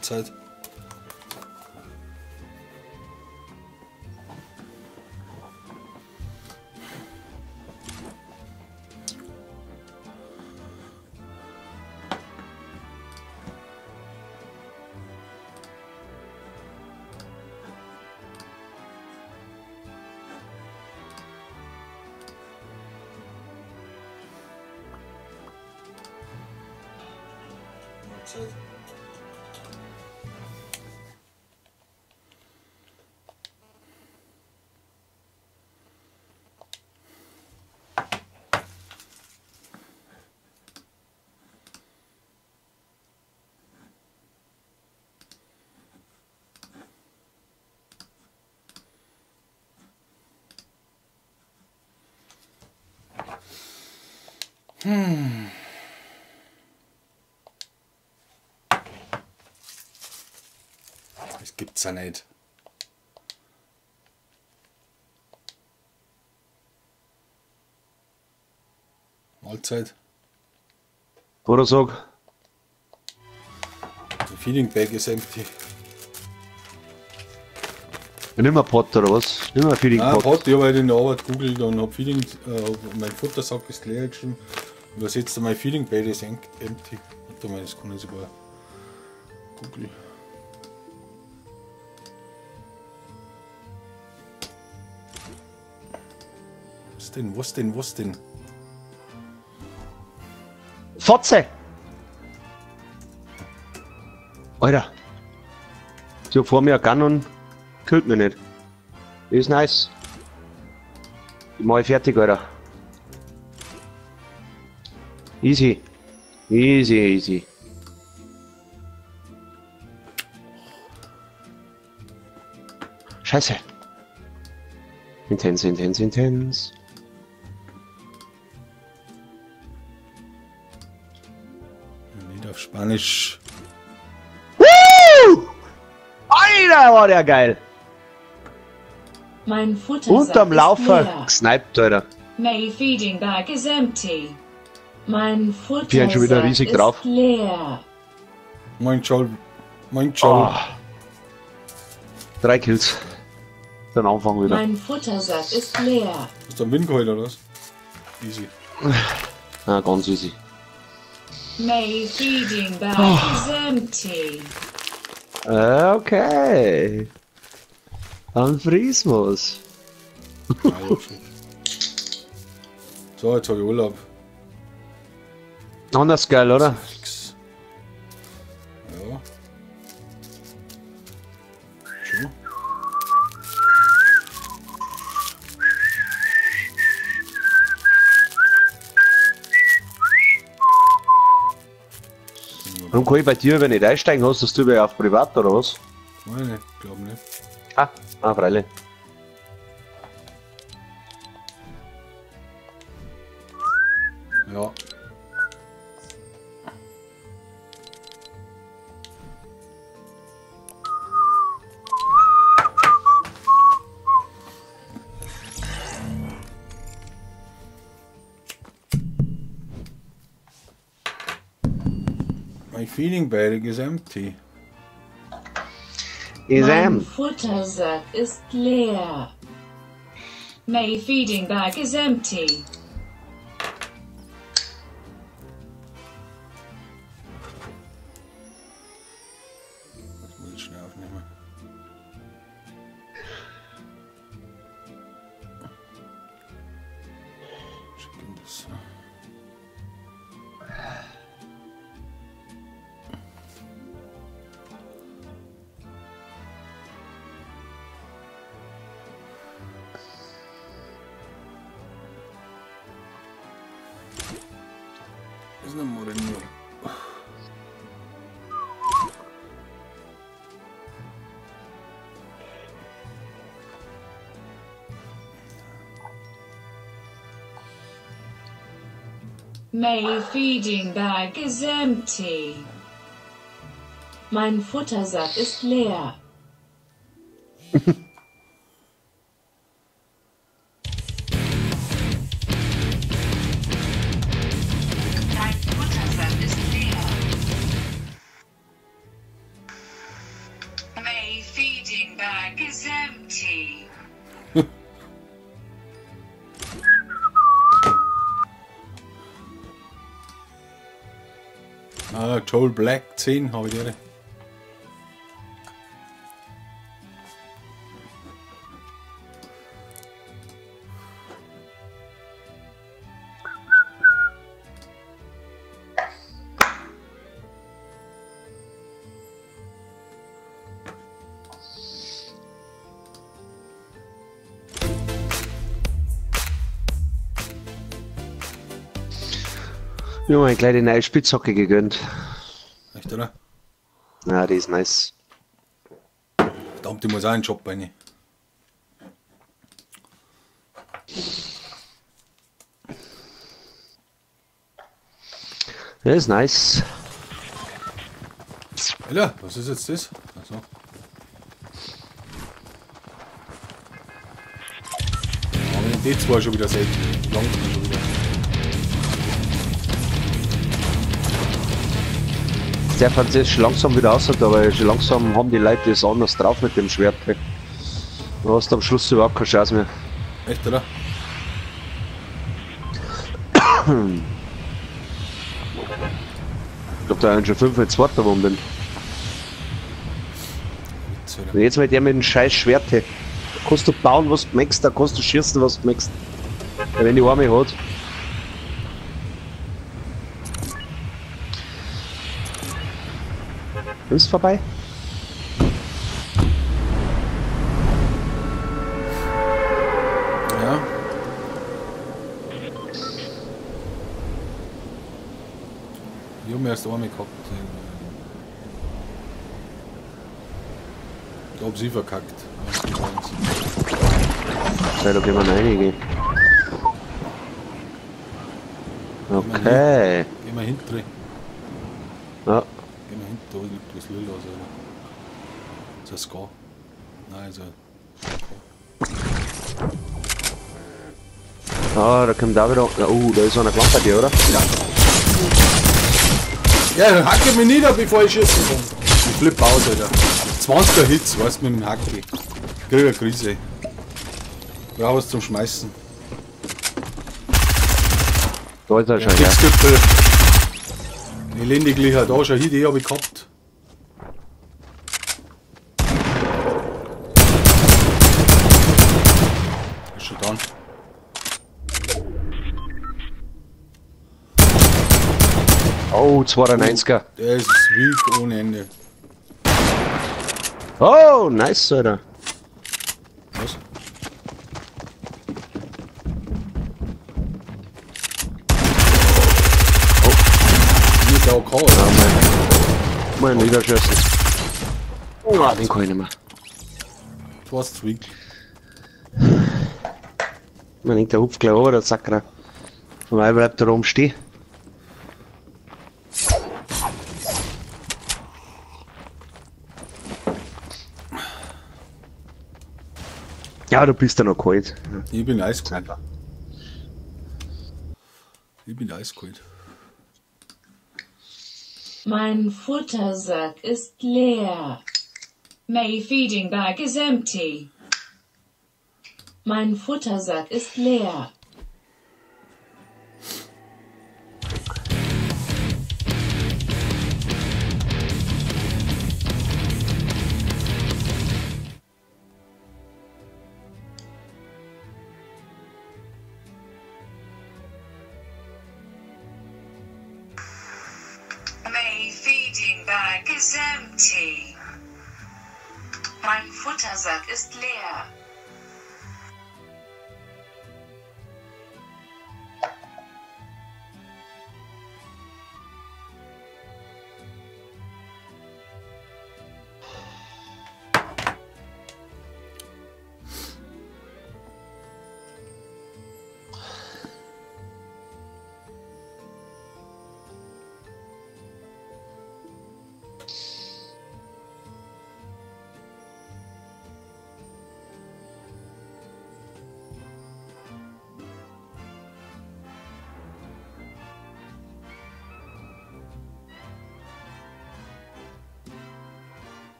Mahlzeit. Mahlzeit. Das gibt's ja nicht. Mahlzeit. Oder sag. The feeding bag is empty. Nimm mal Pot oder was? Nimm mal Feeding Nein, Pot. Pot, ich habe halt in der Arbeit gegoogelt und hab Feeding, mein Futtersack ist leer geschrieben. Übersetzt mein Feeding Bag is empty. Warte mal, das kann ich sogar googeln. Was denn, was denn, was denn? Fotze! Alter! So vor mir ein Gun und kühlt mich nicht. Ist nice. Ich mach ich fertig, Alter. Easy. Easy, easy. Scheiße. Intens, intens, intens. Nicht auf Spanisch. Woo! Alter, war der geil! Mein Futtersack Unterm ist Laufer leer. gesniped, Alter. My feeding bag is empty. Mein Die haben schon wieder Futtersack riesig ist drauf. leer. Moin Joel. Moin Joel. Oh. 3 Kills. Dann Anfang wieder. Mein Futtersack ist leer. Hast du einen Win geholt oder was? Easy. Ah, ganz easy. My feeding bag is empty. Okay. Dann Friesmus. Ah, ich hab schon. So, jetzt hab ich Urlaub. Anders geil, oder? Fix. Ja. Schon. Warum kann ich bei dir, wenn ich einsteigen hast, dass du über auf privat oder was? Nein, ich glaub nicht. Ah, ah, freilich. Ja. My feeding bag is empty. Is Mein em. Futtersack ist leer. My feeding bag is empty. Das muss ich schnell aufnehmen. Schicken das. Ist eine Moreno. My feeding bag is empty. Mein Futtersack ist leer. Dein Futtersack ist leer. My feeding bag is empty. Ah, Joel Black 10 habe ich die. Ich habe mir gleich die neue Spitzhacke gegönnt. Echt, oder? Ja, die ist nice. Verdammt, ich muss auch in den Shop rein. Das ist nice. Alter, was ist jetzt das? Achso. Aber den D2 schon wieder selten. Langsam schon wieder. Der fand es schon langsam wieder aus, aber schon langsam haben die Leute das anders drauf mit dem Schwert. Du hast am Schluss überhaupt keine Chance mehr. Echt, oder? Ich glaube, da schon 5 mit 2 geworden bin. Und jetzt mit der mit dem scheiß Schwert. Da kannst du bauen, was du möchtest, da kannst du schießen, was du möchtest. Ja, wenn die Arme hat. Ist vorbei? Ja. Ich hab mir erst einmal gehabt. Ich hab sie verkackt. Ja, da gehen wir rein. Okay. Gehen wir hinten. Ja. Da liegt was Lila, also. Ist das Ska? Nein, also. Ah, da kommt auch wieder. Oh, da ist einer gelangt bei dir, oder? Ja. Ja, dann hacke mich nieder, bevor ich schießen kann. Ich flippe aus, Alter. 20er Hits, weißt du, mit dem Hacke. Krieg eine Krise. Brauch was zum Schmeißen. Da ist er schon, ja. Ich lehne halt da schon hin, die habe ich gehabt. Ist schon down. Oh, 92er. Der ist weak ohne Ende. Oh, nice, Alter. Was? Oh. Ja, mein Niederschüssen. Oh, den kann ich nicht mehr. Du warst weak. Man denkt, der hupft gleich over, der Sacker. Von mir bleibt er oben stehen. Ja, du bist ja noch kalt. Ich bin eiskalt. Ich bin eiskalt. Mein Futtersack ist leer. My feeding bag is empty. Mein Futtersack ist leer. My feeding bag is empty. Mein Futtersack ist leer.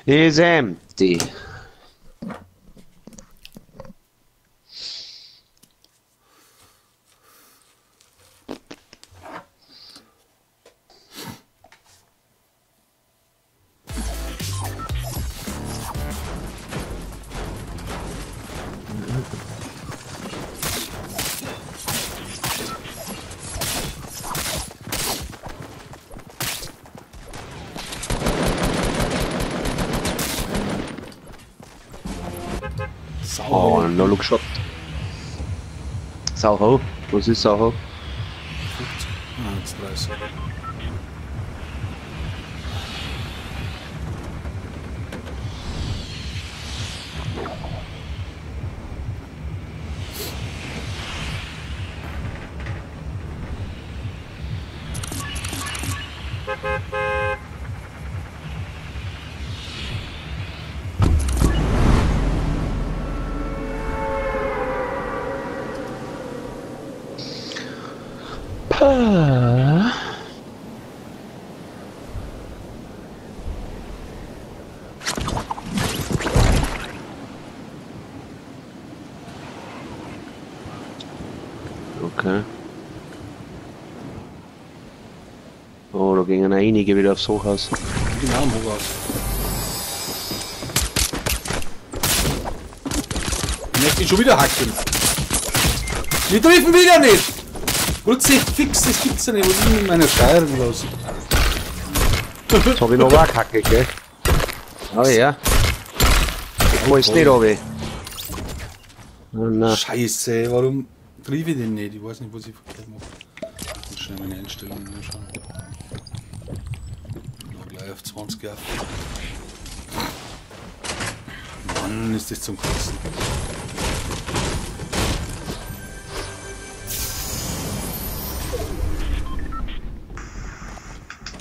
Is empty. Oh, no look shot. Sauho. Was ist Sauho? 50. Ah, jetzt 30. Okay. Oh, da gingen einige wieder aufs Hochhaus. Genau, am Hochhaus. Ich möchte ihn schon wieder hacken. Wir treffen wieder nicht! Rutsch fix, das gibt's ja nicht. Was ist denn mit meiner Steuerung los? Jetzt hab ich noch eine Kacke, gell? Oh ja. Ich weiß nicht, ob ich. Oh, nein. Scheiße, warum triff ich den nicht? Ich weiß nicht, was ich verkehrt mache. Ich muss schnell meine Einstellungen anschauen. Noch gleich auf 20 auf. Mann, ist das zum Kotzen.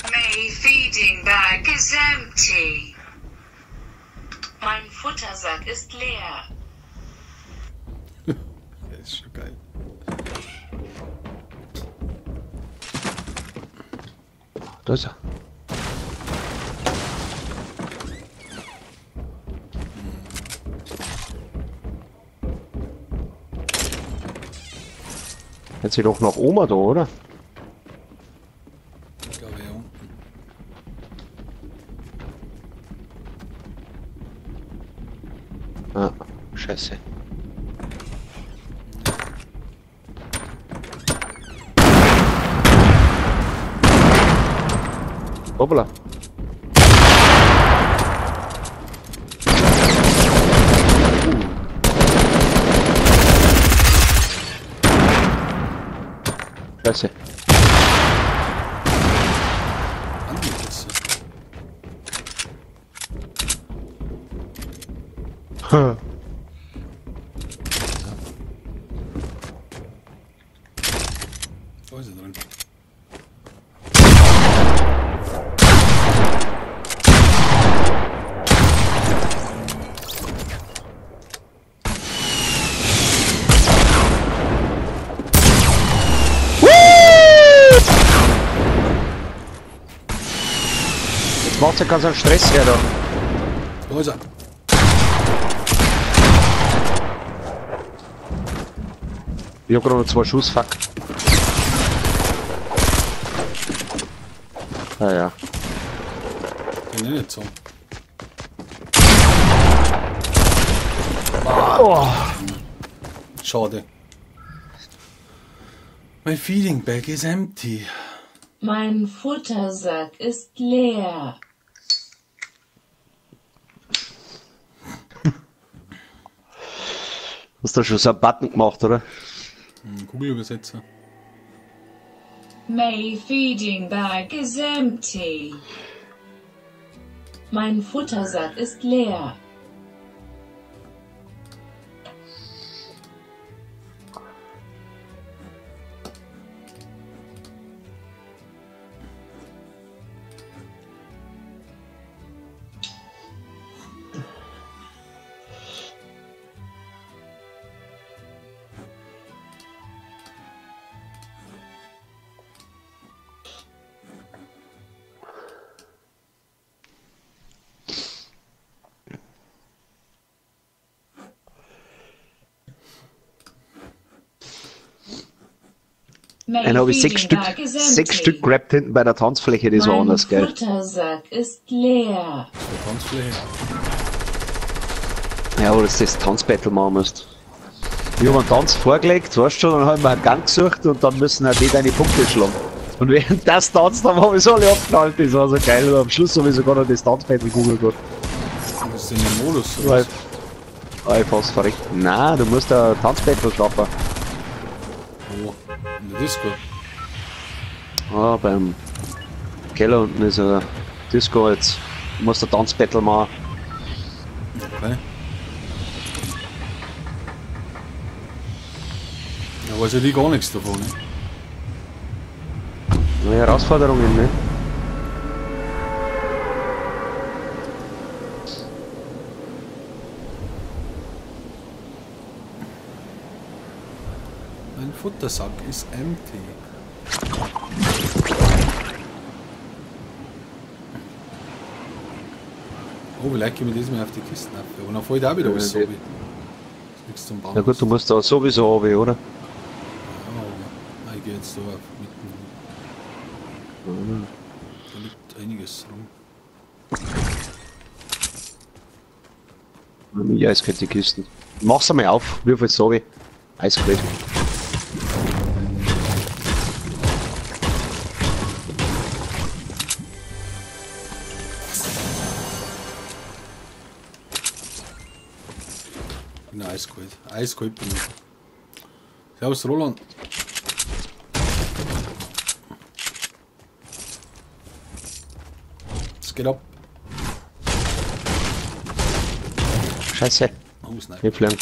My feeding bag is empty. Mein Futtersack ist leer. Das ist schon geil. Da ist er. Jetzt sie doch noch Oma da, oder? Ich glaube hier unten. Ah, scheiße. Hoppala. Scheiße. Hm. Da ist er drin. Jetzt macht's ja ganz einen Stress her da. Da ist er. Ich hab gerade noch 2 Schuss, fuck. Ah ja. Den nicht so. Oh. Schade. My feeding bag is empty. Mein Futtersack ist leer. Hast du schon so einen Button gemacht, oder? Google-Übersetzer. My feeding bag is empty. Mein Futtersack ist leer. Dann habe ich Feeding bag is sechs Stück empty. gerappt hinten bei der Tanzfläche, das war Mein anders geil. Futtersack ist leer. Das ist der Tanzfläche. Ja, wo du das Tanzbattle machen musst. Ich hab einen Tanz vorgelegt, weißt du schon, dann haben wir einen Gang gesucht und dann müssen halt die deine Punkte schlagen. Und während das tanzt, dann habe ich so alle abgeknallt, das war so geil. Und am Schluss habe ich sogar noch das Tanzbattle gegoogelt. Das ist denn der Modus? War ich, war ich fast verreckt. Nein, du musst ein Tanzbattle schaffen. Wo? In der Disco. Ah, beim Keller unten ist ein Disco jetzt. Du musst ein Tanzbattle machen. Okay. Da weiß ja die gar nichts davon, ne? Neue Herausforderungen, ne? Mein Futtersack ist empty. Oh, vielleicht gehen wir diesmal auf die Kisten ab. Aber dann fällt auch wieder alles Ja, so. Ist nichts zum Bauen. Na gut, du musst da sowieso runter, oder? Ja, aber ich gehe jetzt da auf mitten. Da liegt einiges rum. Ja, eiskalte Kisten. Mach's einmal auf, wirf jetzt so wie. Eiskalt. Bin eiskalt. Eiskalt bin ich. Servus Roland. Es geht ab. Scheiße. Oh, Sniper. Wir fliegen.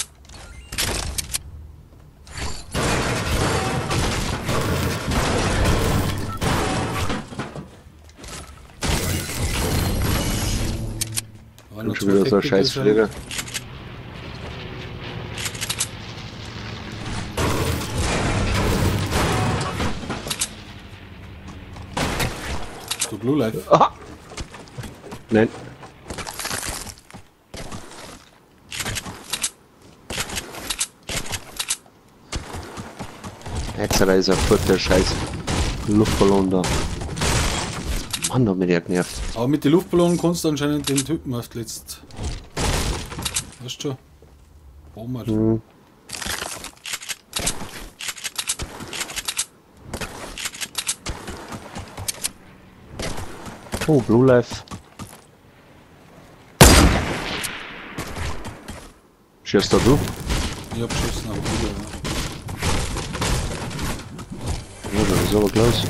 War noch Schon wieder zwei so ein Tacticals, scheiß ja. Flieger. Du Blue Life. Aha. Nein. Jetzt ist er fort, der scheiß Luftballon da. Mann, hat mich der genervt. Aber mit den Luftballonen kannst du anscheinend den Typen auf letzt. Weißt du schon? Bomber. Mhm. Oh, Blue Life. Schießt da du? Ich hab geschossen, aber wieder, ja. Ja, das ist aber close.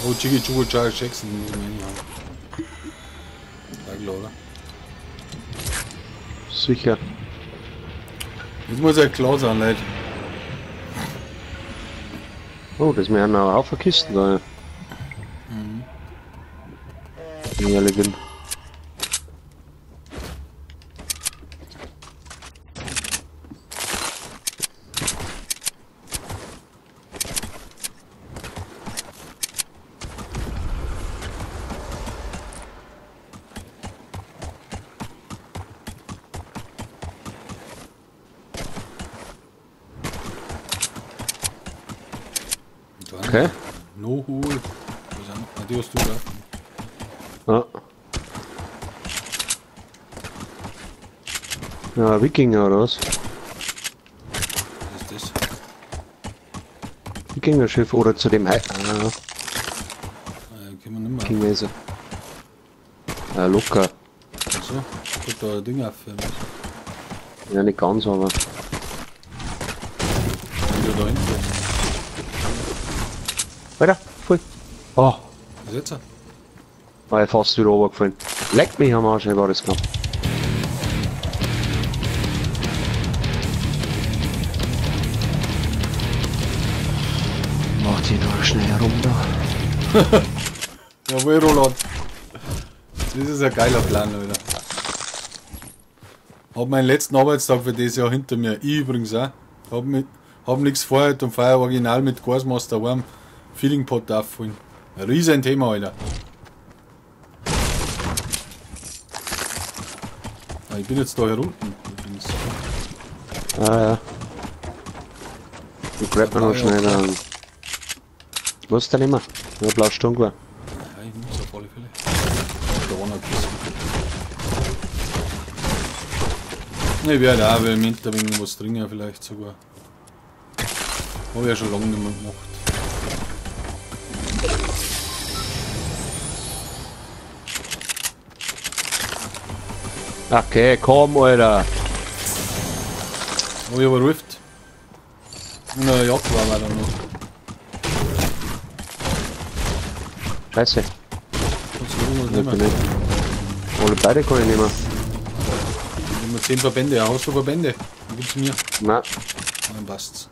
Oh, Jiggy Chugo Charles Jackson muss ich mir reinhauen. Ja, klar, oder? Sicher. Das muss ja klar sein, Leute. Oh, das wären noch Haufen Kisten da. Mhm. Wenn ich ehrlich bin. Okay. No Hol. Ah, die hast du da. Ja. Ja, Wikinger oder was? Was ist das? Wikinger-Schiff oder zu dem Hai. Ah, Können wir nicht mehr. Wikinger ist er. Ja, locker. Achso, gut, da ein Ding auf. Ja, nicht ganz, aber. Wieder da hinten. Weiter, voll. Oh, Was ist jetzt? war ich fast wieder runtergefallen. Leck mich am Arsch, war das knapp. Mach die noch schnell herum da. Jawohl, Roland. Das ist ein geiler Plan, Alter. Hab meinen letzten Arbeitstag für das Jahr hinter mir. Ich übrigens auch. Hab nichts vorher und feier original mit Gasmaster warm. Feeling Pot auffüllen. Ein riesen Thema, Alter. Ah, ich bin jetzt da hier unten übrigens. Ah ja. Ich grab mir noch schnell einen. Was ist denn immer? Ja, blau Sturmgewehr. Ja, ich nehm's auf alle Fälle. Da war noch ein bisschen. Ich werde auch, weil im Winter was trinken vielleicht sogar. Habe ich ja schon lange nicht mehr gemacht. Okay, komm, Alter. Oh, ich hab Rift. Und eine Jagd war leider noch. Scheiße. Kannst du irgendwas nehmen? Alle beide kann ich nehmen. Immer 10 Verbände. Ja, hast du Verbände? Dann gib's mir. Nein. Dann passt's.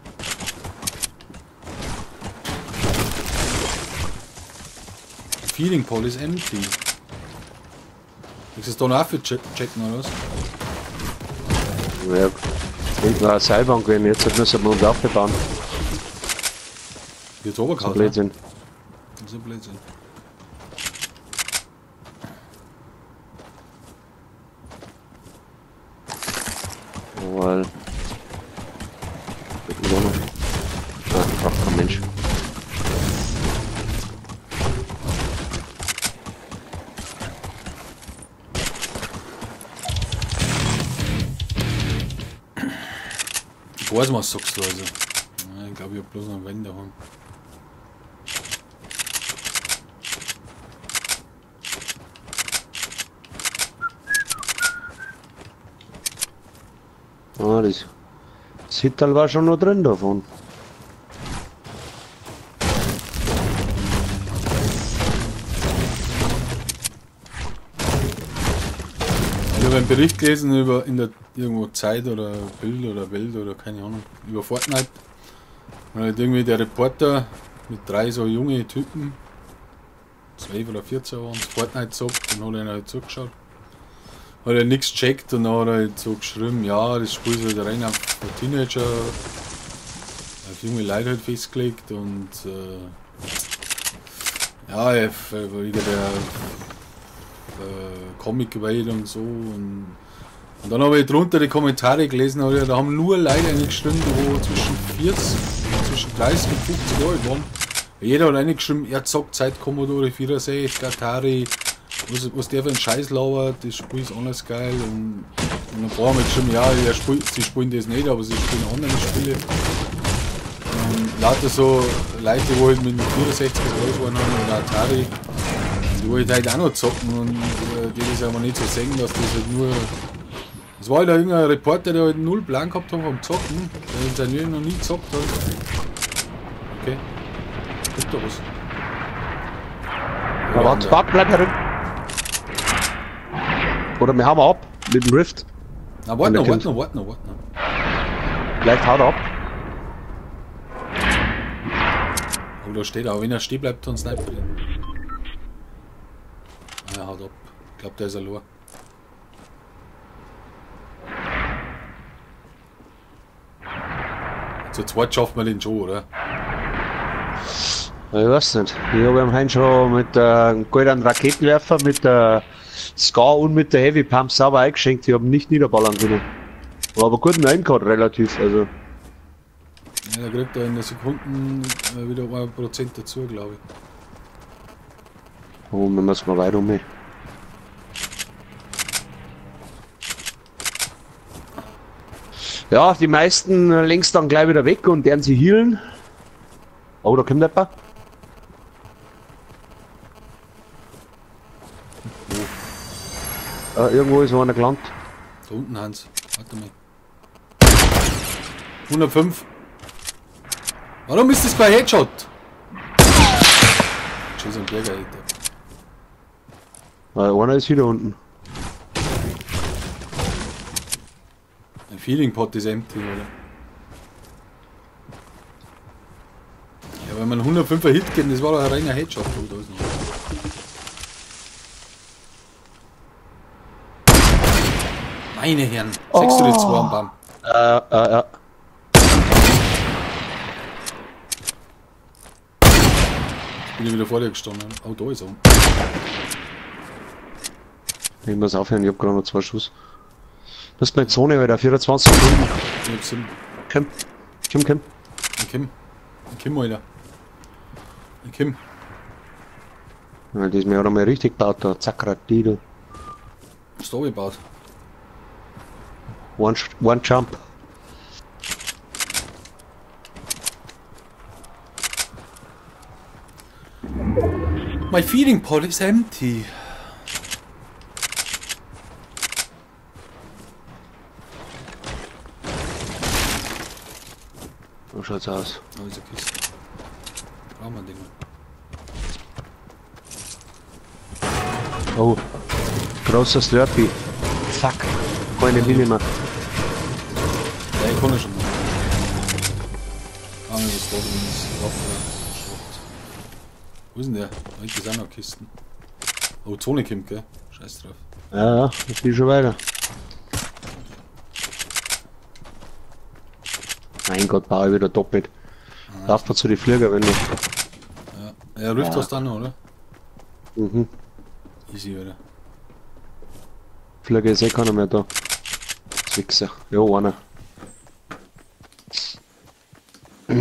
Feeling Pole is empty. Willst du das da noch auch checken oder was? Ja, hinten war eine Seilbahn gewesen, jetzt müssen wir uns aufbauen. Jetzt runtergehauen, das ist ein Blödsinn. Das ist ein Blödsinn. Jawohl. Ah, braucht kein Mensch. Ich weiß, was sagst du also. Ich glaube, ich hab bloß noch einen Wenn daheim. Ah, das Hittal war schon noch drin davon. Ich habe einen Bericht gelesen über in der irgendwo Zeit oder Bild oder Welt oder keine Ahnung, über Fortnite. Und halt irgendwie der Reporter mit 3 so junge Typen, 12 oder 14 waren, Fortnite zockt, und hat einer halt zugeschaut. Hat er nichts gecheckt und dann hat er halt so geschrieben, ja, das Spiel ist halt rein auf Teenager, auf junge Leute halt festgelegt und ja, wieder der Comic-Welt und so. Und dann habe ich drunter die Kommentare gelesen, da haben nur Leute eingeschrieben, die wo zwischen 40, zwischen 30 und 50 Jahre alt waren. Jeder hat eingeschrieben, er zockt seit Commodore 64, Atari, was der für ein Scheiß labert, das Spiel ist anders geil. Und ein paar haben geschrieben, ja, sie spielen das nicht, aber sie spielen andere Spiele. Und lauter so Leute, die halt mit dem 64 groß waren oder Atari, die wollen halt auch noch zocken und die das aber nicht so sehen, dass das halt nur. Es war halt irgendein Reporter, der halt null Plan gehabt hat vom Zocken, der in seinem Leben noch nie gezockt hat. Okay. Kommt da was? Ja, warte, warte, bleib herum. Oder wir hauen ab mit dem Rift. Na, warte noch, warte noch, warte noch, warte noch. Vielleicht haut er ab. Oh, da steht er, aber wenn er stehen bleibt, dann sniper ihn. Ah, er haut ab. Ich glaube, der ist allein. Zu zweit schafft man den schon, oder? Ich weiß nicht. Ich habe ihn heute schon mit einem goldenen Raketenwerfer, mit der Scar und mit der Heavy Pump sauber eingeschenkt. Ich habe ihn nicht niederballern können. War aber gut reingehauen, relativ. Also. Ja, da kriegt er in der Sekunde wieder 1% dazu, glaube ich. Oh, wir müssen mal weiter um. Ja, die meisten längst dann gleich wieder weg und werden sie healen. Oh, da kommt jemand. Ah, irgendwo ist einer gelandet. Da unten, Hans. Warte mal. 105. Warum ist das kein Headshot? Tschüss am Berger, Alter. Einer ist wieder unten. Ein Feeling Pot ist empty, oder? Ja, wenn man 105er Hit geht, das war doch ein reiner Headshot. Oh, da ist noch. Meine Herren, 6 zu 2 am Baum. Ja. Jetzt bin ich wieder vor dir gestanden. Oh, da ist er. Ich muss aufhören, ich hab gerade noch 2 Schuss. Das ist meine Zone, Alter. 24 Sekunden. Ich hab 7. Komm. Komm, komm. Ich komm. Ich komm, Alter. Ich komm. Ja, das ist mir auch noch mal richtig gebaut da. Zack, du. Was da gebaut? One jump. My feeding pot is empty. So schaut's aus. Da ist eine Kiste. Brauchen wir den. Oh, großer Slurpee. Fuck, keine Mine mehr. Ja, ich kann ja schon mal. Ah, was da drin ist. Waffe, Schrott. Wo ist denn der? Da ist auch noch Kisten. Oh, Zone kommt, gell? Scheiß drauf. Ja, ja, ich bin schon weiter. Mein Gott, baue ich wieder doppelt. Lauf mal zu den Flieger, wenn du. Ja, ja, Rift hast du auch noch, oder? Mhm. Easy, oder? Flieger ist eh keiner mehr da. Wichser. Ja, einer. Das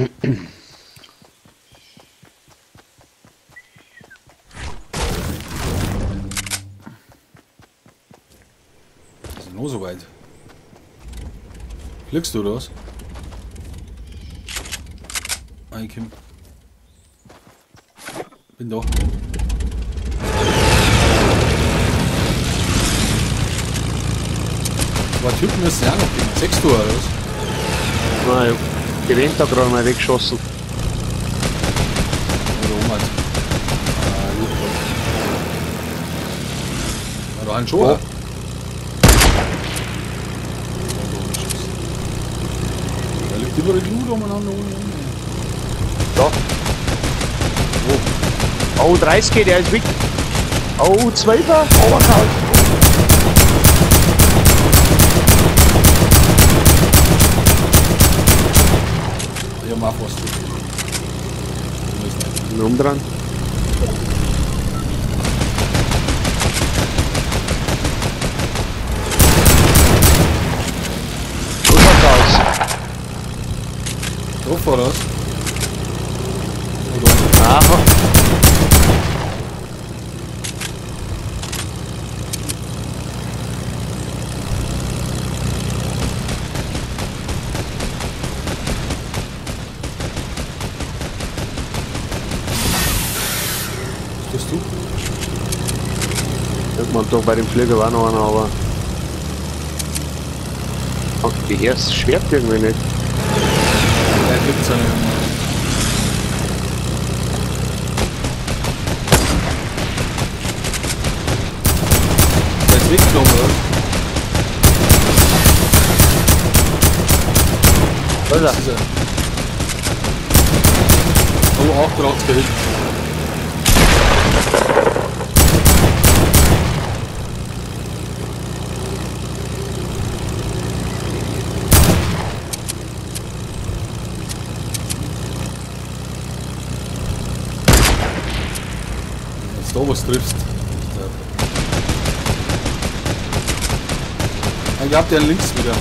ist noch so weit. Fliegst du oder was? Ah, ich komm. Bin da. Zwei Typen müssen ja auch noch gehen. 6 Uhr oder was? Nein, ich hab den da gerade mal weggeschossen. Oder oben halt. Ah, gut. Ja, da einen schon. Oh. Da liegt überall Blut umeinander. Da. Oh. Oh, 30, der ist weg. Oh, 12er. Overkalt. Ich hab auch fast. Umdrehen. So schaut's aus. Drauf oder was? Aha. Was tust du? Irgendwann da bei dem Flieger war noch einer, aber die erste Schwert irgendwie nicht. Der gibt's ja nicht. Der ist weggeflogen, oder? Was ist er? Oh, 88 gehit. Wenn du da was triffst. Ich hab den links wieder.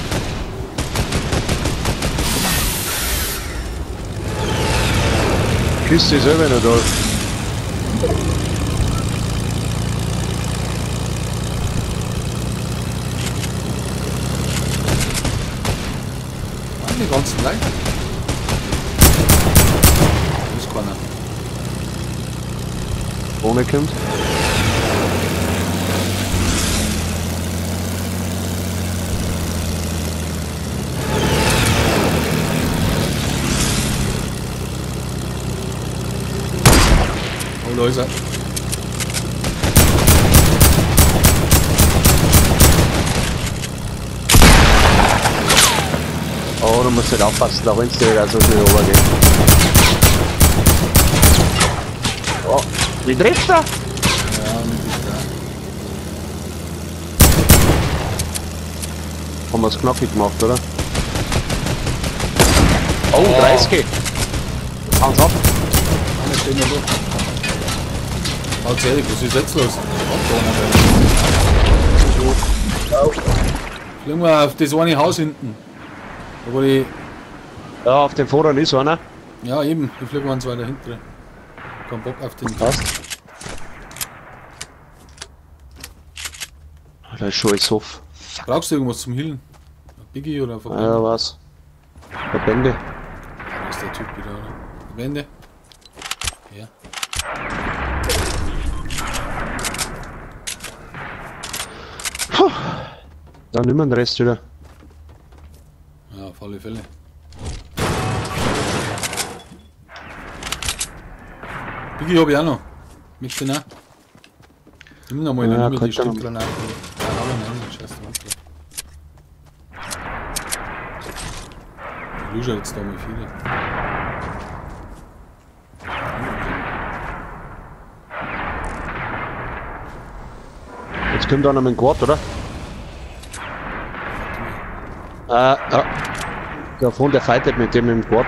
Küste ist selber noch da. Mann, die ganzen Leute. Da ist keiner. Ohne kommt. Oh, da ist er. Oh, du musst halt aufpassen, da rennst du wieder so schnell runtergehen. Oh, wie trifft er? Ja, mit da. Haben wir's knackig gemacht, oder? Oh, 30. Haben's ab. Einer steht noch da. Haut's ehrlich, was ist jetzt los? Oh. Fliegen wir auf das eine Haus hinten. Da wo die. Ja, auf dem Vorderen ist einer. Ja, eben. Ich fliege eins weiter hinten. Kein Bock auf den. Passt. Da ist schon alles off. Brauchst du irgendwas zum Healen? Ein Biggie oder ein Verbände? Ja, was? Verbände. Da ist der Typ wieder, oder? Verbände? Ja. Puh. Dann nimm den Rest wieder. Ja, auf alle Fälle. Biggie hab ich auch noch. Möchtest du den auch? Nimm noch mal, dann nimm die Stimmgranate. Ja, aber nein, scheiß drauf. Ich lusche jetzt da mal viele. Jetzt kommt einer mit dem Quad, oder? Ja. Da vorne, der fightet mit dem im Quad.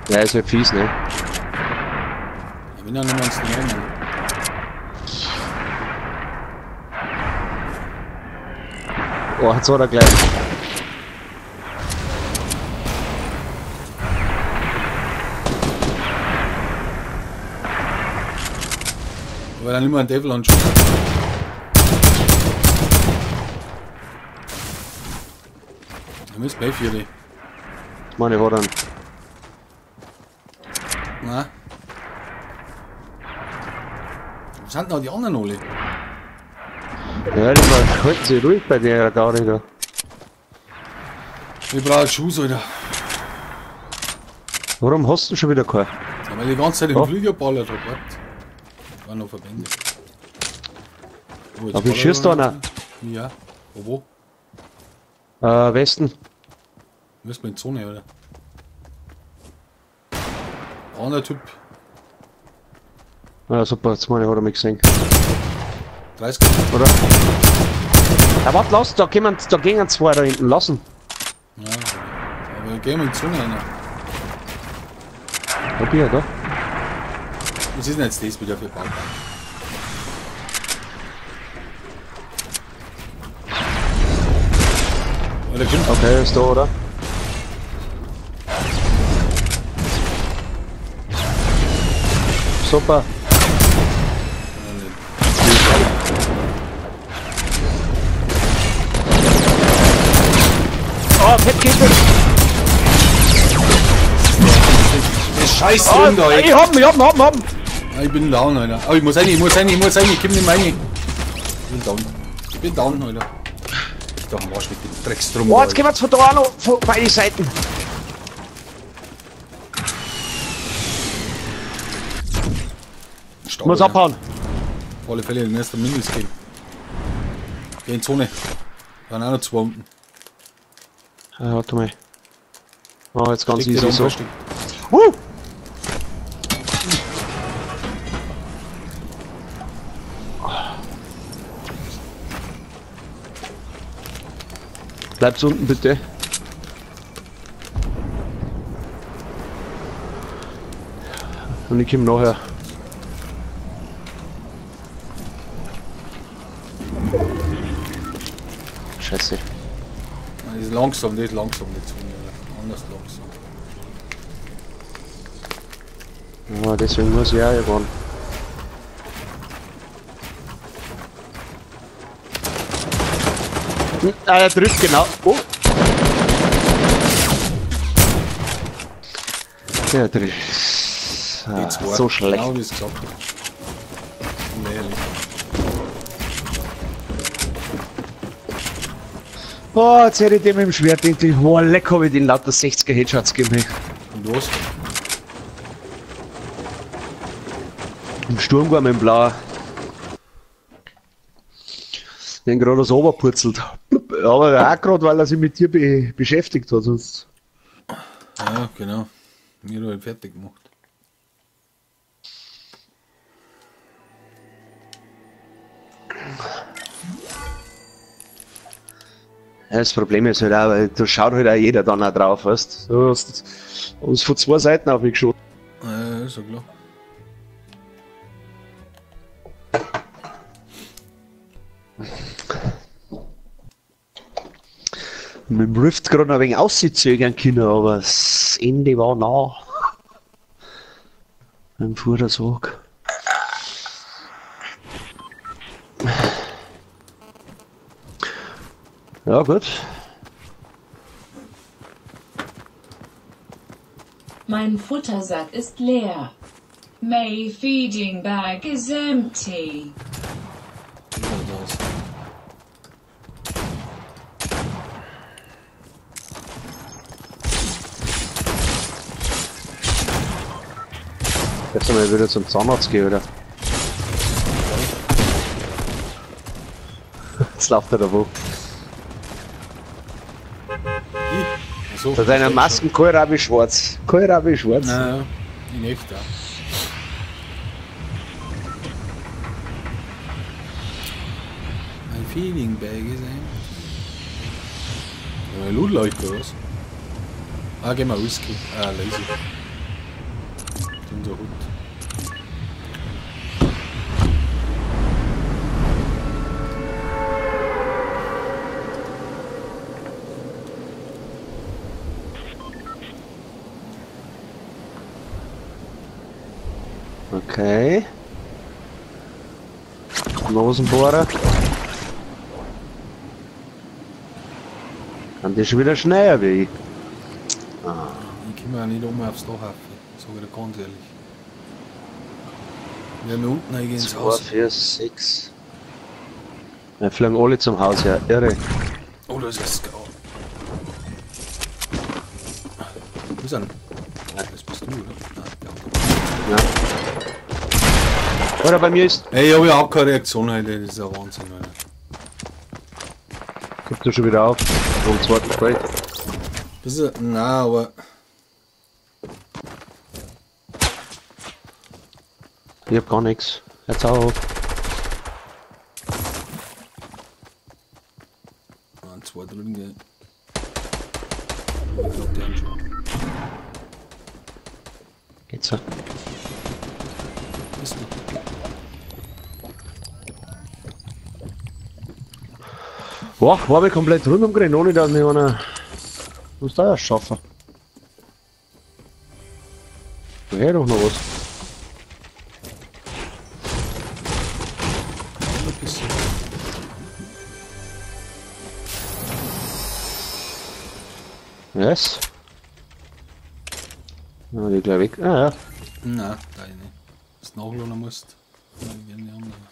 Der ist ja fies, ne? Ja, wenn er noch eins nehmen. Oh, jetzt war er gleich. Aber dann immer einen Devil anschauen. Da müssen wir vier. Meine war dann. Nein. Wo sind denn auch die anderen alle? Ja, die halten sich ruhig bei der Gaudi da. Ich brauche Schuhe, Alter. Warum hast du schon wieder keinen? Ja, weil ich die ganze Zeit im Flieger ballert hab. War noch Verbände. Oh, aber ich schießt da einer. Ja. Wo? Westen. Müssen wir in die Zone, oder? Anderer Typ. Ja, super, jetzt meine ich, hat er mich gesehen. 30. Oder? Ja, warte, lass, da gehen zwei da hinten, lassen. Ja, aber gehen wir in die Zone rein. Hab ich ja da. Was ist denn jetzt das wieder für Bau? Okay, ist da, oder? Super. Oh, Pep geht nicht. Das scheiß Ding da, ey. Ich hab ihn, hab ihn. Ich bin down, Alter. Oh, ich muss rein, ich muss rein, ich komm nicht mehr rein. Ich bin down. Ich bin down, Alter. Ich doch am Arsch mit dem Drecksdrum. Oh, jetzt gehen wir jetzt von da auch noch von beiden Seiten. Ich muss abhauen. Auf alle Fälle, den ersten Mindest gehen. Geh in Zone. Da sind auch noch zwei unten. Ja, warte mal. Oh, jetzt ganz easy so. Bleib's unten bitte. Und ich komme nachher. Scheiße. Das ist langsam, das ist langsam, die Zone. Anders langsam. Ja, deswegen muss ich auch irgendwann. Ah, er trifft genau. Oh! Der trifft. Ah, so schlecht. Genau wie es gesagt habe. Lächerlich. Oh, jetzt hätte ich dem mit dem Schwert endlich. Boah, leck, hab ich den lauter 60er Headshots gegeben. Und was? Im Sturm war mit dem Blauen. Den gerade so runterpurzelt. Aber auch gerade, weil er sich mit dir beschäftigt hat, sonst. Ja, genau. Mir hat fertig gemacht. Ja, das Problem ist halt auch, weil da schaut halt auch jeder dann auch drauf, weißt du? Du hast uns von zwei Seiten auf mich geschossen. Ja, ist ja klar. Mit dem Rift gerade noch ein wenig auszögern können, aber das Ende war nah. Im Futtersack. Ja, gut. Mein Futtersack ist leer. My feeding bag is empty. Jetzt einmal wieder zum Zahnarzt gehen, oder? Jetzt läuft er da wo. So, da deiner Masken Kohlrabi schwarz. Kohlrabi schwarz. Nein, in echt, ja. Mein Feeling Bag ist empty. Ja, Loot-Leuchte oder was? Ah, geh mal Whisky. Ah, lazy. Das ist unser Hut. Okay. Nasenbohrer. Kann die schon wieder schneller wie ich. Ah. Ich komme ja nicht um aufs Dach auf, sag ich dir ganz ehrlich. Wir haben unten reingehen ins Haus. 2, 4, 6. Wir fliegen alle zum Haus her. Irre. Oh, da ist was. Wo ist er? Das bist du, oder? Nein, der andere. Ja. Oder bei mir ist. Ey, ich hab überhaupt keine Reaktion heute, das ist ja Wahnsinn, Alter. Gibst du schon wieder auf? Vom zweiten Spray. Das ist. Nein, aber. Ich hab gar nichts. Jetzt auf. Nein, zwei drin, gell. Ich glaub, der hat schon. Geht's so. Bist du? Boah, war ich komplett rundum gerannt, ohne dass mir einer. Muss da ja schaffen. Da hör doch noch was. Yes. Na, die gleich weg. Ah, ja. Nein, da ich nicht. Wenn du nachladen musst, dann gehen die anderen.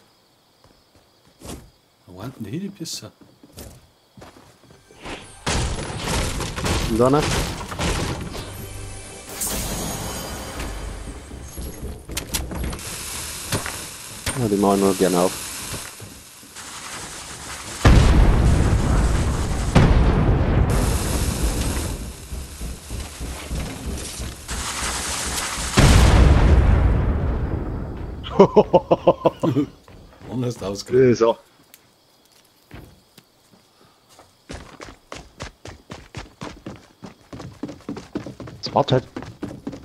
Wo waren denn die hier, die Pisser? Und da noch? Ja, die machen nur gerne auf. Anders ausgerückt. So. Jetzt wart halt.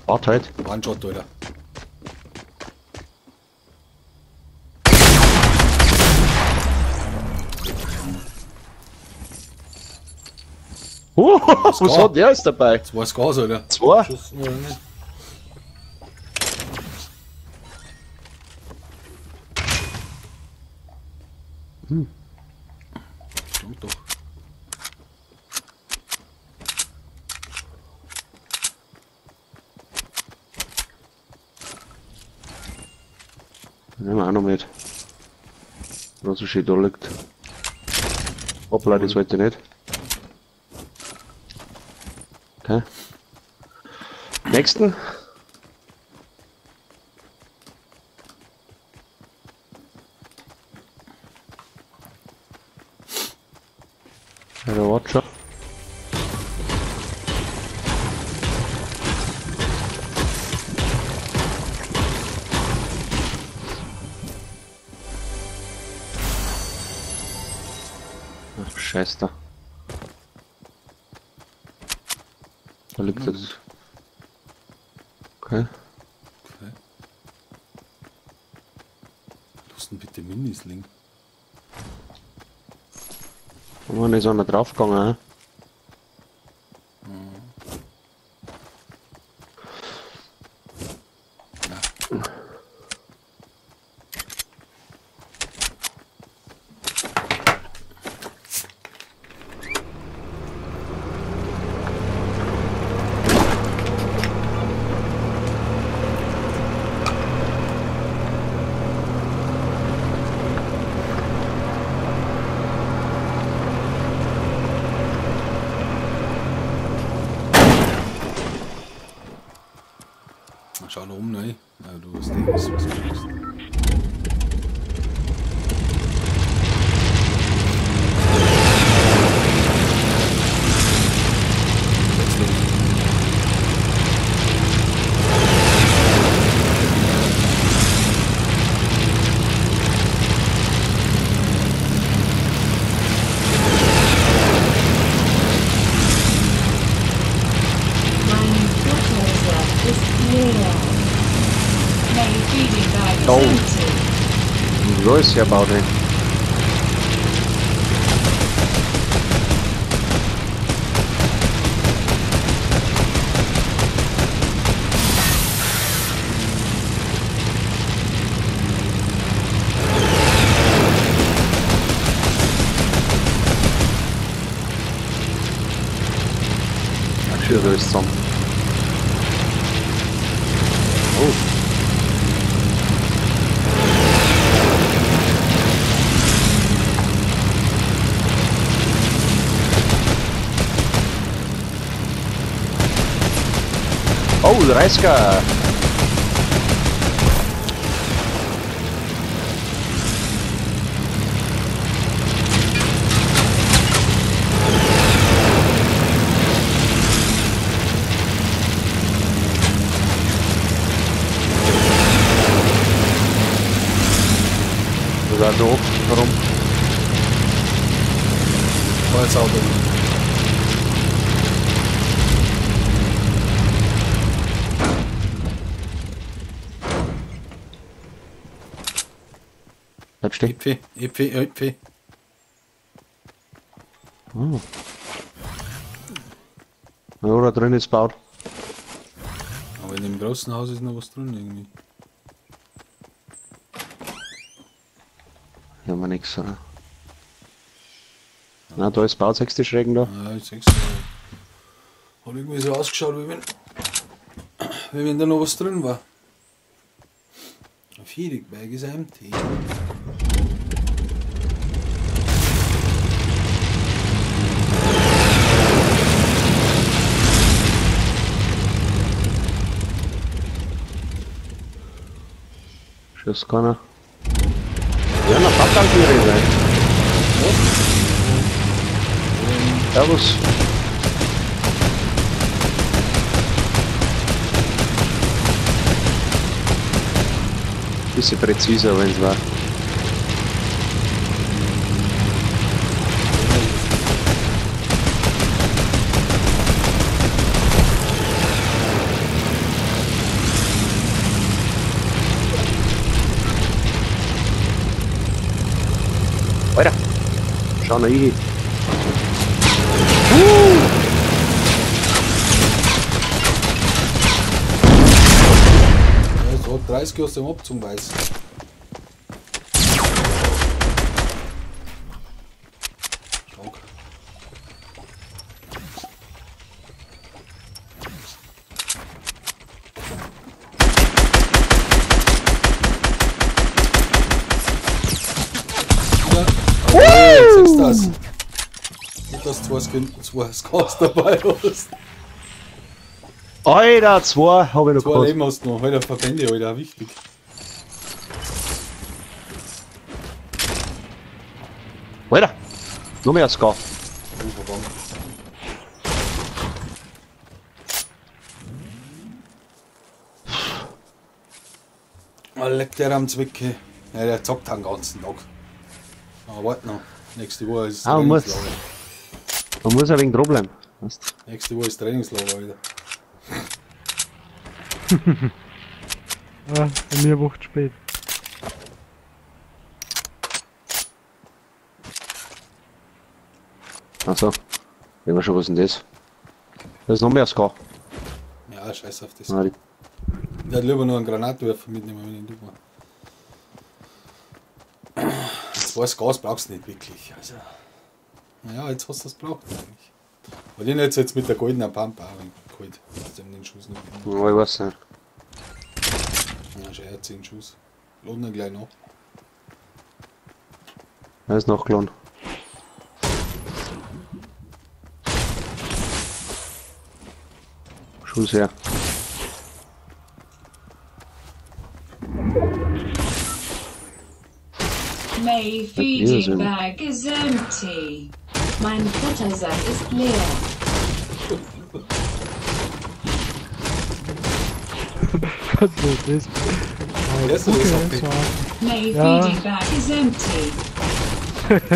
Wart halt. One-Shot, Alter. Oh, was hat der jetzt dabei? Zwei Gas, Alter. Zwei? Schuss, oder nicht? Hm. Stimmt doch. Nehmen wir auch noch mit. Was so schön da liegt. Hoppla, das wollte ich nicht. Okay. Nächsten. Ja, der Watcher. Ach, Scheiße da. Da liegt jetzt. Okay. Okay. Lass denn bitte Minis liegen. Oh, ist einer draufgegangen, hä? Schau da oben rein. Ja, du hast nicht was du machst. Oh. Da ist herbaut, ey. Schön, da ist zusammen. Oh. Oh, 30er! Da doof, warum? Holzauto. Bleib stehen. EP, EP, EP. Oh. Ja, da drin ist baut. Aber in dem großen Haus ist noch was drin irgendwie. Hier haben wir nichts, oder? Na, da ist baut, sechste Schrägen da. Ja, ich sechs. Hat irgendwie so ausgeschaut, wie wenn da noch was drin war. Vierigberg ist empty. Schuss keiner. Ja, na, Fahrtank-Tiere sein. Was? Servus. Bisschen präziser, wenn es war. Alter! Schau noch hin. Ja, so 30 aus dem Abzug weiß. Stark. Ja. Das. Gut, dass du zwei Skars dabei hast. Alter, zwei hab ich noch. Zwei Leben hast du noch, Alter, Verbände, Alter, wichtig. Alter, noch mehr Skar. Oh, leckt der am Zwicke. Ja, der zockt den ganzen Tag. Aber warte noch. Nächste Woche ist Trainingslager. Man muss ein wenig dranbleiben. Weißt? Nächste Woche ist Trainingslager wieder. Ja, bei mir eine Woche spät. Achso. Ich weiß schon, was denn das? Das ist noch mehr Ska. Ja, scheiß auf das. Nein, ich hätte lieber noch einen Granatwerfer mitnehmen, wenn ich du war. Zwei Gas brauchst du nicht wirklich. Also, naja, jetzt hast du das braucht eigentlich. Aber den jetzt mit der goldenen Pampa auch geholt. Aus dem den Schuss noch. Ja, ich weiß nicht. Ja, schon eher 10 Schuss. Laden ihn gleich nach. Er ist nachgeladen. Schuss her. May feeding bag is empty. Mein Futtersack ist leer. Was ist das? Das ist okay. May Ja. feeding bag is empty.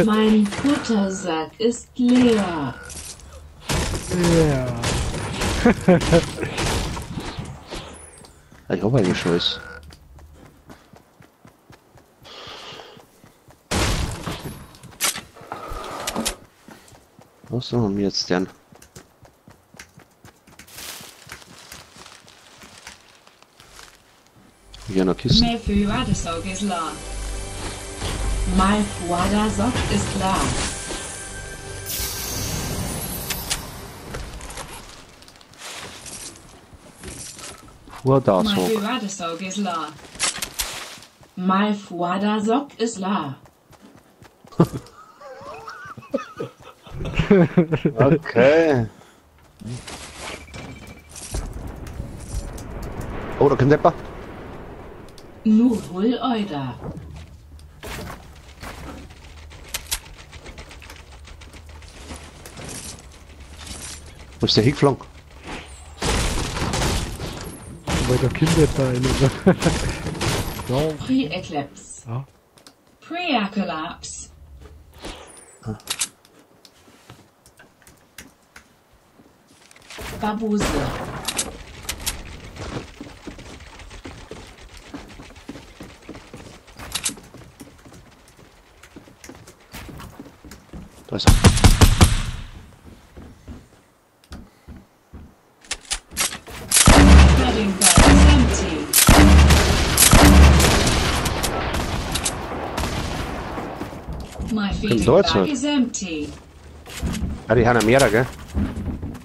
Mein Futtersack ist leer. Ja. Ich hab eigentlich schon alles. Was haben wir jetzt denn? Hier noch Kisten. May Fuadasog is la. My Fuadasog is la. My Fuadasog. Fuadasog is la. My Fuadasog is la. Okay. Oh, da kommt jemand. Nuhul Oida. Wo ist der hingeflogen? Weil da Kinder da rein. Ja. Pre-Eclipse. Ja. Pre-Collapse. Babuse. Da ist er. Bedding bag is empty. My feeding da jetzt bag halt. is empty. Ah, die haben ja mehrere, gell?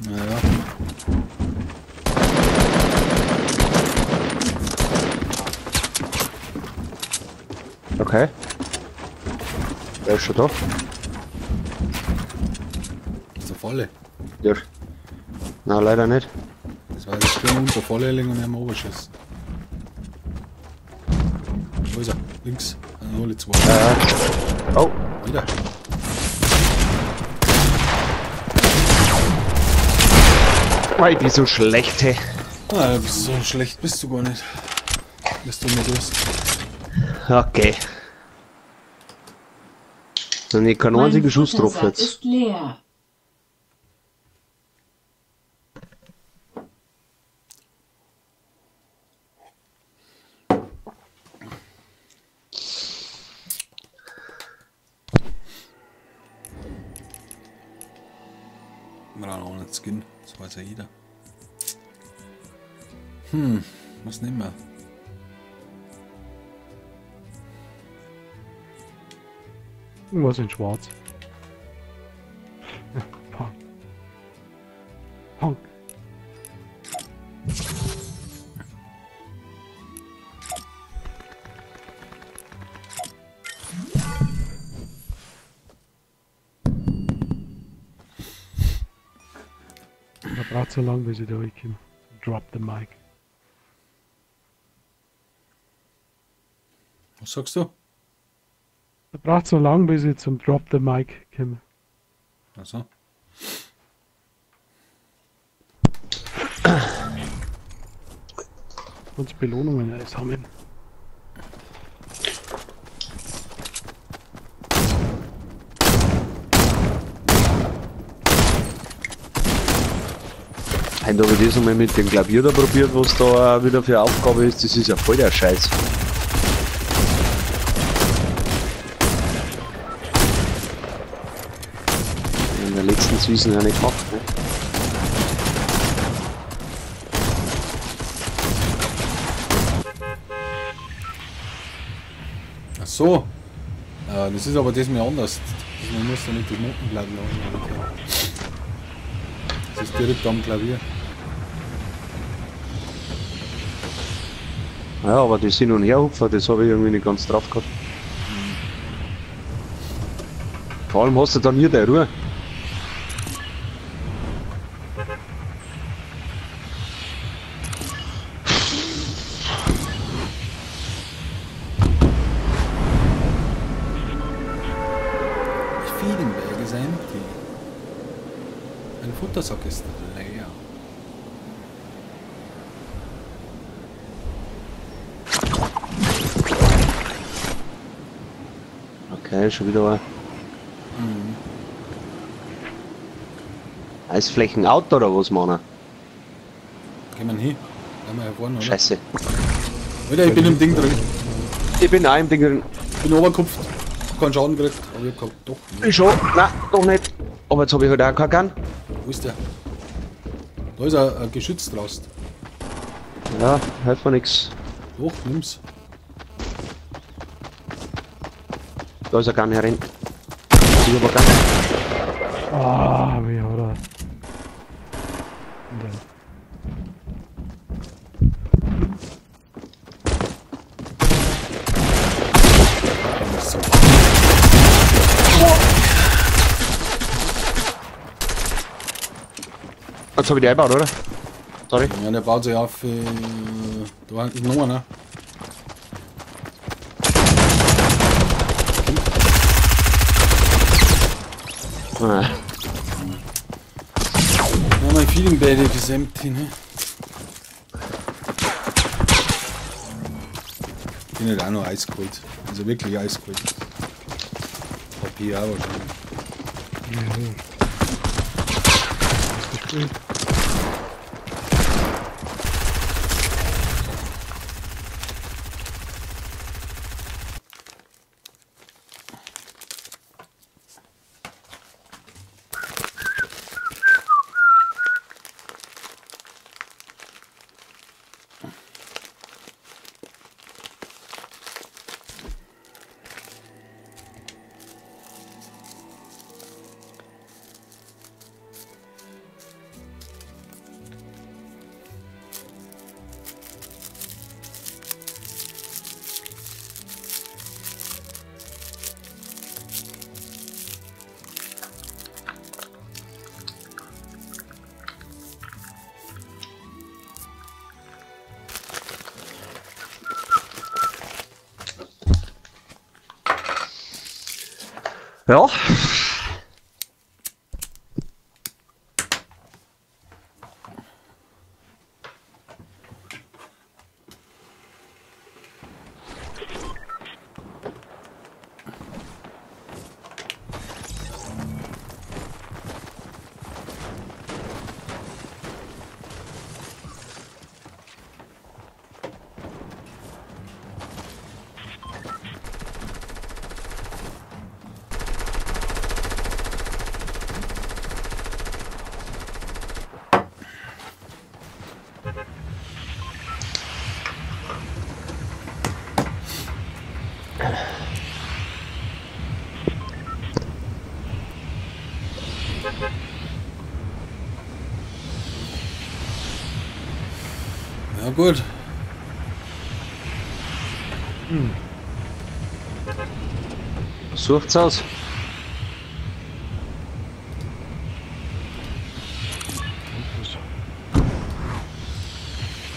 Naja. Okay. Der ist schon da. Das ist eine Falle. Ja. Nein, leider nicht. Das war jetzt schön unter Falle liegen und haben Oberschuss. Wo ist er? Links. Alle zwei. Oh. Wieder. Weil die so schlecht, hey. Ah, so schlecht bist du gar nicht. Bist du nicht Lust. Okay. Dann ich keinen Mein einzigen Schuss drauf Futtersack jetzt. ist leer. Wir brauchen auch einen Skin, das weiß ja jeder. Hm, was nehmen wir? Irgendwas in schwarz. Punk. Punk. Da braucht so lange, bis ich da hinkomme. Drop the mic. Was sagst du? Da braucht so lange, bis ich zum Drop the Mic komme. Achso. Und Belohnungen alles haben. Heute habe ich das einmal mit dem Klavier da probiert, was da wieder für Aufgabe ist. Das ist ja voll der Scheiß. In der letzten Season ja nicht gemacht, ne? Ach so. Das ist aber diesmal anders. Man muss da nicht das Notenblatt laden. Das ist direkt am Klavier. Ja, aber das Hin- und Herhupfer, das habe ich irgendwie nicht ganz drauf gehabt. Vor allem hast du dann hier deine Ruhe. Mein Futtersack ist leer. Okay, schon wieder ein. Mhm. Eisflächen-Auto oder was, Mann? Gehen wir hin. Gehen wir hier vorne, oder? Scheiße. Alter, ich bin im Ding drin. Ich bin auch im Ding drin. Ich bin oberkupft. Hab keinen Schaden gekriegt, aber ich hab doch. Ich schon. Nein, doch nicht. Aber jetzt hab ich halt auch keinen Gun. Wo ist der? Da ist ein Geschütz draußen. Ja, hilft mir nix. Doch, nimm's. Da ist ein Gun herin. Ich hab einen Gun. Ah, wie hat er. Jetzt hab ich die eingebaut, oder? Sorry. Ja, der baut sich auf. Da ist noch einer. Ah. Ja, mein Feeding Bag ist empty, ne? Ich bin halt auch noch eiskalt. Also wirklich eiskalt. Papier auch wahrscheinlich. Ja. Das ist Ja. Ja gut. Hm. Sucht's aus.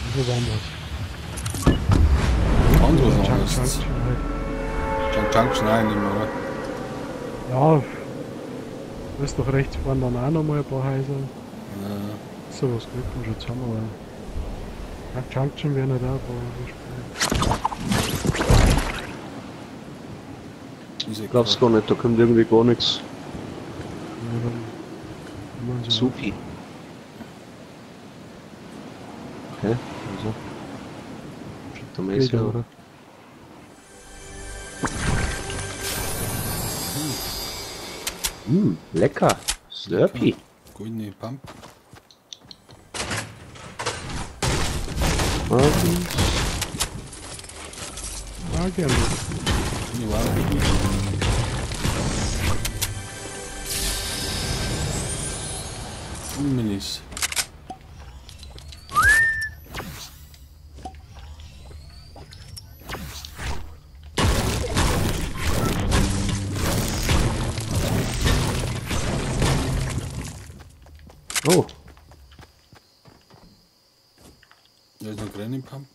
Das ist anders. Ganz was anderes. Junk Junction nein, nicht mehr, oder? Ja. Du bist doch rechts fahren dann auch nochmal ein paar Häuser. Ja. So was kriegt man schon zusammen, aber Junk Junction wäre nicht auch ein paar. Ich glaub's gar nicht, da kommt irgendwie gar nichts. Ja, Supi. Okay, also. Schickt am Essen, oder? Hm, lecker. Slurpee. Goldene Pump. Ah, gerne. Minis. Oh. Da ist noch Granny Pump.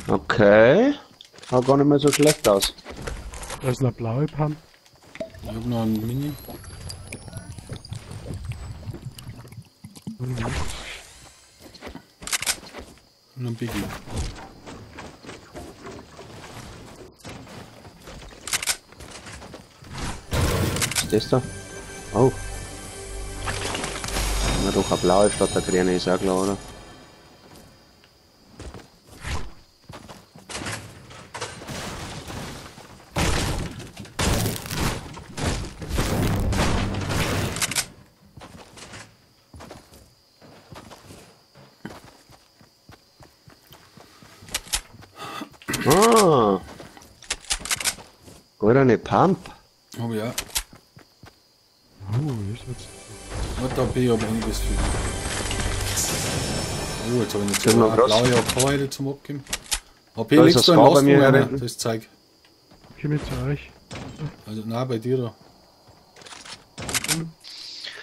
Okay. Schaut gar nicht mehr so schlecht aus. Da ist eine blaue Pump. Ich hab noch einen Mini. Und ein Biggie. Was ist das da? Oh. Na doch, eine blaue statt der grüne ist auch klar, oder? Ah. Goldene Pump. Oh ja. Oh, ist jetzt. Warte, da ich hab einiges für. Oh, jetzt habe ich noch zwei blaue AK heute zum Abgeben. AP liegst du in Lastwagen, das Zeug. Ich komme zu euch. Also, nein, bei dir da.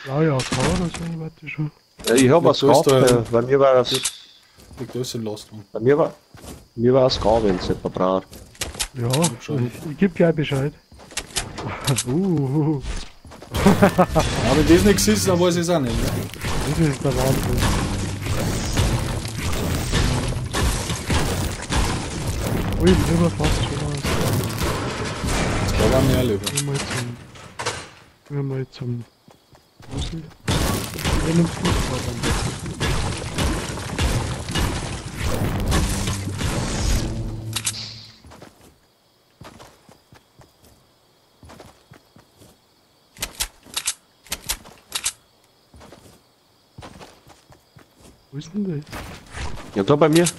Blaue AK oder so, warte schon. Ja, ich hab was gehabt, bei mir war das. Liegt alles in Lastwagen. Bei mir war. Mir war es gar, wenn es jemand braucht. Ja, ich geb gleich Bescheid. Ja, wenn das nichts ist, dann weiß ich es auch nicht. Ne? Das ist der Wahnsinn. Ui, lieber fast schon aus. Jetzt war mehr lieber. Gehen wir mal zum Fußball. Wir nehmen Fußball am besten. Wo ist denn das? Ja, da bei mir. Ja.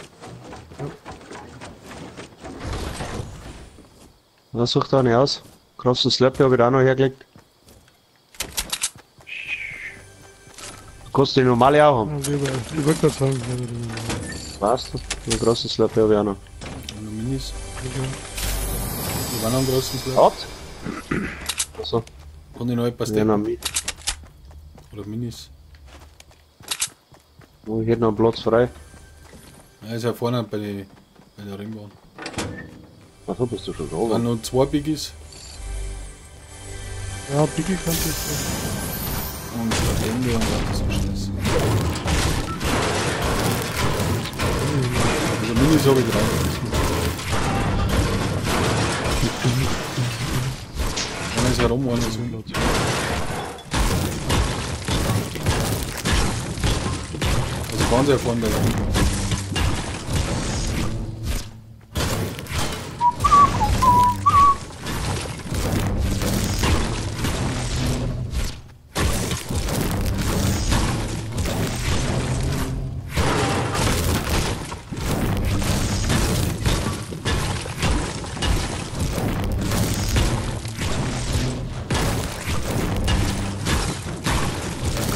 Was sucht da nicht aus? Großen Slurpee habe ich da auch noch hergelegt. Du kannst die normale auch haben. Ja, ich wollte gerade sagen, die normale. Weißt du? Den großen Slurpee habe ich auch noch. Und noch Minis. Ich war noch einen großen Slurpee. Habt? Achso. Kann ich noch etwas ja, noch mit. Oder Minis. Oh, ich hätte noch einen Platz frei. Ja, ist ja vorne bei der Rennbahn. Achso, bist du schon da? Waren noch zwei Biggies. Ja, Biggie kannst du jetzt. Und Ende und das ist Scheiß. Also Minis habe ich drei. Einer ist herum, einer ist um. Also fahren sie ja vorne bei der Rennbahn.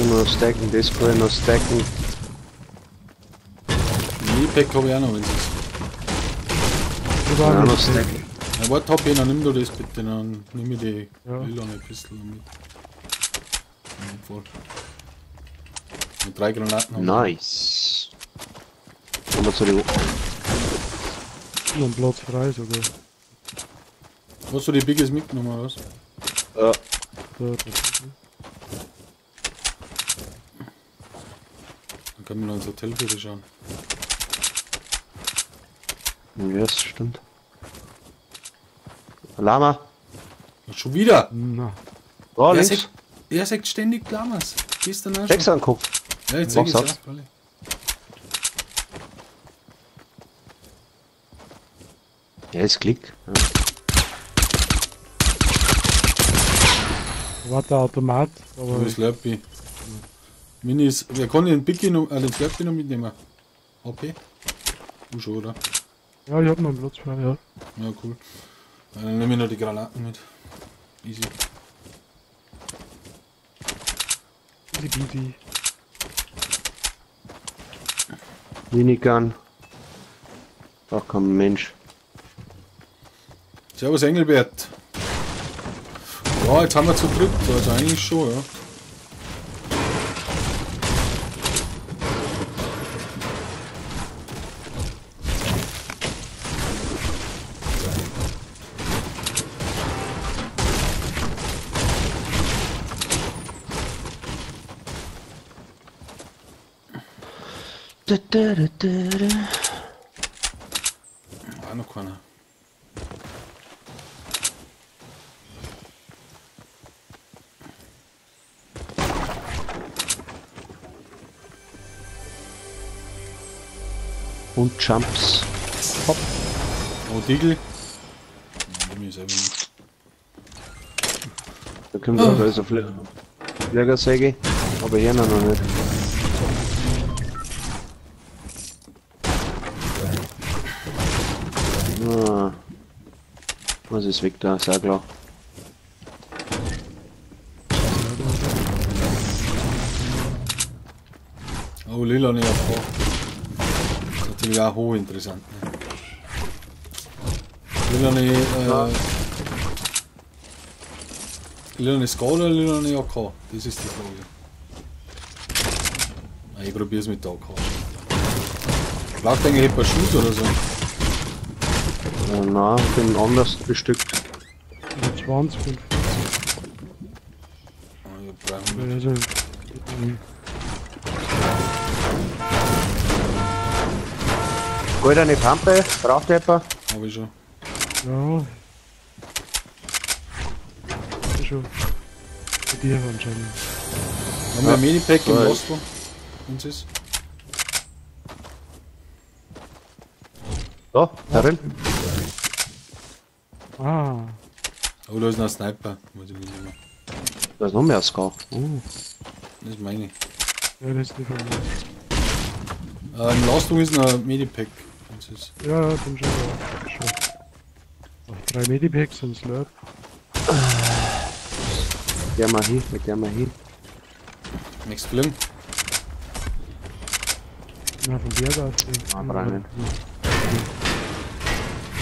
Noch stacken, das kann ich noch stacken. E-Pack habe ich auch noch, wenn es ist. Ich auch noch stacken. Ja, warte, hab ich, dann nimm du das bitte, dann nimm ich die lila Pistole mit. Und 3 Granaten haben. Nice. Kommen wir zu den. Noch ein Platz frei sogar. Hast du die Biggies mitgenommen, oder was? Ja. Ja. Dann können wir noch ins Hotel für schauen. Ja, das stimmt. Lama. Schon wieder? Na. Oh, links. Er sagt ständig Lamas. Gestern auch schon. Sechs anguckt. Ja, jetzt seh ich's auch. Ja, ist Klick. Ja. War der Automat, aber. Du Slurpee. Minis, wer kann den Biggie noch, den Slurpee noch mitnehmen? Okay. Du schon, oder? Ja, ich hab noch einen Platz frei, ja. Ja, cool. Dann nehme ich noch die Granaten mit. Easy. Easy peasy. Minigun. Ach komm, Mensch. Servus Engelbert. Ja, jetzt haben wir zu dritt, also eigentlich schon, ja. Da, da, da, da, da. Auch noch keiner. Und Jumps. Hopp. Oh, Diegel. Nein, nehme ich selber nicht. Da kommt auch da ist ein Fliegersäge, aber hier noch nicht. Ah. Was ist weg da? Ist auch klar. Oh, lila nicht auf. Das ist natürlich auch hochinteressant. Ne? Lila Lila Ska oder lila AK? Das ist die Frage. Nein, ich probier's mit der AK. Braucht eigentlich ein paar Schuss oder so? Ja, nein, ich bin anders bestückt. 20 und 40. Ah, ich hab 300. Also, Goldene Pampe, braucht jemand? Hab ich schon. Ja. Ist schon. Bei dir anscheinend. Haben wir ein Minipack im Hostel? Wenn's ist. Da, darin. Ah. Oh, da ist noch ein Sniper. Muss ich mitnehmen. Da ist noch mehr Ska. Das ist meine. Ja, das ist die von mir. Im Lastung ist noch ein Medipack. Ist. Ja, ja, bin schon da. Schon. Noch 3 Medipacks und Slurp. Geh mal hin, mit der mal hin. Nächstes Film. Na, vom Berg aus. Ah, brauch ich nicht.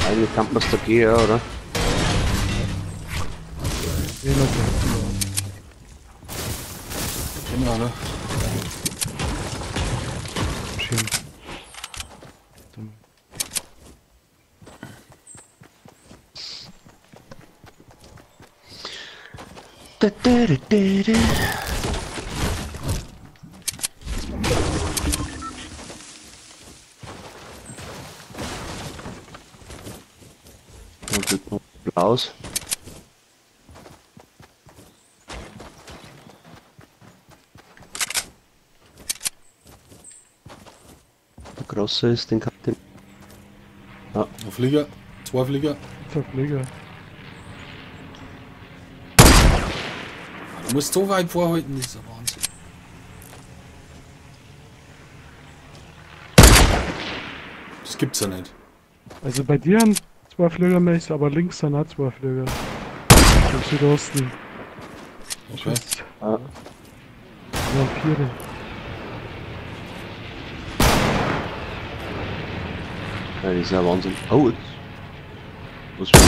Eigentlich kann man's da gehen, ja, oder? Ja, genau, ne? Schön. Da, da, da, da, da. Und wird noch Blaus. Der große ist, den kann ich. Ja. Ein Flieger, 2 Flieger. 2 Flieger. Du musst so weit vorhalten, das ist ja Wahnsinn. Das gibt's ja nicht. Also bei dir haben 2 Flüger, aber links sind auch 2 Flüger. Im Südosten. Okay. Ja. Ja, 4. Ja, das ist ja Wahnsinn. Oh, jetzt. Was ist das?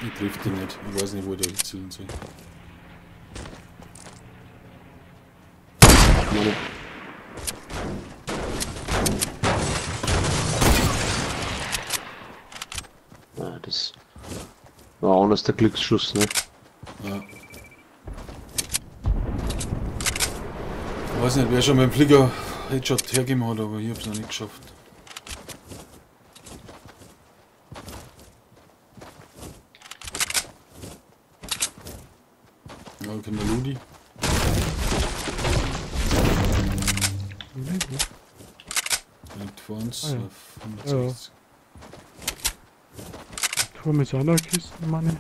Ich triff die nicht. Ich weiß nicht, wo ich da hinzielen soll. Ja, das war anders der Glücksschuss, ne? Ja. Ich weiß nicht, wer schon beim Flieger Headshot hergegeben hat, aber ich hab's noch nicht geschafft. Ja, okay, der Ludi. Liegt vor uns. Ah, ja. Auf 160. Ja. Turm ist auch noch eine Kiste, Mann.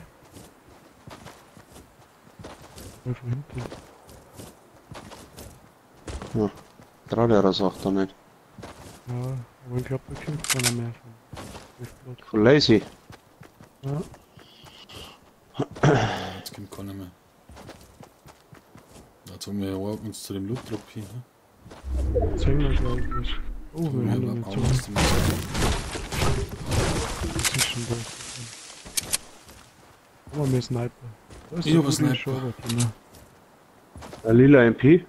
Von hinten. Ja, traut er das auch da nicht. Ja, aber ich glaube, da kommt keiner mehr von. Von Lazy. Ja. Ja, jetzt kommt keiner mehr. Jetzt haben wir uns zu dem Loot Drop hin. Ne? Zeigen wir, glaube ich. Oh, wir haben noch nicht. Das ist schon da. Aber wir Sniper. Da ist Ich hab einen Sniper. Ein lila MP.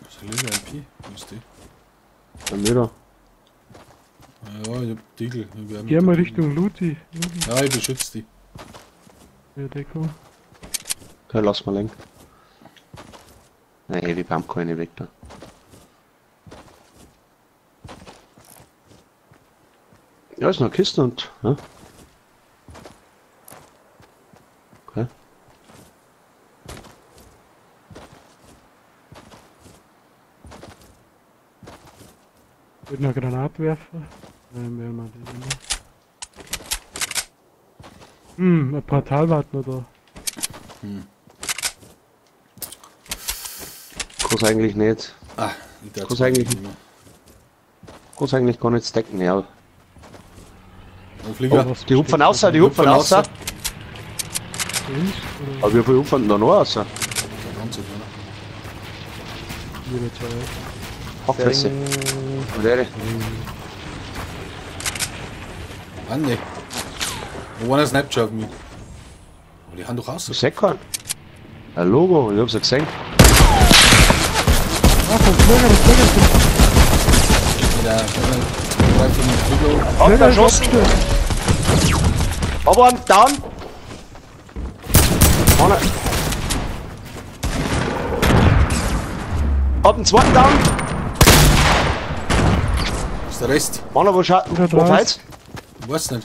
Was ist ein lila MP? Wo ist die? Bei mir da. Ja, ich hab Diegel. Geh mal Richtung Looty. Ja, ich beschütze die. Ja, Deckung. Okay, lass mal lenken. Nein, Heavy Pump kann ich nicht weg da. Ja, ist noch eine Kiste und. Ja. Okay. Ich würde noch Granatwerfer. Nein, werden wir den immer. Hm, ein Portal warten wir da. Hm. Kann's eigentlich nicht. Ah, ich darf kann's eigentlich gar nicht stacken, ja. Oh, Flieger. Oh, die hupfen raus, die hupfen raus. Aber wie viel hupfen denn da noch raus? Hackfresse. Und der. Mann, ne. Wo einer sniped schon auf mich. Aber die haben doch raus. Ich seh keinen. Ein Logo, ich hab's ja gesehen. Ah, vom Flieger, das Flieger ist. Hab erschossen! Aber einen down! Einer. Hab einen zweiten down! Ist der Rest? Mann, wo schaut? Wo fällt's? Ich weiß nicht.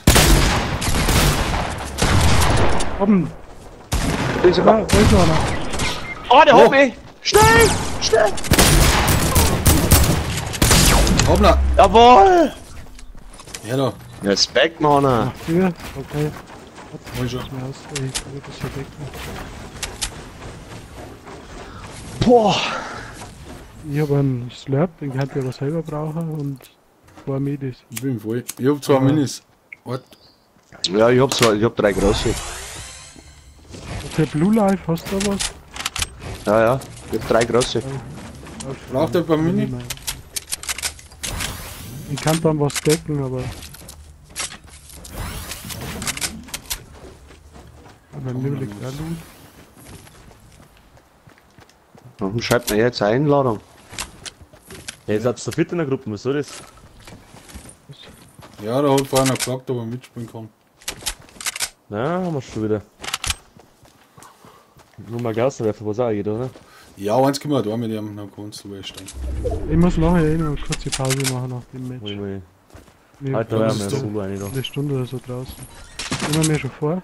Oben! Da ist ja, da ist noch einer. Oh, der hat mich! Schnell! Schnell! Hoppla! Jawohl! Ja, da. Respekt, Mann! Ach, vier? Okay. Hol schon. Ich will das verdecken. Boah! Ich hab einen Slurp, den könnt ihr aber selber brauchen und 2 Medis. Ich bin voll. Ich hab 2 Minis. Warte. Ja, ich hab zwei, ich hab 3 große. Okay, Blue Life, hast du da was? Ja, ja, ich hab 3 große. Braucht ihr ein paar Mini? Ich kann dann was decken, aber. Aber mir liegt auch Loot. Warum schreibt man jetzt eine Einladung? Ja, ihr seid zu viert in der Gruppe, was soll das? Ja, da hat vorher noch gefragt, ob er mitspielen kann. Na, haben wir schon wieder. Nur mal Gas werfen, was auch geht, oder? Ja, eins können wir da mit dem, dann kannst du steigen. Ich muss nachher eh noch eine kurze Pause machen nach dem Match. Alter, wir haben ja solo eine da. Eine Stunde oder so draußen. Nehmen wir schon vor.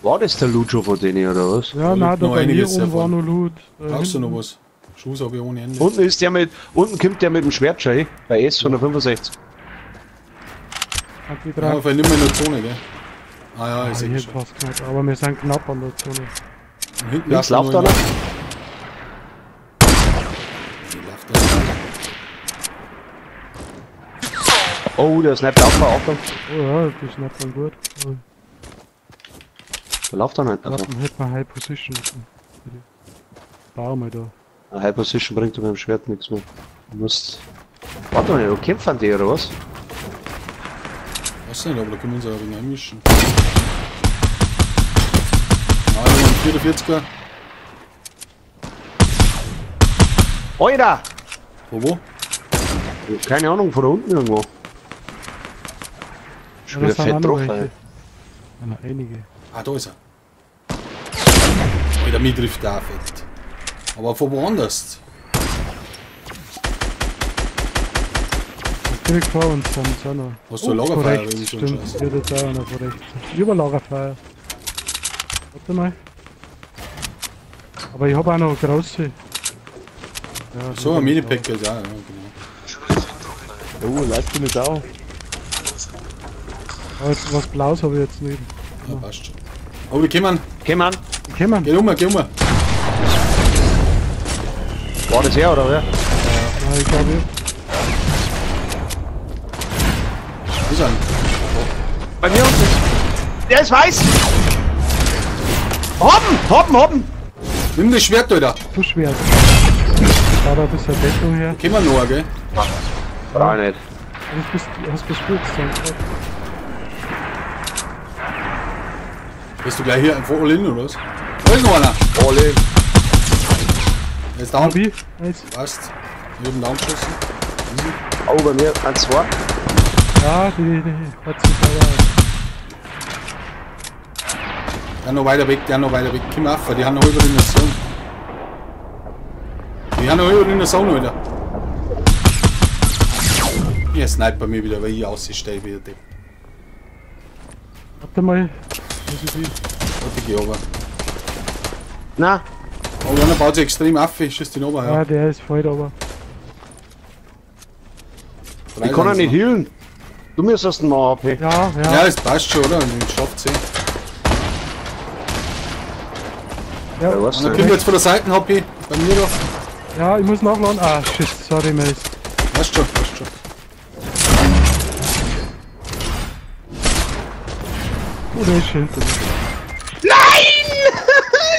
War das der Loot schon von denen oder was? Ja, nein, da bei mir oben war noch Loot. Brauchst du noch was? Schuss habe ich ohne Ende. Unten ist der mit, unten kommt der mit dem Schwert schon hin, bei S 165. Ja, vielleicht nicht mehr in der Zone, gell? Ah ja, ich seh schon. Fast knapp, aber wir sind knapp an der Zone. Und hinten links läuft einer. Oh, der snappt auf, Achtung. Oh ja, die snappt dann gut. Oh. Da läuft er nicht. Also. Hätte man High Position. Bau mal da. High Position bringt mit dem Schwert nichts mehr. Du musst. Warte mal, wo kämpfen die oder was? Weiß nicht, aber da können wir uns ja ein wenig einmischen. Ah, ich hab einen 44er. Alter! Von wo? Keine Ahnung, von da unten irgendwo. Schon wieder fett drauf, ey. Ja, einige. Ah, da ist er. Alter, mich trifft der auch fett. Aber von woanders. Direkt vor uns sind auch noch. Hast du ein Lagerfeuer? Rechts, stimmt, ja, da ist auch einer von rechts. Über Lagerfeuer. Warte mal. Aber ich hab auch noch große. Ja, so, ein Mini-Pack ist auch, ja, genau. Oh, Livestream ist auch. Aber jetzt, was Blaues habe ich jetzt nicht. Ja, passt schon. Oh, die kommen. Kommen. Die kommen. Geh um, geh um. War das er oder wer? Ja, ich glaube ich. Wo ist er? Bei mir unten. Der ist weiß! Hoppen! Hoppen, hoppen! Nimm das Schwert, Alter! Zu schwer. Da ein bisschen Deckung her. Kommen noch, gell? Brauch ich nicht. Hast gespritzt, dann. Bist du gleich hier einfach all in oder was? Da ist noch einer! All in! Er ist down. Wie? Nice. Passt. Ich hab ihn down geschossen. Easy. Oh, bei mir 1, 2. Ja, die hat sich aber. Der noch weiter weg, der noch weiter weg. Komm auf, die haben noch über in der Zone. Die haben noch über in der Zone, Alter. Ihr sniper mir wieder, weil ich ausstehe wie der Depp. Warte mal. Muss ich die? Warte, ich geh runter. Na. Oh, einer baut sich extrem auf, ich schieß den runter, ja. Ja, der ist voll aber. Ich kann ihn nicht healen. Du müsstest ihn mal AP. Ja, ja. Ja, es passt schon, oder? Ich schaff 10. Ja, ja, was und dann kommt jetzt von der Seite, HP. Bei mir doch. Ja, ich muss nachladen. Ah, shit, sorry, Mist. Passt schon, passt schon. Oh, der ist hinter mir. Nein!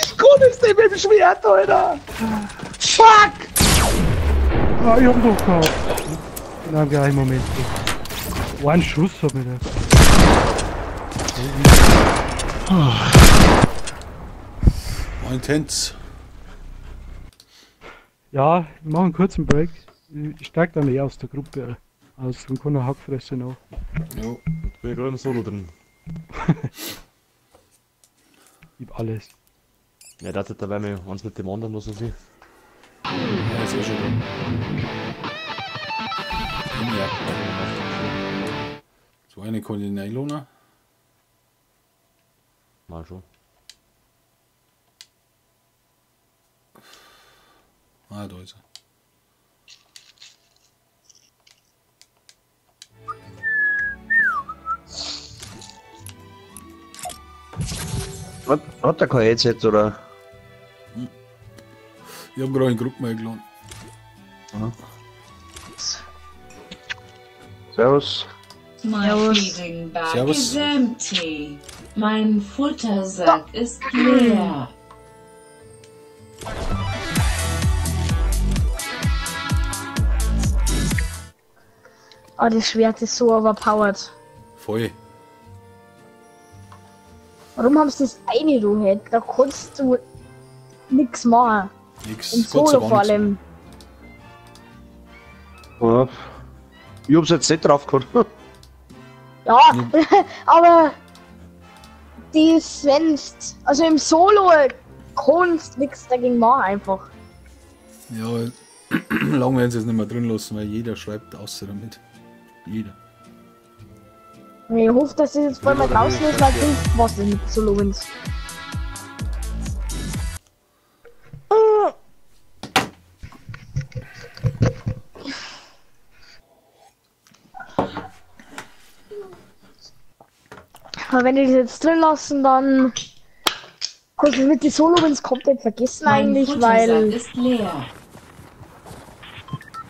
Ich kann es nicht mit dem Schwert, Alter! Fuck! Ah, ich hab ihn doch gehabt. In einem gleichen Moment. Ein Schuss hab ich da. War intens. Ja, wir machen einen kurzen Break. Ich steig dann eh aus der Gruppe aus und kann eine Hackfresse noch. Jo. Ich bin ja gerade im Solo drin. Ich hab alles. Ja, das ist dabei mir eins mit dem anderen, was weiß ich. Ja, ist eh schon drin. Ja. So eine kann ich reinlohnen. Mal schon. Ah, da ist er. Hat der kein Headset oder? Ich hab gerade in Gruppen eingeladen. Aha. Servus. My feeding bag Servus. is empty. Mein Futtersack ist leer. Oh, das Schwert ist so overpowered. Voll. Warum haben sie das eine, du halt? Da kannst du nix machen. Nix. Im Solo vor allem. Ja. Ich hab's jetzt nicht drauf gehabt. Ja, aber die Svenst, also im Solo kannst nix dagegen machen einfach. Ja, lange werden sie es nicht mehr drin lassen, weil jeder schreibt außer damit. Jeder. Ich hoffe, dass das jetzt bald mal draußen ist, weil sonst was ist mit Solo Wins. Aber wenn die das jetzt drin lassen, dann kannst du mit die Solo Wins komplett vergessen Mein eigentlich, Futtersack weil ist leer.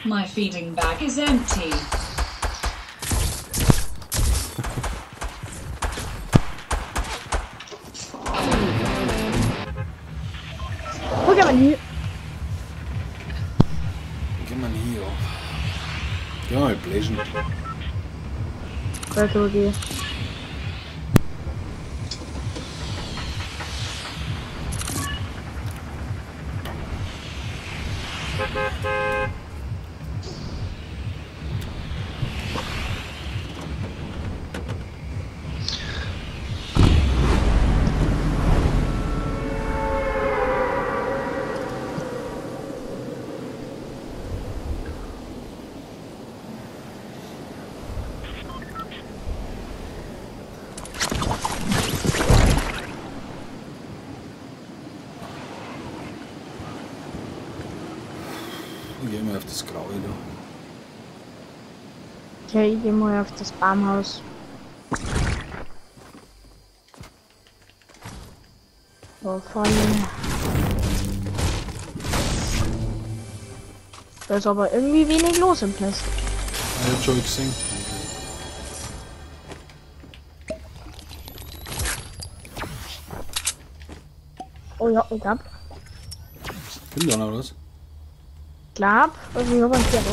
My feeding bag is empty. Wo gehen wir hier? Gehen wir hier auf. Gehen wir mal bläschen. Okay, okay. Gehen wir auf das Graue da. Okay, ich geh mal auf das Baumhaus. So, voll. Da ist aber irgendwie wenig los im Platz. Ich hab schon gesehen. Oh ja, ich glaub. Bin da noch was? Glaub, also ich hab einen Pferd.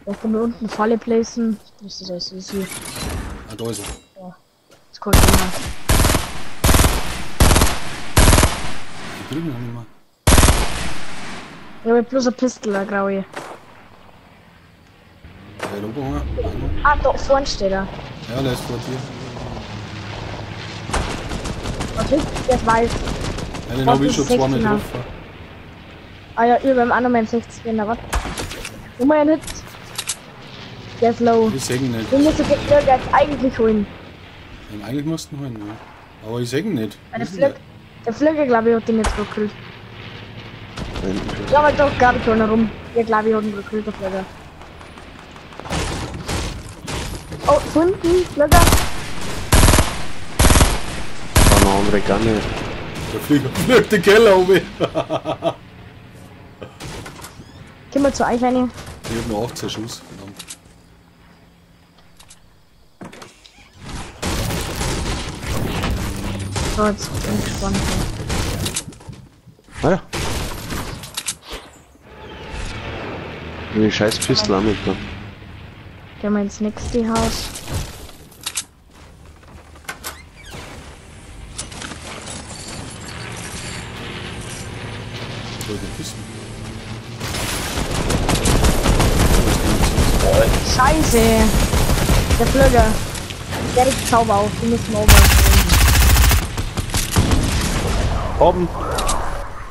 Da können wir unten Falle placen. Das ist alles easy. Ah, da ist er. Ja, das kommt immer. Die drüben haben wir mal. Ich hab bloß eine Pistole, eine graue. Ja, da oben haben wir. Ah, da vorne steht er. Ja, der ist vor dir. Warte, der ist weiß. Ja, den hab ich schon zweimal 16er. getroffen. Ah ja, über dem anderen mein 16er, was? Immer ein Hit. Der ist low. Ich seh ihn nicht. Den musst du jetzt eigentlich holen. Ja, eigentlich mussten wir holen, ja. Aber ich seh ihn nicht. Der Flügge, glaube ich, hat den jetzt gekillt. Ja, aber doch, glaube ich, schon herum. Der, glaube ich, hat ihn gekillt, der Flügge. Oh, hinten, Flügge. Da noch andere Ganne. Der Flügge fliegt den Keller oben. Gehen wir zu euch rein. Ich hab nur 18 Schuss, verdammt. So, jetzt bin ich gespannt. Ah ja. Die scheiß Pistole auch mit da. Gehen wir ins nächste Haus. Scheiße! Der Flügge. Der regt sauber auf, die müssen wir oben. Oben.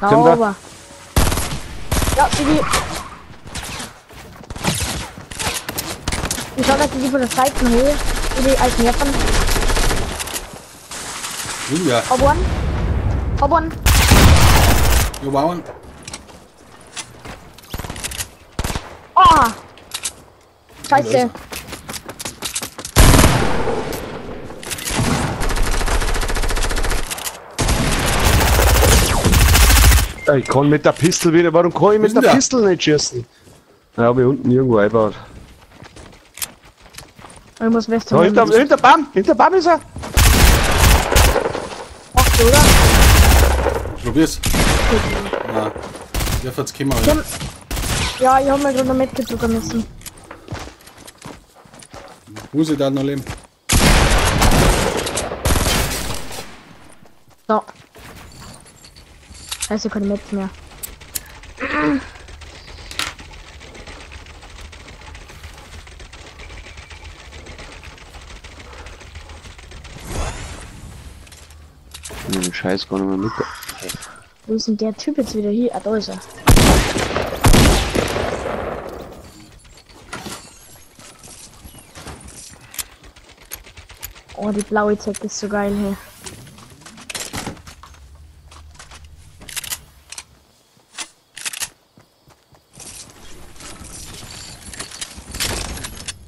Sauber. Ja, Sigi. Ich schau, dass ich die von der Seite hole. Die als Nerven. Ja. Hab one. Hab one. Ja, one. Oh! Scheiße. Ich kann mit der Pistole wieder. Warum kann ich mit der Pistole nicht schießen? Ja, hab ich unten irgendwo eingebaut. Ich muss West. So, hinter Baum! Hinter Baum ist er! Ach, oder? Probier's. Ja. Der wird's kommen. Ja, ich hab mir gerade noch mitgedrucken müssen. Muss ich da noch leben? So. Scheiße, keine Metz mehr. Den Scheiß gar nicht mehr mit. Wo ist denn der Typ jetzt wieder hier? Ah, da ist er. Oh, die blaue Zeck ist so geil hier.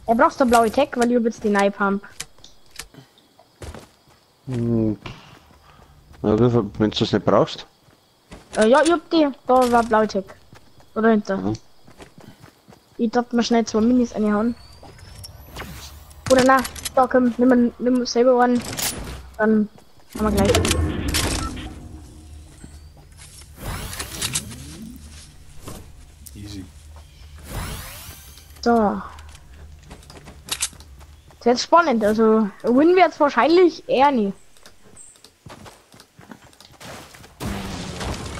Er braucht eine blaue Tech, weil ich hab jetzt die neue Pump. Hm. Na, wenn du das nicht brauchst. Ja, ich hab die. Da war blaue Tech. Da dahinter. Mhm. Ich darf mir schnell 2 Minis reinhauen. Oder na, da komm, nimm selber einen. Dann haben wir gleich. Easy. So. Ist jetzt spannend, also win wir jetzt wahrscheinlich eher nie.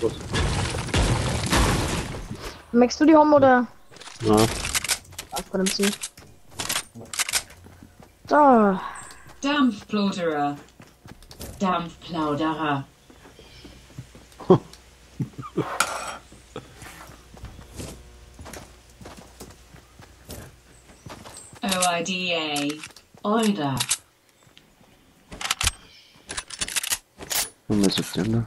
Was? Möchtest du die haben oder? Ja. Ach, verdammt sie. So. Dampfplauderer. Dampfplauderer. OIDA. Oida. Was ist denn da?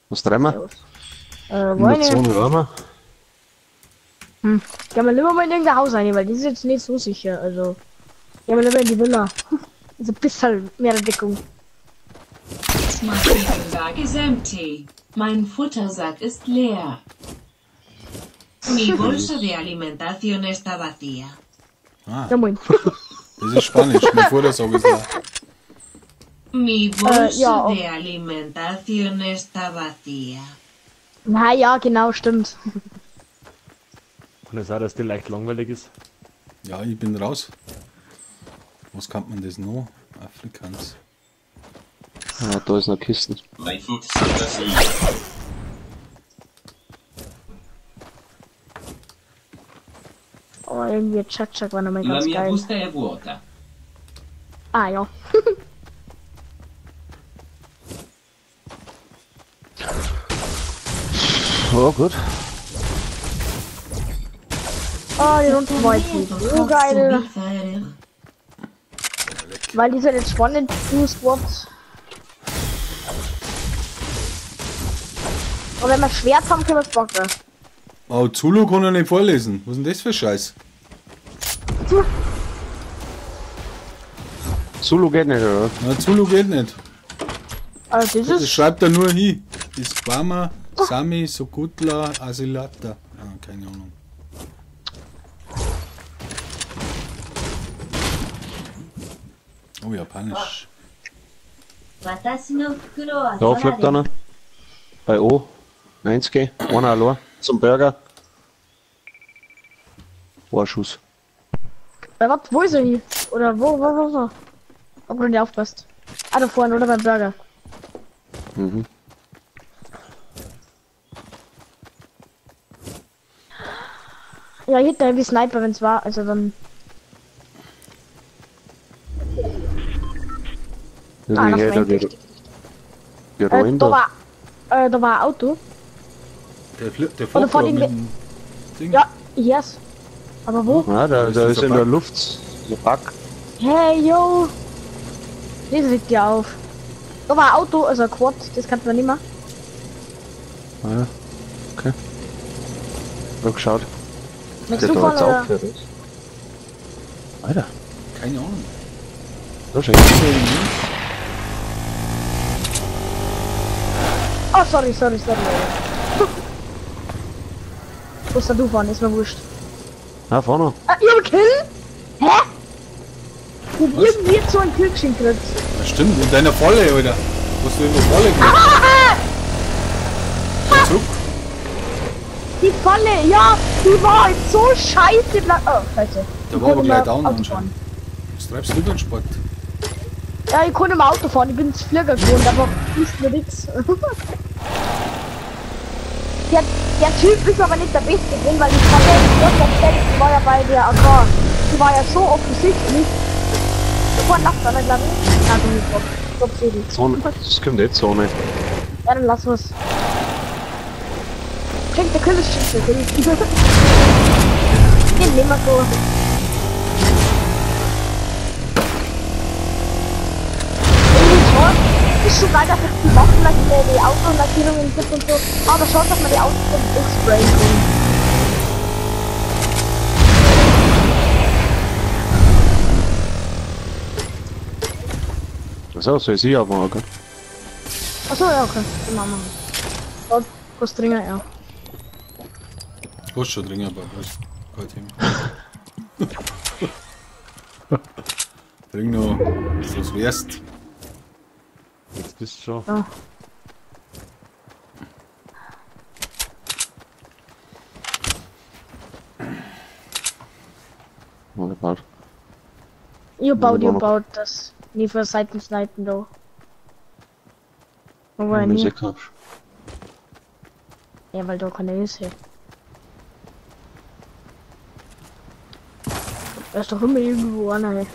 Was treiben wir? Wollen wir? Hm. Gehen wir lieber mal in irgendein Haus rein, weil das ist jetzt nicht so sicher. Also, gehen wir lieber in die Villa. Also ein bisschen mehr Deckung. My sleeping bag is empty. Mein Futtersack ist leer. Mi bolsa de alimentación está vacía. Ah. Ja, moin. Das ist Spanisch, mein Futtersack ist leer. Mi bolsa ja, de alimentación está vacía. Na ja, genau, stimmt. Kann es sein, dass die leicht langweilig ist? Ja, ich bin raus. Was kann man das noch? Afrikaans. Ah, da ist noch Kisten. Mein Futtersack ist leer. Oh, irgendwie Tschak-Tschak war nochmal La ganz mia geil. busta è vuota. Ah, ja. Oh, gut. Oh, die Runde war jetzt nicht so geil. Weil die sind jetzt spannend, du swapped. Aber wenn wir Schwert haben, können wir es packen. Oh, Zulu kann er nicht vorlesen. Was ist denn das für Scheiß? Zulu geht nicht, oder? Na, Zulu geht nicht. Also das, das schreibt er nur hin. Isquama, Sami, Sokutla, Asilata. Ah, keine Ahnung. Oh, Japanisch. Da fliegt einer. Bei O. 90, einer allein. Zum Burger. Ein Schuss. Warte, wo ist er hier? Oder wo? Ob du nicht aufpasst. Ah, da vorne, oder beim Burger. Mhm. Ja, ich hätte wie Sniper, wenn es war. Also dann. Ah, das war da war ein Auto. Der fährt da mit dem Ding. Ja, yes. Aber wo? Ja, da ist in der Luft so Bug. Hey, yo! Das regt ja auf. Da war ein Auto, also ein Quad, das kann man nicht mehr. Ah, okay. Hab geschaut. Möchtest du fahren, oder? Alter. Keine Ahnung. Da schau ich. Oh, sorry. Wo ist da du fahren? Ist mir wurscht. Ah, vorne. Ah, ich hab einen Kill? Hä? Ich hab irgendwie jetzt so einen Kill geschenkt gekriegt. Ja, stimmt, in deiner Falle, Alter. Wo hast du in der Falle gekriegt? Ah! Zurück. Die Falle, ja, die war halt so scheiße. Oh, scheiße. Da war aber gleich down anscheinend. Was treibst du denn Sport? Ja, ich konnte im Auto fahren, ich bin ins Flieger gewohnt, aber ist mir nix. Der Typ ist aber nicht der Beste drin, weil die Falle, die war ja bei der AK. Die war ja so offensichtlich. Da vorne lacht einer, glaube ich. Nein, du nicht. Zone. Das kommt nicht Zone. Ja, dann lass was. Klingt der Kill ist schon der Kill. Den nehmen wir so. Ist schon geil, dass es die Waffen, die Autolackierungen gibt und so, aber schaut, dass man die Autos dann durchsprayen kann. Achso, soll ich sie aufmachen, okay? Achso, ja, okay. Dann machen wir. Dort, kostet dringend, ja. Kostet schon dringend, aber das kein Thema. Trink noch, was wärst. Jetzt bist du schon. Ja. Ich baut das nie für Seiten snipen da. Aber nie. Ja, weil da keine ist hier. Da ist doch immer irgendwo einer. Hey.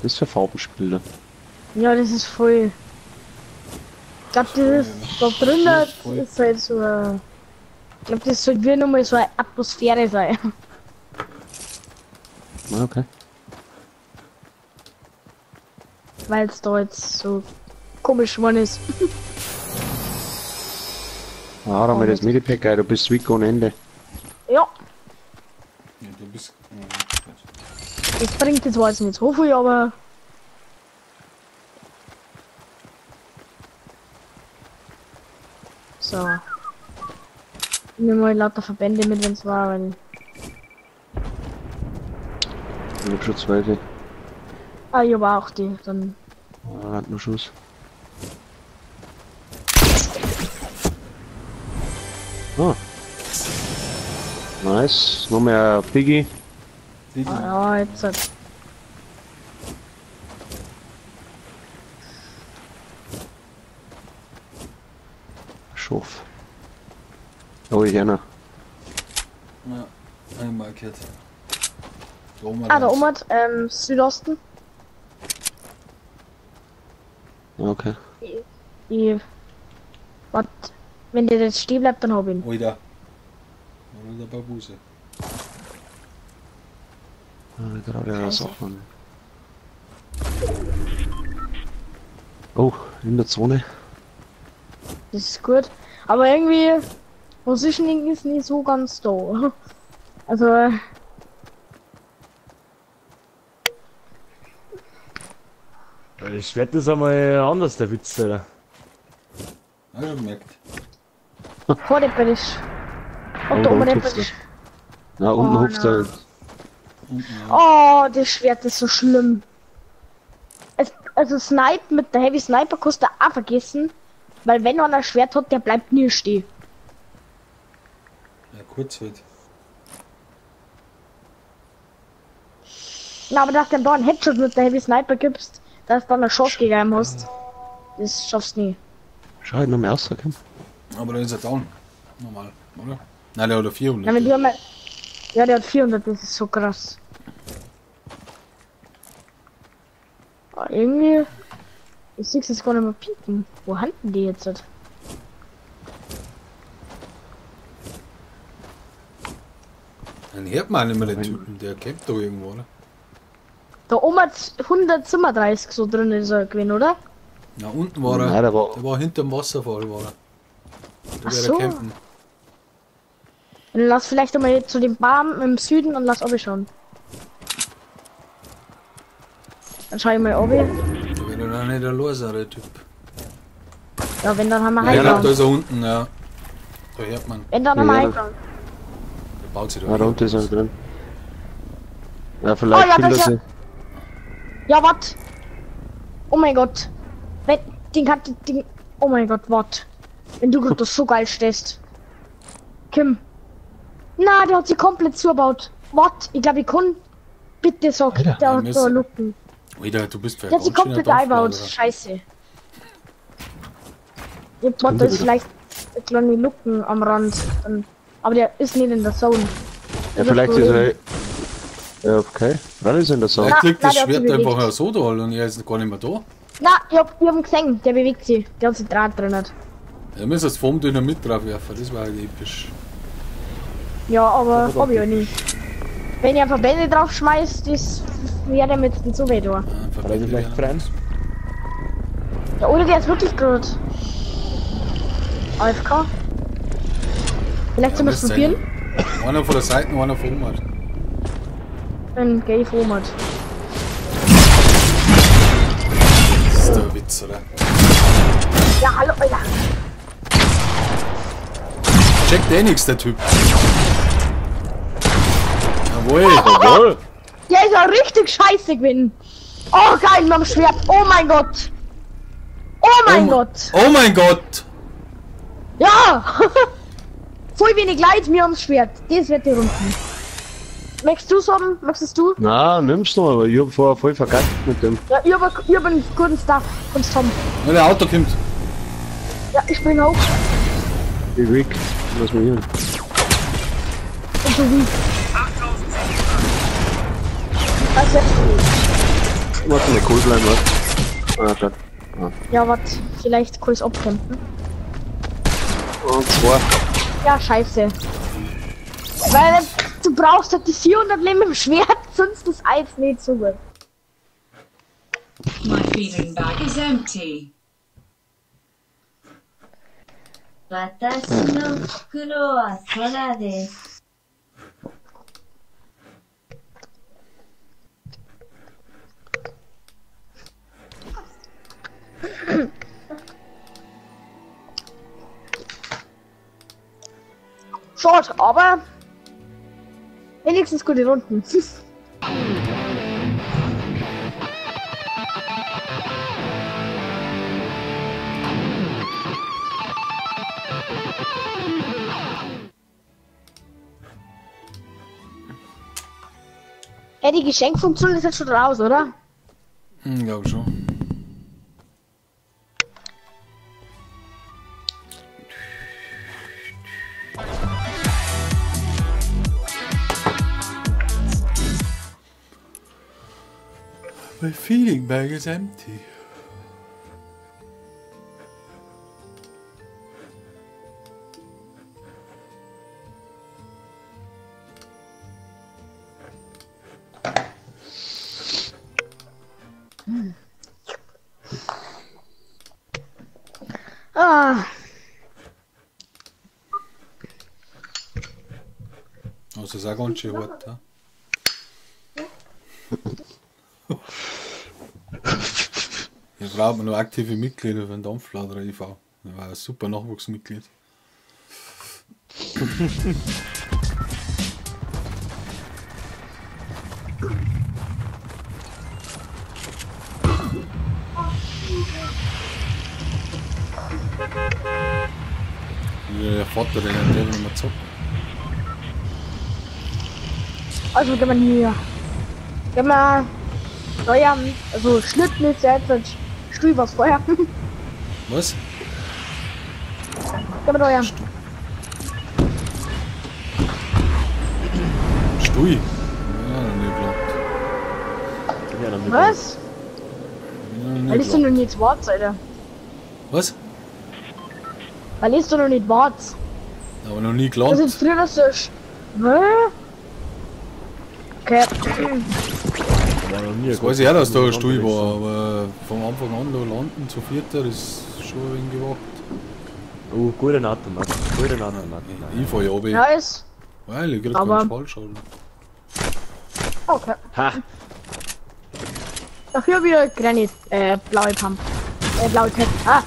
Das ist für Farbenspiele. Ja, das ist voll. Ich glaube, das ist da drinnen ist halt so. Ich glaube, das sollte wie nochmal so eine Atmosphäre sein. Okay. Weil es da jetzt so komisch geworden ist. Ah, da haben wir das Medipack, du bist weak ohne Ende. Ja. Ja, du bist. Das bringt jetzt zwar jetzt nicht so viel, aber. So. Ich nehme mal lauter Verbände mit, wenn es war, weil. Ich hab schon 12. Ah, ich hab auch die, dann. Ah, hat nur Schuss. Ah. Nice. Noch mehr Piggy. Ah, ja, jetzt hat. Schof. Oh, ich einer. Ja, einmal markiert. Ah, da oben hat, Südosten. Okay. Warte, wenn der jetzt stehen bleibt, dann hab ich ihn. Alter. Oder der Babuse. Ah, da hab ich Sachen. Oh, in der Zone. Das ist gut. Aber irgendwie, Positioning ist nicht so ganz da. Also. Das Schwert ist einmal anders, der Witz, Alter. Hab ich schon gemerkt. Vordepperisch. Ob da oben ist. Na, unten oh, hupft er. Oh, das Schwert ist so schlimm. Es, also Snipe mit der Heavy Sniper kostet auch vergessen. Weil wenn man ein Schwert hat, der bleibt nie stehen. Ja, kurz halt. Na, aber dass du da einen Headshot mit der Heavy Sniper gibst, dass du dann eine Chance gegen ihn hast. Das schaffst du nie. Schau, ich noch mehr rauskommen. Aber da ist er down. Normal, oder? Nein, der hat 400. Ja, wenn du einmal... Ja, der hat 400, das ist so krass. Aber irgendwie... Ich sehe es gar nicht mehr pieken. Wo handen die jetzt? Dann hört man nicht mehr den Typen, der campt da irgendwo, oder? Da oben hat 137 so drin ist er gewesen, oder? Na, unten war er. Nein, der war hinterm Wasserfall, war er. Da Ach wäre so. er campen. Dann lass vielleicht einmal zu dem Baum im Süden und lass oben schauen. Dann schau ich mal oben. Da wäre dann nicht der losere Typ. Ja, wenn dann haben wir Ja, ja, Highground. da ist er unten, ja. Da hört man. Wenn dann haben wir Ja, Highground. Der baut sich da. Ja, da unten ist er drin. Ja, vielleicht Oh, ja, killt das er ja- sie. Ja, wat? Oh mein Gott. Wenn, den kann, den, oh mein Gott, wat? Wenn du gerade so geil stehst. Kim. Na, der hat sie komplett zugebaut. Wat? Ich glaube, ich kann. Bitte sag, Alter. der Ja, hat da müssen- Lucken. Alter, du bist Der hat sie komplett eingebaut. Scheiße. Ich warte, da ist vielleicht eine kleine Lucken am Rand. Dann, aber der ist nicht in der Zone. Ja, vielleicht ist er. Ja, okay. Wann ist in der Zone? Vielleicht liegt Na, das der hat Schwert sie einfach bewegt. so da und er ist gar nicht mehr da. Na, ich hab ihn gesehen. Der bewegt sich. Der hat sich Draht drin. Ja, müssen das vom Dynamit drauf werfen, das war halt episch. Ja, aber hab ich ja nicht. Wenn ich einfach Bände drauf schmeiß, das wäre dem jetzt nicht so weh da. Ja, Hat er Verbände sich vielleicht wären- freuen? Ja, oder der ist wirklich gerade. AFK. Vielleicht sollen wir es müsste probieren. sein. Einer von der Seite, einer von oben halt. Dann geh ich vor halt. Das ist der Witz, oder? Ja, hallo, Alter. Checkt eh nix, der Typ. Jawohl. Jawohl! Der ist ja richtig scheiße gewesen. Oh, geil, mit dem Schwert. Oh mein Gott. Oh mein Gott. Oh mein Gott! Ja! Voll wenig Leid mir ums Schwert. Das wird die Runden. Möchtest du's haben? Möchtest du? Na, nimm's noch, aber ich hab vorher voll verkackt mit dem. Ja, ich hab einen guten Stuff. Kommst haben. Ja, der Auto kommt. Ja, ich spring hoch. Wie weak. Lass mich hier. Und so wie. Was jetzt? Warte mal, cool bleiben, was? Ah, schade. Ja, warte. Vielleicht kann ich's abkämpfen. Und zwei. Ja, scheiße. Weil du brauchst halt die 400 Leben im Schwert, sonst ist Eis nicht so gut. My feeding bag is empty. 私の袋は空です。 Schade, aber wenigstens gute Runden. Ja, die Geschenkfunktion ist jetzt schon raus, oder? Hm, glaub schon. My feeding bag is empty. Ah. Das ist auch ganz schön hart, ja? Hier braucht man noch aktive Mitglieder für den Dampfladerer e.V. Das war ein super Nachwuchsmitglied. Der Vater, der hat nicht mehr zocken. Also gehen wir hier. Gehen wir Steuern, also Schlitten ist ja jetzt Stuhl was vorher. Was? Gehen wir steuern. Stuhl? Ja, noch nie geglaubt. Was? Weil ist du noch nicht wart's, Alter. Was? Weil ist du noch nicht wart's. Aber noch nie gelandet. Das ist früher so. Okay. Das weiß ich auch, dass da ein Stuhl war, aber vom Anfang an da landen zu vierter ist schon ein wenig gewagt. Oh, guter Automat, guter Automat. Ich fahr ja runter. Nice. Weil ich krieg keinen Fallschaden. Okay. Ha! Dafür wieder Granit, blaue Pump. Blaue Tech. Ah!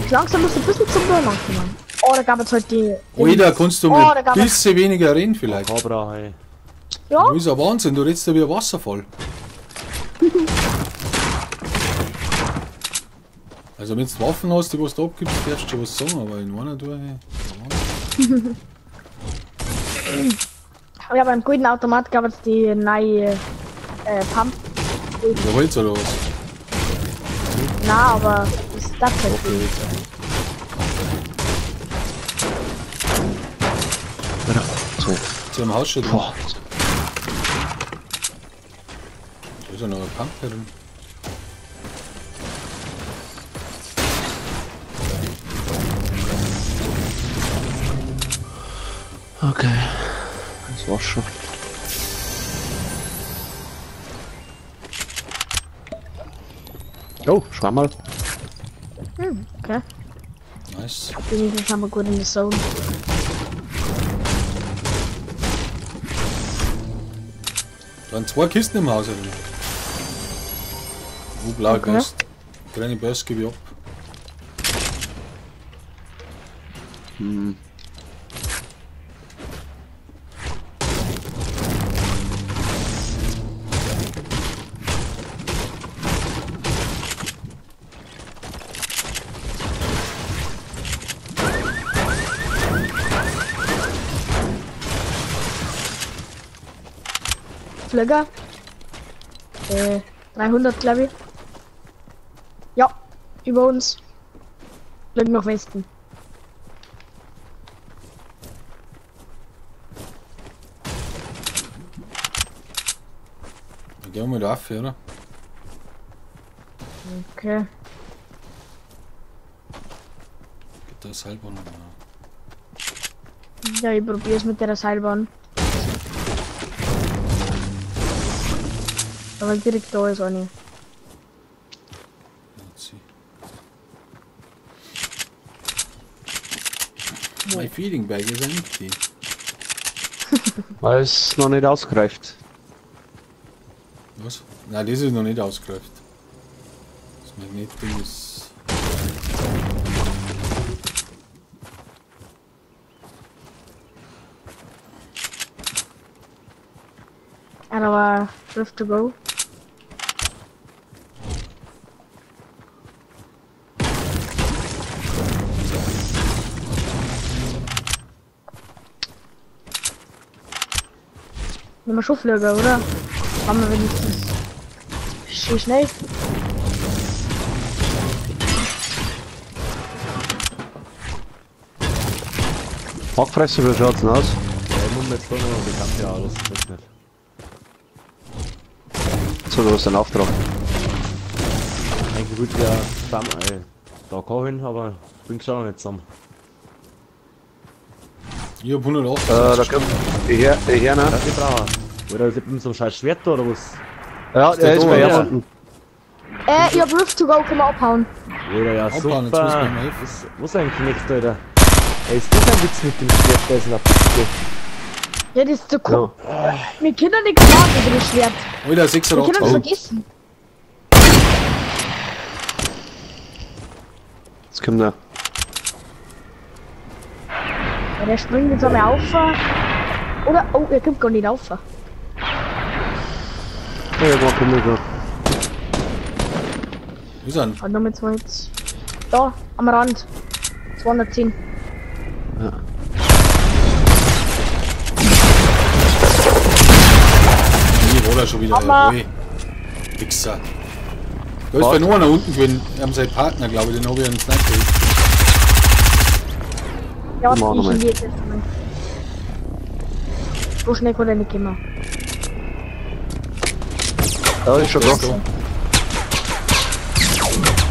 Langsam musst du ein bisschen zum Durchmachen kommen. Oh, da gab es heute die. Alter, kannst du mit ein bisschen weniger reden vielleicht? Cobra, hey. Ja? Das ist ein Wahnsinn, du redest ja wie ein Wasserfall. Also wenn du Waffen hast, die was du abgibst, darfst du schon was sagen, aber in einer Tour, hey. Ja, beim guten Automat gab es die neue Pump. Der Holz oder was? Na, aber das darf halt okay. So. Zu einem Haus schon drin. Da ist ja noch ein Pump drin. Okay, das war's schon. Oh, schau mal. Okay. Nice. Bin ich schon mal gut in der Zone. Da sind zwei Kisten im Haus. Wo blaue okay. Burst. Kleine Burst gebe ich ab. Hm. Flügger. 300, glaube ich. Ja, über uns. Flüggen nach Westen. Dann gehen wir mal da auf, oder? Okay. Geht da Seilbahn? Ja, ich probier's mit der Seilbahn. Aber direkt da ist eine. My feeding bag is empty. Weil es noch nicht ausgereift. Was? Nein, das ist noch nicht ausgereift. Das Magnetding ist. Aber Rift to go. Nehmen wir Schuflöger, oder? Machen wir wenigstens schön schnell. Hackfresse, wie schaut's denn aus? Ja, ich muss mir jetzt doch noch die Kampf aus, das nicht. So, du hast einen Auftrag. Eigentlich würde ich ja zusammen, da kann hin, aber bringst du auch noch nicht zusammen. Ich hab 108. Da kommt die her, ne? Das ich brauche. Oder ist mit so einem scheiß Schwert da, oder was? Ja, der ist bei ihm unten. Ich hab Rift to go, können wir abhauen. Oder ja, Abhauen, super. jetzt muss man helfen. Was ist eigentlich nicht, Alter? Ey, ist das ein Witz mit dem Schwert, der ist in der Piste. Ja, das ist so cool. Ja. Wir können nichts machen über das Schwert. Alter, Wir 680. können das vergessen. Jetzt kommt er. Ja, der springt jetzt einmal auf. Oder? Oh, er kommt gar nicht auf. Ja, irgendwann kommt er schon. Wo ist er denn? Und nochmal zwei jetzt. Da, am Rand. 210. Ja. Nee, war da schon wieder. Hammer. Wichser. Da ist bei nur einer unten gewesen. Wir haben seinen Partner, glaube ich, den habe ich einen Sniper. Ja, ich gehe jetzt erstmal. So schnell kann er nicht kommen. Ja, ist schon da.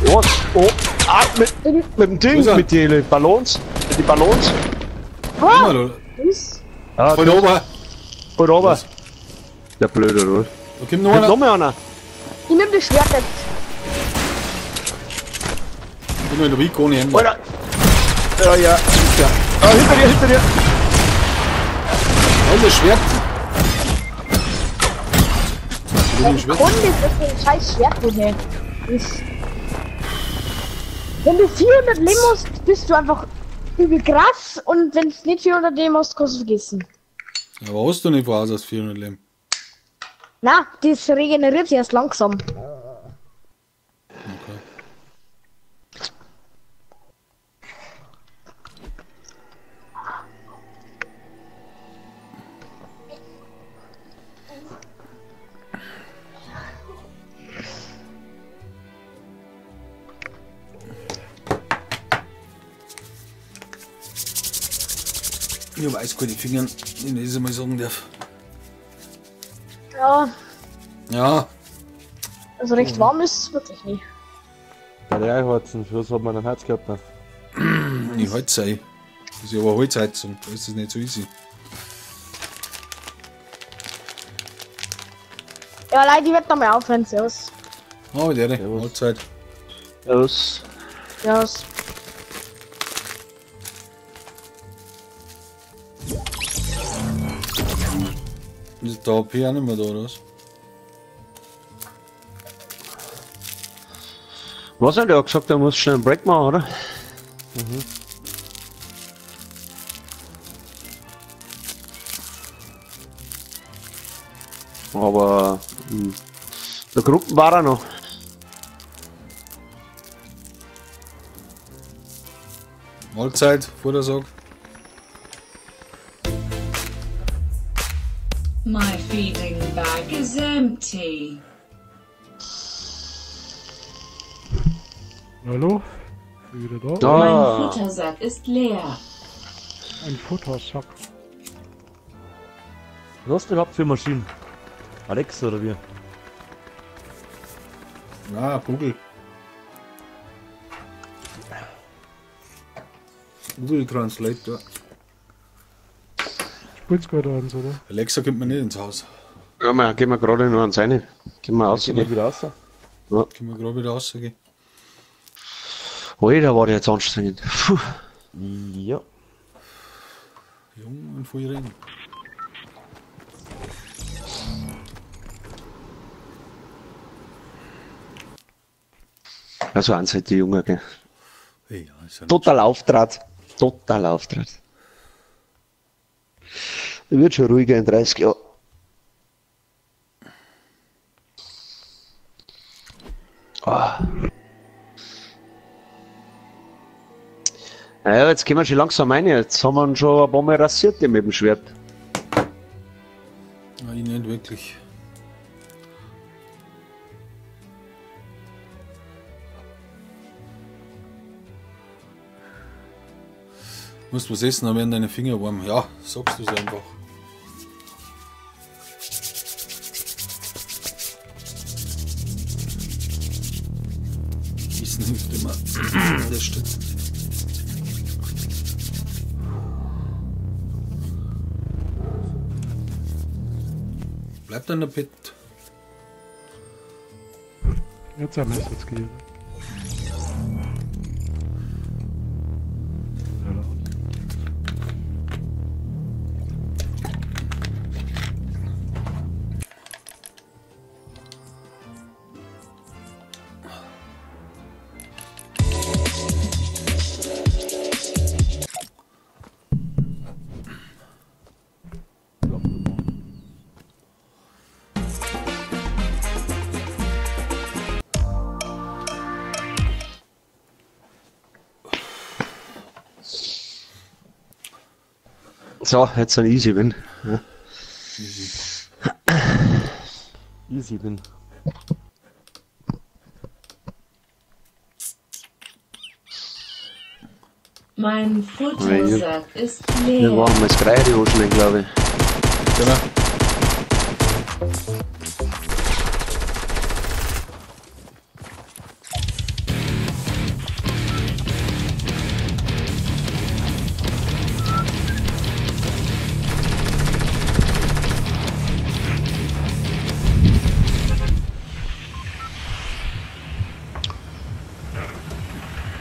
Oh, oh, ah, mit dem Ding, mit den Ballons. Mit den Ballons. Oh, was? Ah, voll oben. Voll oben. Der Blöde, oder? Da kommt noch einer. Noch mal einer. Ich nehm das Schwert jetzt. Ich bin nur in der Week ohne Hände. Alter. Ja, ja. Ja. Ah, hinter dir, hinter dir. Da ist das Schwert. Ich kann das ist ein scheiß Schwert, nicht. Das... Wenn du 400 Leben hast, bist du einfach übel krass und wenn es nicht 400 Leben hast, kannst du vergessen. Ja, aber hast du nicht voraus aus 400 Leben? Na, das regeneriert sich erst langsam. Okay. Ich habe eiskalte Finger, wenn ich das einmal sagen darf. Ja. Ja. Also recht warm ist es wirklich nicht. Bei der Einheizen, für was hat man einen Heizkörper? Die Holzei. Das ist ja aber Holzheizung, da ist es nicht so easy. Ja, Leute, ich werde nochmal aufhören, servus. Oh, der, Holzeit. Servus. Servus. Ist der AP auch nicht mehr da, oder was? Was hat der gesagt, er muss schnell einen Break machen, oder? Mhm. Aber der Gruppen war er noch. Mahlzeit, vor der Sack. My feeding bag is empty. Hallo? Bin wieder da? Mein Futtersack ist leer. Ein Futtersack. Was hast du überhaupt für Maschinen? Alexa oder wie? Na, Google. Google Translator. Spielst gerade eins, oder? Alexa kommt mir nicht ins Haus. Ja, wir gehen wir gerade nur ans eine. Gehen wir raus. Gehen wir wieder raus? Ja. Gehen wir gerade wieder raus, okay. Alter, war der jetzt anstrengend. Puh. Ja. Jung und voll reden. Also eins halt die Junge, gell? Ja, ist ja Total Auftrat. Total Auftrat. Wird schon ruhiger in 30 Jahren. Oh. Naja, jetzt gehen wir schon langsam rein. Jetzt haben wir ihn schon ein paar Mal rasiert mit dem Schwert. Ja, ich nicht wirklich. Musst was essen, dann werden deine Finger warm. Ja, sagst du es einfach. Essen hilft immer. Das stimmt. Bleibt an der Pit. Jetzt haben wir es jetzt gegeben. So, jetzt ein Easy Win. Ja. Easy. Easy Win. Mein Futtersack ist leer. Wir machen jetzt gleich die Hosen, glaube ich. Genau.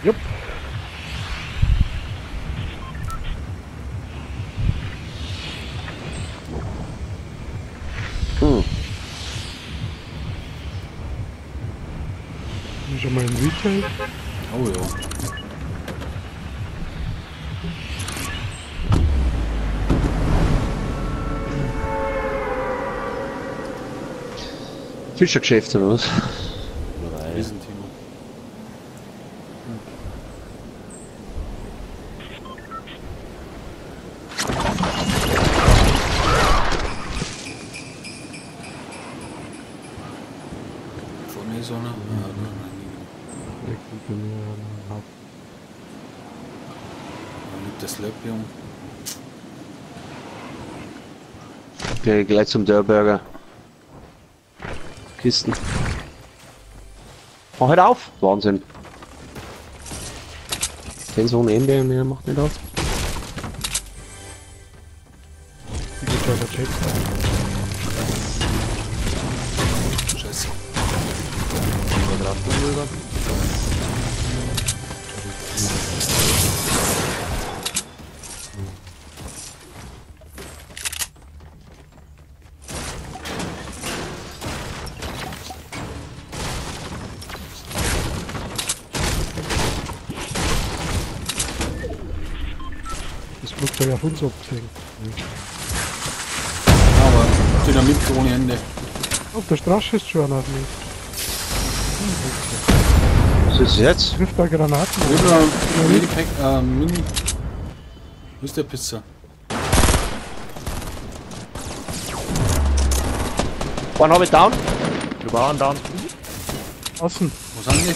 Jupp. Hm. Schon mal im Retail? Oh ja. Fischergeschäft oder was? Riesenthema. Vorne ist einer. Ah, nein, nein. Da liegt das Löppium. Okay, gleich zum Dörrburger. Kisten. Mach halt auf! Wahnsinn. Den so ohne Ende und er macht nicht auf. Scheiße. Das Flugzeug auf uns abgesehen. Aber Dynamit ohne Ende. Auf der Straße ist schon einer auf mich. Was ist jetzt? Trifft da Granaten. Mini-Pack, Mini. Wo ist der Pizza? One habe ich down. Wir waren down. Außen. Wo sind die?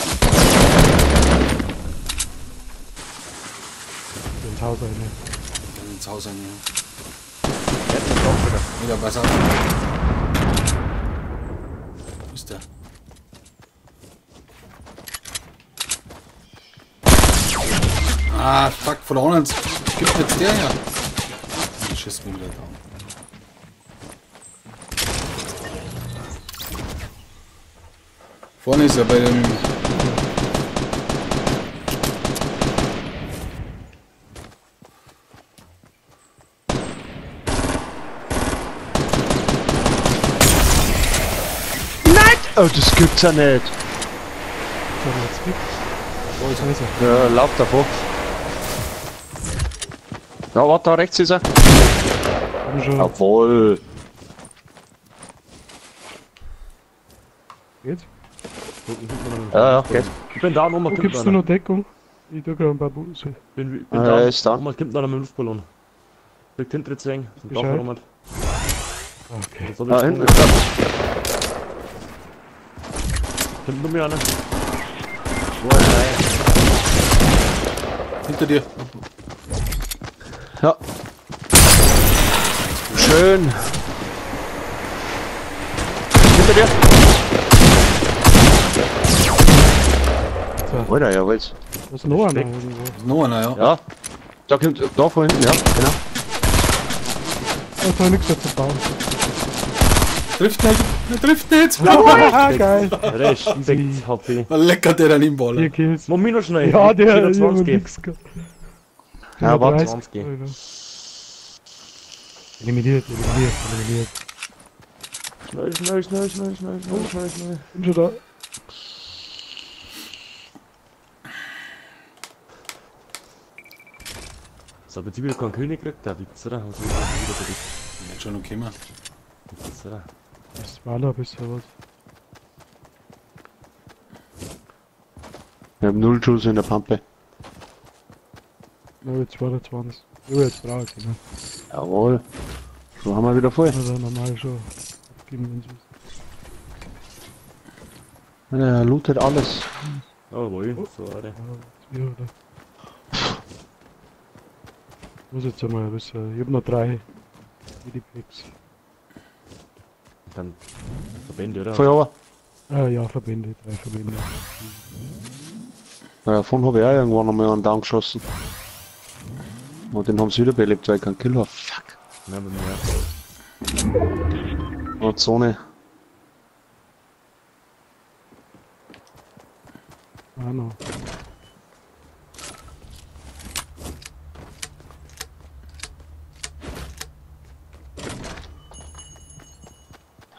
Ins Haus eine. Ins Haus eine, ja. Wieder besser. Wo ist der? Ah, fuck, von der anderen gibt jetzt der her. Ich schieß mich wieder down. Vorne ist er bei dem. Nein! Oh, das gibt's ja nicht. Wo ist er? Ja, lauf davor. Ja, warte, da rechts ist er. Jawohl. Geht's? Ja, ja, geht. Ich bin da, nochmal. Gibst du noch Deckung? Ich tue gerade ein paar Busse. Bin da. Ist da. Nochmal kommt noch mit dem Luftballon. Liegt hinter jetzt eng. Okay. Da hinten ist er. Hinten nur mehr einer. Hinter dir. Ja. Schön. Hinter dir. So. Alter, jawohl. Da ist noch einer irgendwo. Ist noch einer, ja. Ja. Da kommt, da von hinten, ja, genau. Da ist noch nichts mehr zu bauen. Trifft nicht! Er trifft nicht! Ah, geil! Respekt, HP. Lecker, der dann im Baller. 4 Kills. Mach mich noch schnell. Ja, der hat 20. nix gehabt. Ja, warte. 20. Eliminiert, eliminiert, eliminiert. Schnell, schnell, schnell, schnell, schnell, schnell, schnell, schnell. Bin schon da. So, hab jetzt wieder keinen König gekriegt, der Witz, oder? Was ist wieder der Witz? Wird schon noch kommen. Witz, oder? Das war noch ein bisschen was. Wir haben 0 Schuss in der Pampe. Na, jetzt 22. Jo, jetzt brauche ich ne? Jawohl. So haben wir wieder voll. Also normal schon. Abgeben, wenn's ist. Ja, lootet alles. Jawohl, so, oder? Ja, oder? Ich muss jetzt einmal ein bisschen. Ich hab noch 3 Medipacks. Dann Verbände, oder? Voll aber. Ah, ja, Verbände, 3 Verbände. Ja, davon habe ich auch irgendwann einmal einen Down geschossen. Und den haben sie wiederbelebt, weil ich keinen Kill habe. Fuck. Ja, bei mir. Und Zone. Ah, no.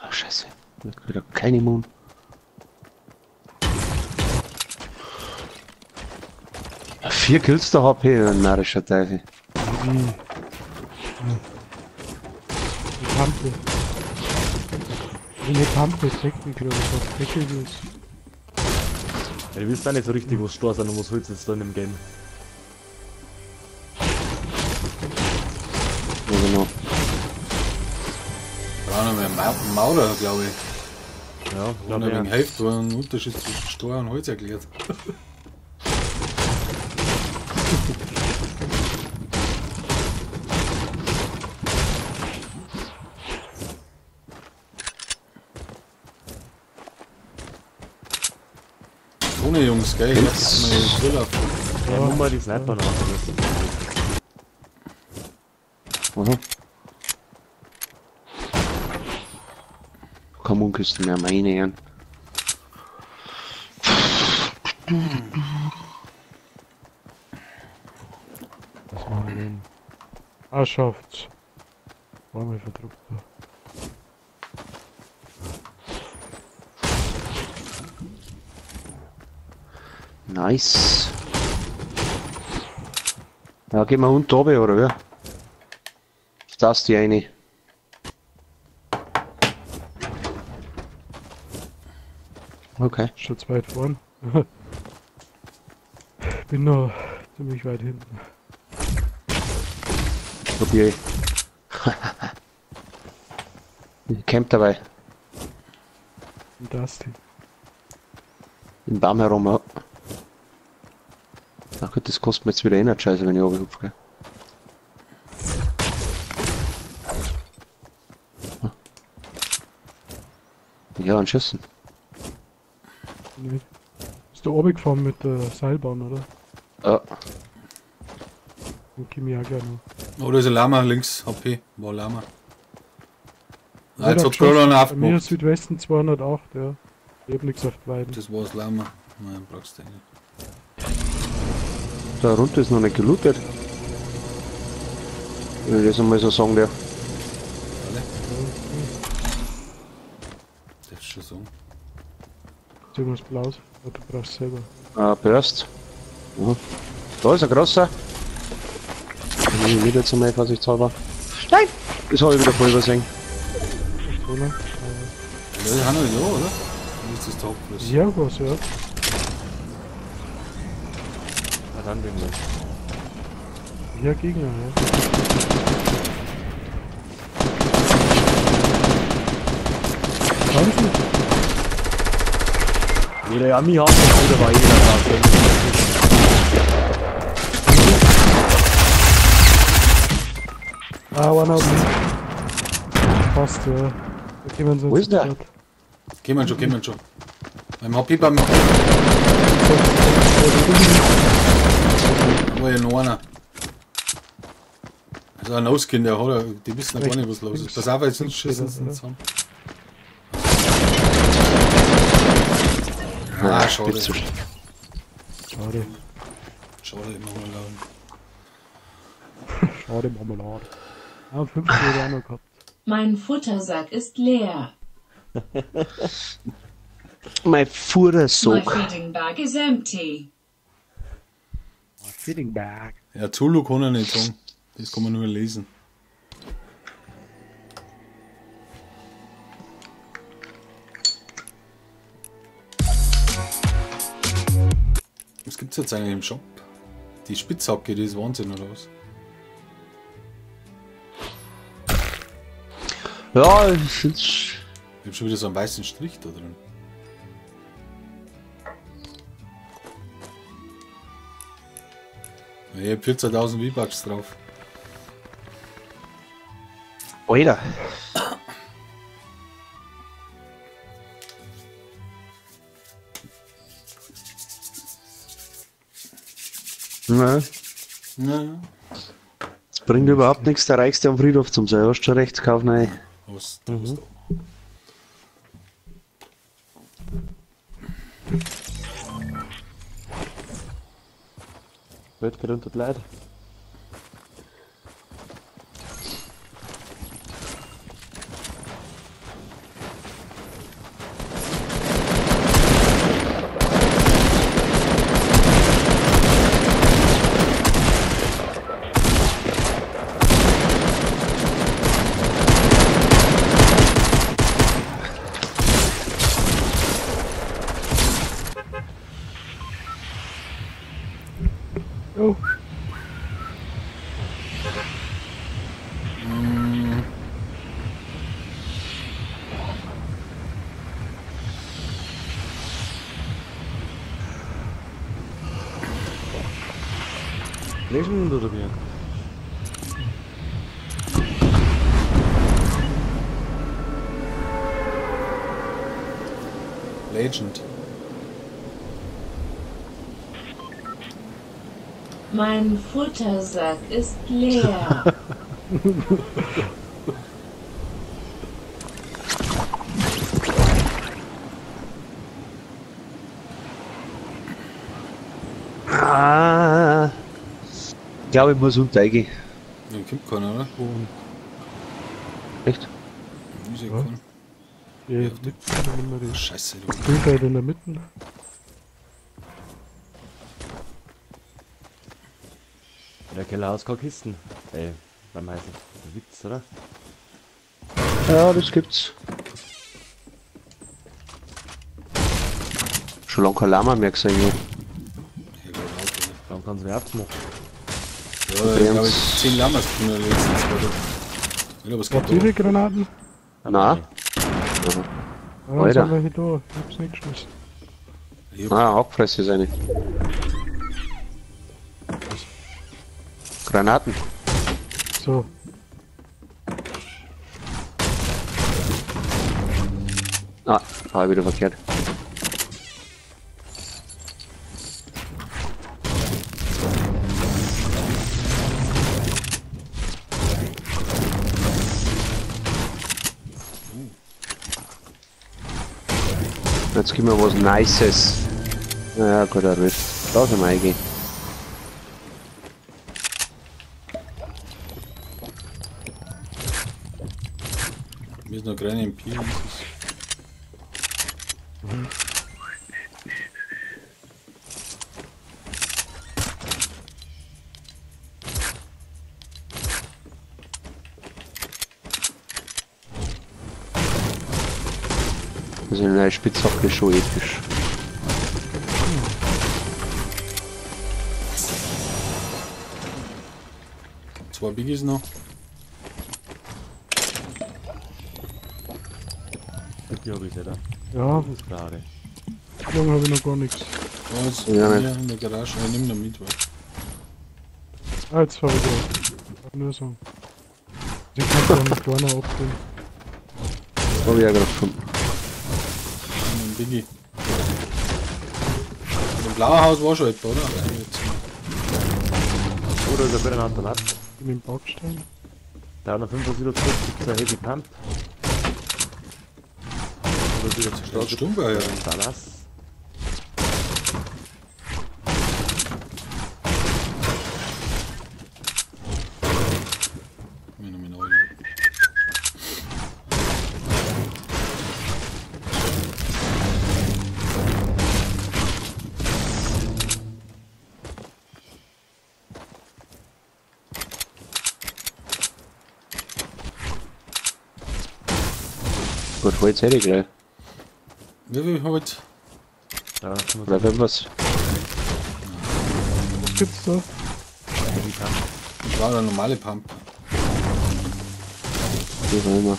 Ach, scheiße. Wieder keine Moon. 4 Kills der HP, ein narrischer Teufel. Die Pampe. Die Pampe ist technisch, glaube ich, was technisch ist. Ja, du willst auch nicht so richtig, was Stor sein und was holst du jetzt da in dem Game. Ja, genau. Brauchen wir einen Maurer, glaube ich. Ja, glaube ich. Wegen Hälfte war ein Unterschied zwischen Stor und Holz erklärt. Ohne Jungs, gell? Ich lass mal die Brille auf. Ja, nur mal die Sniper noch. Aha. Keine Munkisten mehr, meine Herren. Was machen wir denn? Ah, schafft's. War mal verdruckt. Nice. Ja, gehen wir unten runter, oder wie? Ist das die eine? Okay. Schon zu weit vorn. Bin noch ziemlich weit hinten. Probier ich. Ich camp dabei. Und das Ding. Im Baum herum, ja. Ach gut, das kostet mir jetzt wieder Energizer, wenn ich runterhupfe, gell? Ja, an Schüssen. Nee. Bist du runtergefahren mit der Seilbahn, oder? Ja. Dann komm ich auch gleich noch. Oh, da ist ein Lama links, HP, war Lama. Ah, jetzt Hat hat gerade einer aufgemacht. Bei mir Südwesten 208, ja. Ich hab nichts auf die Weiden. Das war's Lama. Nein, brauchst du nicht. Da runter ist noch nicht gelootet. Wenn ich das einmal so sagen darf. Alle? Darfst du schon sagen. Ist irgendwas Blaues? Ja, du brauchst selber. Ah, Burst. Mhm. Da ist ein großer. Den nehme ich mit jetzt einmal, vorsichtshalber. Nein! Das habe ich wieder voll übersehen. Oder? Ja, das ist auch noch ja, oder? Wie ist das der Hauptfluss? Ja, was, ja. Ah, dann den wir. Ja, Gegner, ja. Wahnsinn. Jeder, ja, mich hat oder war jeder da. Ah, einer hat mich. Passt, ja. Da kommen sie Wo ist der? Kommen schon, kommen schon. Beim HP, beim HP. Da war ja noch einer. Also ein Auskind, der hat, die wissen ja gar nicht, was los ist. Pass auf, weil sonst schießen sie uns zusammen. Nein, Ah, schade. bitte. Schade. Schade, Marmelade. Schade Marmelade. Ah, 50 hätte ich auch noch gehabt. Mein Futtersack ist leer. Mein My Futtersack. feeding bag is empty. Feeding bag. Ja, Zulu kann er nicht sagen. Das kann man nur lesen. Was gibt's jetzt eigentlich im Shop? Die Spitzhacke, die ist Wahnsinn, oder was? Ja, ich find's. Ich hab schon wieder so einen weißen Strich da drin. Ja, ich hab 14.000 V-Bucks drauf. Alter. Nein, Ja, es bringt überhaupt nichts, der Reichste am Friedhof zum sein. Hast schon recht, kauf nein. was, was da? Welt geht unter die Leute. Oh, Lesen oder wie? Legend. Mein Futtersack ist leer. Ah, ich glaube, ich muss untergehen. Ja, kommt keiner, oder? und Echt? Ich seh Ja. keinen. die Mitte, dann nehmen wir die Scheiße, du. Spielfeld in der Mitte. Der Keller hat keine Kisten. Ey, beim heißen Witz, oder? Ja, das gibt's. Schon lange kein Lama mehr gesehen. Ja. Ich hab Auto, Dann kannst du mir aufmachen. Ja, ich glaube, ich 10 Lamas drin in den letzten 2 Tagen. Ja, aber es Habt gibt ihr die Granaten? Nein. Ja, Alter. sind welche da. Ich hab's nicht geschmissen. Ich hab Ah, abgefressen ist eine. Granaten. So. Ah, war wieder verkehrt. Jetzt gib mir was Nices. Ja, gut, er Rift. Da sind wir eingehen. Mir ist noch kleine MP. Das ist Das ist eine neue Spitzhacke schon episch. Zwei Biggies noch. Die hab ich nicht. Ja, Das ist klar. morgen habe ich noch gar nichts. Da ist Ja, hier in der Garage. Ich nimm noch mit, weil. Ah, jetzt habe ich da. Nur so. Ich kann doch nicht kleiner abgehen. Hab ich ja gerade gefunden. Ein Biggie. Im blauen Haus war schon etwa, oder? Also jetzt. Oder ist ein Automat. In den Backstein. 375 gibt's ein Heavy Pump. Oder wieder zu stark. Sturmgewehr, ja. Dallas. Gut, Holz hätte ich gleich. Wie viel Holz? Oder wenn was. Was gibt's da? Das war eine normale Pump. Wie auch immer.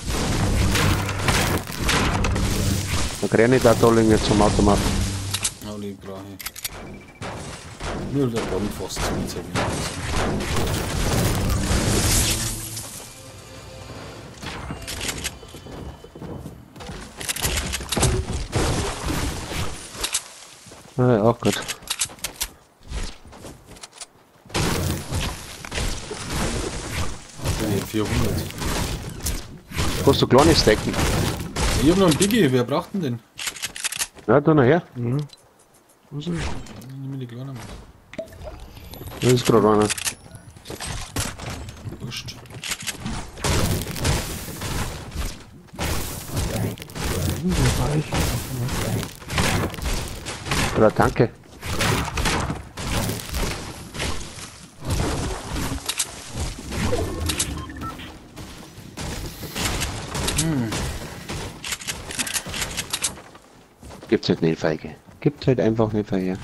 Da kriege ich da Dollinge zum Automaten. Ja, die brauche ich. Nur der Boden fast zu mir. Ah, ja, auch gut. Okay, 400. Kannst du kleine stacken? Ich hab noch einen Biggie, wer braucht denn den? Ja, da noch her. Ja. Wo ist er? Nimm mir die kleine mit. Das ist gerade einer. Wurscht. Oder danke. Gibt's halt nicht, Feige. Gibt halt einfach nicht, Feige.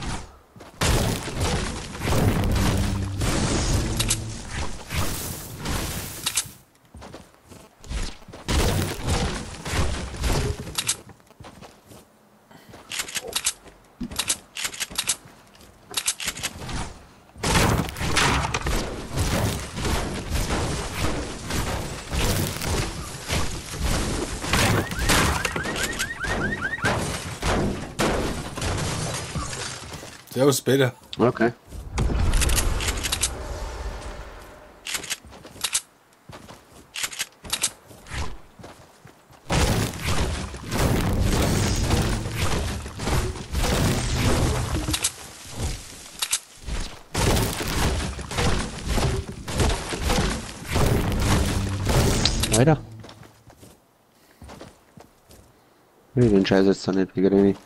Servus, Peter. Okay. Weiter. Nee, den Scheiß jetzt da nicht, wie ich.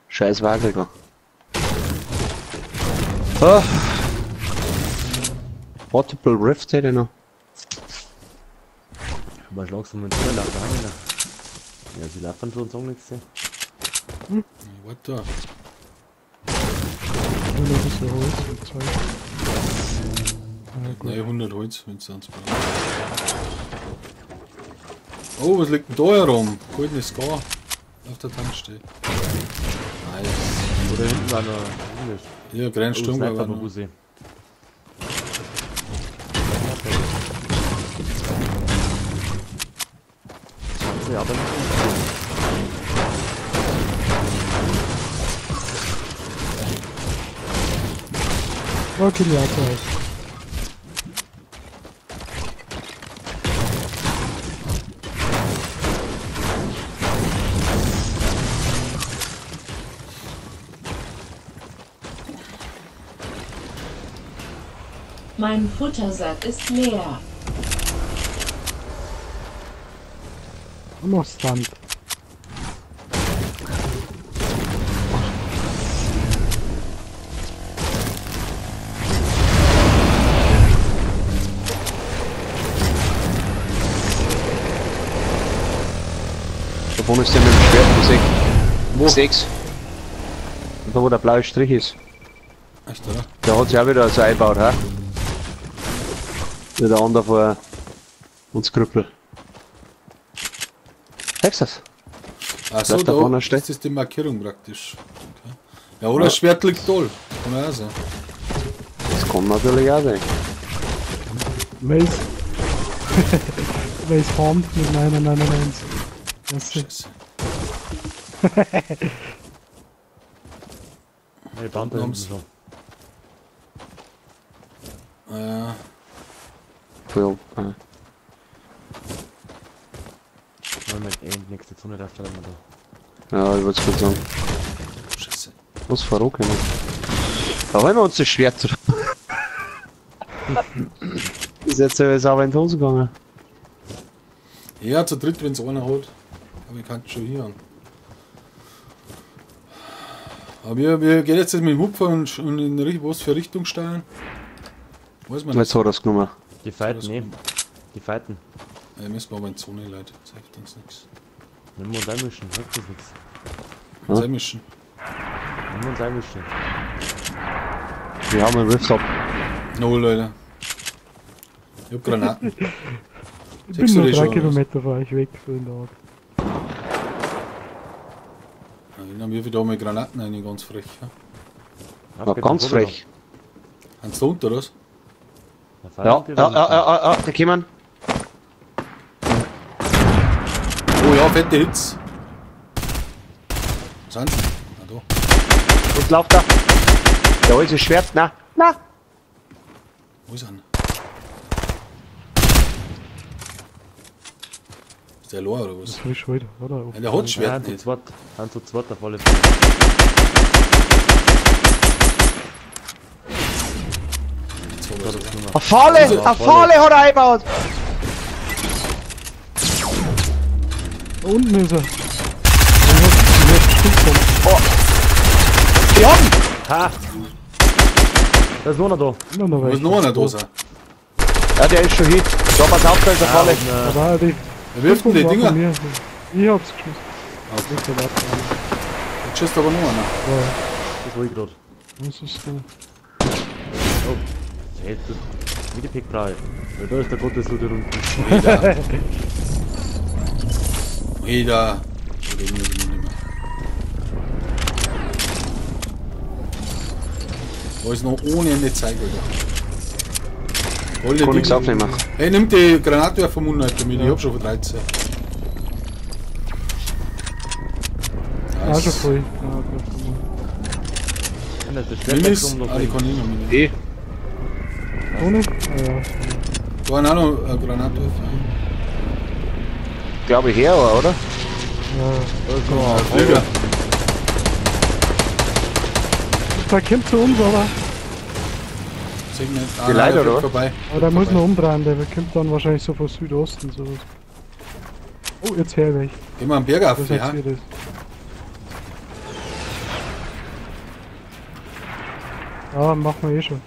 Scheiß Wagel da. Oh. Portable Rift hätte ich noch. Aber langsam mit der Laufen haben wir. Ja, sie laufen schon und sagen nichts. Hm? Warte. Ich will noch ein bisschen Holz und Zeug. Ah, gut. Ne, 100 Holz, wenn es sonst braucht. Oh, was liegt denn da herum? Goldenes Scar. Auf der Tankstelle. Nice. Oder hinten war noch. Ja, Grenzsturm war noch. Okay, ja, aus. Mein Futtersack ist leer. Und noch Stunt. Da vorne ist der mit dem Schwert gesehen. Wo? 6. Und da wo der blaue Strich ist. Echt, oder? Der hat sich auch wieder so eingebaut, hä? Der andere vor uns Krüppel. Merkst du das? Ach so, da oben ist das die Markierung praktisch. Okay. Ja, oder ja. Das Schwert liegt toll. Kann man auch sein. Das kann natürlich auch sein. Mace. Mace farmt mit 999. Das ist. Hey, Band da hinten schon. Ja. Ja. Moment, ey, nächste Zone darf da immer da. Ja, ich wollte es gerade sagen. Scheiße. Was verrückt, ne? Da holen wir uns das Schwert zurück. Ist jetzt aber in die Hose gegangen. Ja, zu dritt, wenn es einer hat. Aber ich kann es schon hier an. Aber wir gehen jetzt mit dem Hupfer und in was für Richtung steuern? Weiß man nicht. Jetzt hat er es genommen. Die fighten, ne? Die fighten. Ja, müssen wir aber in Zone, Leute. Das hilft uns nichts. Nimm uns einmischen, hilft das nichts. Uns einmischen. Nimm uns einmischen. Wir haben einen Riffs ab. No, Leute. Ich hab Granaten. Ich bin nur 3 Kilometer von euch weg, so in der Art. Dann wirf ich da mal Granaten rein, ganz frech. Ja? Ja, ganz frech. Haben sie da unten, oder was? Ja, ja, da kommen. Oh ja, fette Hits. Wo sind sie? Na da. Und lauft da. Da ist das Schwert, na, na. Wo ist er? Ist der Lohr oder was? Das ist frisch heute, oder? Ja, der hat Schwert nicht. Hand zu zweit auf alle Fälle. Eine Falle! Eine Falle hat er eingebaut! Da unten ist er. Ich hab. Oh! Die haben! Ha! Da ist noch einer da. Da ist noch einer da sein. Ja, der ist schon hin. Da, pass auf, da ist eine Falle. Wer wirft denn die Dinger? Ich hab's geschossen. Okay. Jetzt schießt aber noch einer. Ja. Das war ich grad. Was ist da? Oh. Hey, das wie die Pickbrei. Weil da ist der Gottesloot hier unten. Jeder. Jeder. Da ist noch ohne Ende Zeug, Alter. Kann nichts aufnehmen. Hey, nimm die Granatwerfer vom Unten mit, ich hab schon 13. Ja, schon voll. Minis? Ah, die kann ich noch mitnehmen. Ohne? Ja. Da waren auch noch Granatwerfer. Glaube ich her, oder? Ja. Oh, Flieger. Der kommt zu uns, aber. Ah, die Leiter, oder? Vorbei. Aber der muss noch umdrehen, der kommt dann wahrscheinlich so von Südosten sowas. Oh, jetzt her weg. Gehen wir am Berg auf, ja. Ja, machen wir eh schon.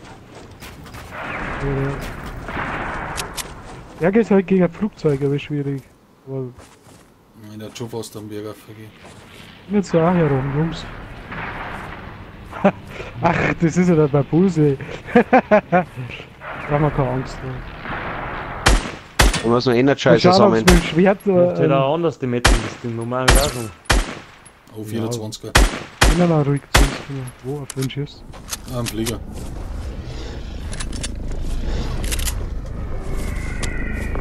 Ja, geht halt gegen Flugzeuge, aber schwierig. Aber nein, der hat schon fast am Berg aufgegeben. Ich bin jetzt da auch herum, Jungs. Ach, das ist ja der Babuse. Da haben wir keine Angst. Ne? Da muss noch Energizer sammeln. Mit dem Schwert. Ich hätte auch anders die Metten, das Ding normal auch schon. Oh, 24er. Ich bin dann ruhig zu uns. Wo, auf wen schießt? Ah, am Flieger.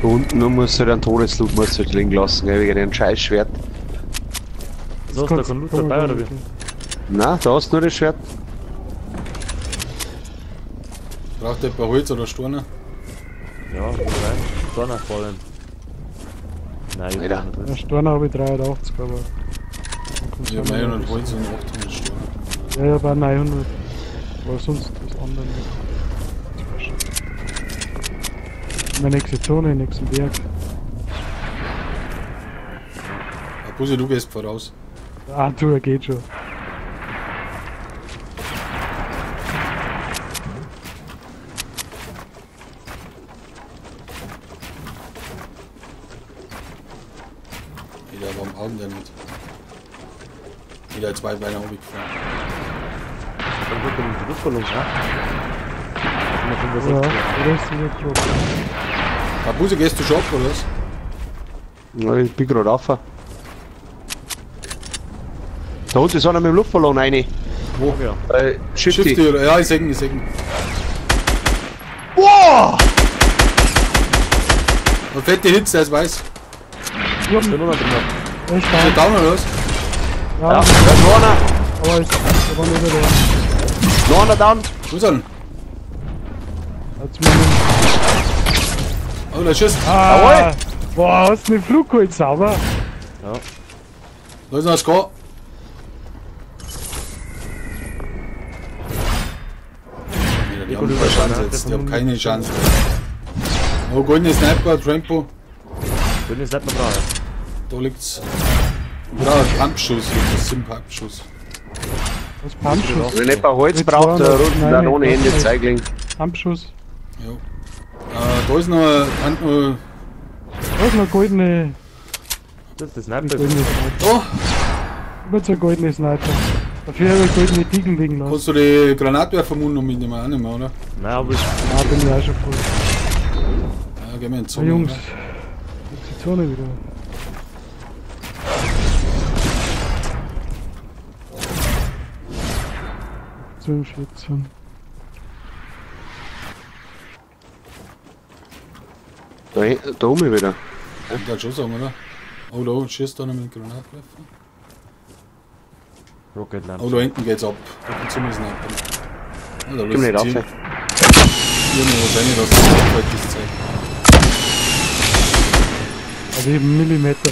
Da unten nur musst du halt einen Todesloot musst du halt liegen lassen, gell, wegen dem scheiß Schwert. So, hast du da kein Loot dabei, oder wie? Nein, da hast du nur das Schwert. Braucht der ein paar Holz oder Steine? Ja, rein. Steine vor allem. Nein, ich Alter. Ja, Steine habe ich 83, aber. Ich hab 900 Holz und 800 Steine. Ja, ja, bei 900. Aber sonst das andere nicht. In der nächsten Zone, nächsten Berg. Ja, Busi, du gehst voraus. Ah, du, geht schon. Wieder, warum hauen der nicht? Wieder zwei Beine hochgefahren. Dann wird der mit dem Luftballon, ja? Ja, oder ist dieser Drop? Busi, gehst du schon ab, oder was? Ja, ich bin gerade rauf. Da unten ist einer mit dem Luftballon rein. Wo? Ja. Shifty. Shifty, ja, ich seh ihn, ich seh ihn. Wow! Eine fette Hitze, der ist weiß. Ja, ist der nur noch drin. Ist der down oder was? Ja, ja, da ist noch einer. Aber ist aber nicht mehr da. Noch einer down. Wo ist er denn? Jetzt mal. Oh, der schießt. Ah, jawohl. Boah, hast du den Flug geholt, sauber. Ja. Da ist noch ein Score. Die haben keine Chance jetzt, die haben keine Chance. Oh, goldene Sniper, Trampo. Goldene Sniper brauche ich. Da liegt's. Brauche einen Pumpschuss, das ist ein Pumpschuss. Was Pumpschuss? Wenn jemand Holz braucht, der Runden dann ohne Ende Zeigling. Pumpschuss. Ja. Da ist noch ein. Da ist noch goldene. Das ist der Sniper. Oh! Immer zur goldene Sniper. Dafür habe ich goldene Tiegel liegen lassen. Kannst du die Granatwerfermund noch mitnehmen, auch nicht mehr, oder? Nein, aber ich. Ja, bin ich auch schon voll. Ja, gehen wir in die Zone. Ah, Jungs, jetzt die Zone wieder. So, 14. Da oben wieder. Ich kann schon sagen, oder? Oh, da schießt einer mit dem Granatwerfer. Rocket Launcher. Oh, da hinten geht's ab. Da kommt zum Sniper. Oh, da Komm nicht rauf. Irgendwo was rein, dass das abfällt, das Zeug. Also eben Millimeter.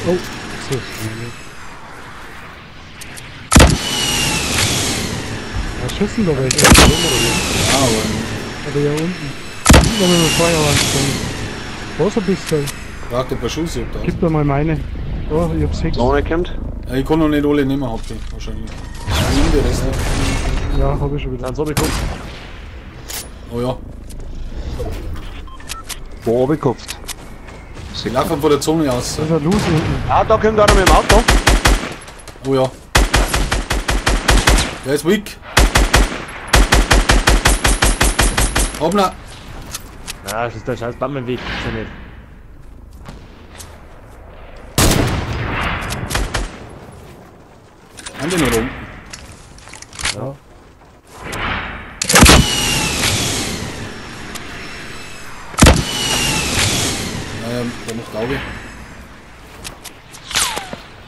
Oh, so ist es. Da schießen da welche. Ja, aber. Aber ja unten. Da haben wir vorher angefangen. Was ein bisschen. Braucht ein paar Schuss, ich hab da. Gib da mal meine. Da, ich hab 6. Zone kommt. Ja, ich kann noch nicht alle nehmen, hab ich wahrscheinlich. Nimm die Rest. Ja, hab ich schon wieder. Dann so bekommen. Oh ja. Wo runtergekopft? Sie laufen von der Zone aus. Da ist ein Loot unten. Ah, da kommt einer mit dem Auto. Oh ja. Der ist weak. Hoppla. Ah, das ist der scheiß Bammenweg. Ist ja nicht. Haben die noch rum? Ja. Der macht Auge.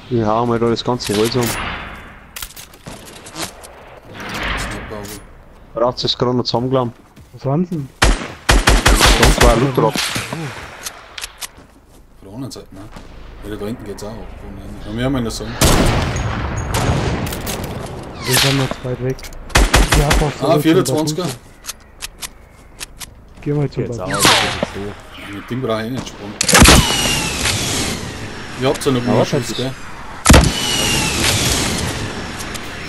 Wir hauen mal da das ganze Holz um. Braucht es gerade noch zusammengelammt. Was haben sie denn? Da war ein Loot drauf. Von der anderen Seite, ne? Ja, da hinten geht's auch ab. Ja, wir haben in der Sonne. Wir sind noch zu weit weg. Ja, fast. Ah, 24er. Geh mal zu Jetzt Babu. auch. Das ist so. Mit dem brauche ich eh nicht sparen. Ihr habt ja noch einen Schuss, gell?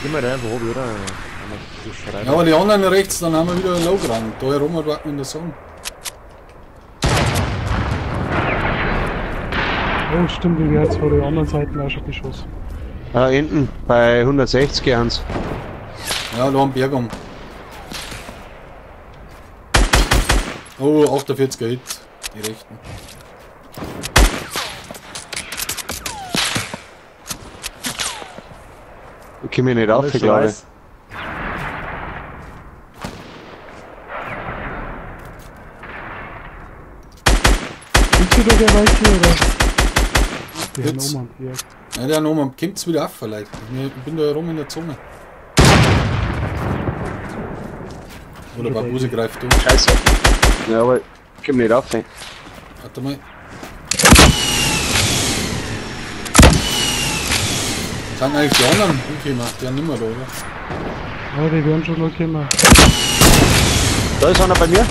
Geh mal rein, wo oder? Ja, aber die anderen rechts, dann haben wir wieder Low Ground. Da herum warten wir in der Sonne. Oh, stimmt, wir werden jetzt von der anderen Seite auch schon beschossen. Ah, hinten, bei 160 gehen's. Ja, da am Berg um. Oh, 48er Hit. Die rechten. Ich komme hier nicht rauf, ich glaube. Bist du da der Weiche, oder? Der Herr Jetzt. Noman, ja. Ja, der Noman kommt's wieder auf, Leute. Ich bin da herum in der Zone. Oder Babuse greift um. Scheiße. Ja, aber ich komm nicht rauf, ey. Warte mal. Sind eigentlich die anderen gekommen? Die sind nicht mehr da, oder? Ja, die werden schon noch kommen. Da ist einer bei mir.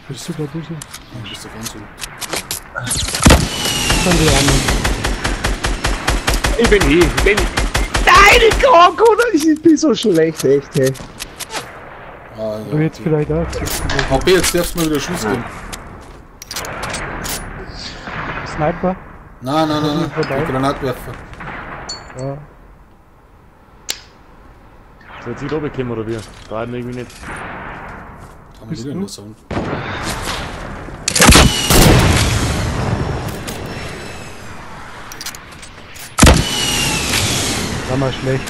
Bist du Babuse? Ja, du bist ja ganz unten. Das sind die anderen. Ich bin hier, ich bin. Nein, ich kann, oder? Ich bin so schlecht, echt, ey. Ah, ja, Du jetzt vielleicht auch. HP, jetzt darfst du mal wieder Schuss geben. Sniper? Nein, nein, nein, nein. Vorbei. Der Granatwerfer. Ja. So, jetzt wieder runtergekommen, oder wie? Da haben wir irgendwie nicht. Da haben wir Bist wieder in du? der Zone. War mal schlecht.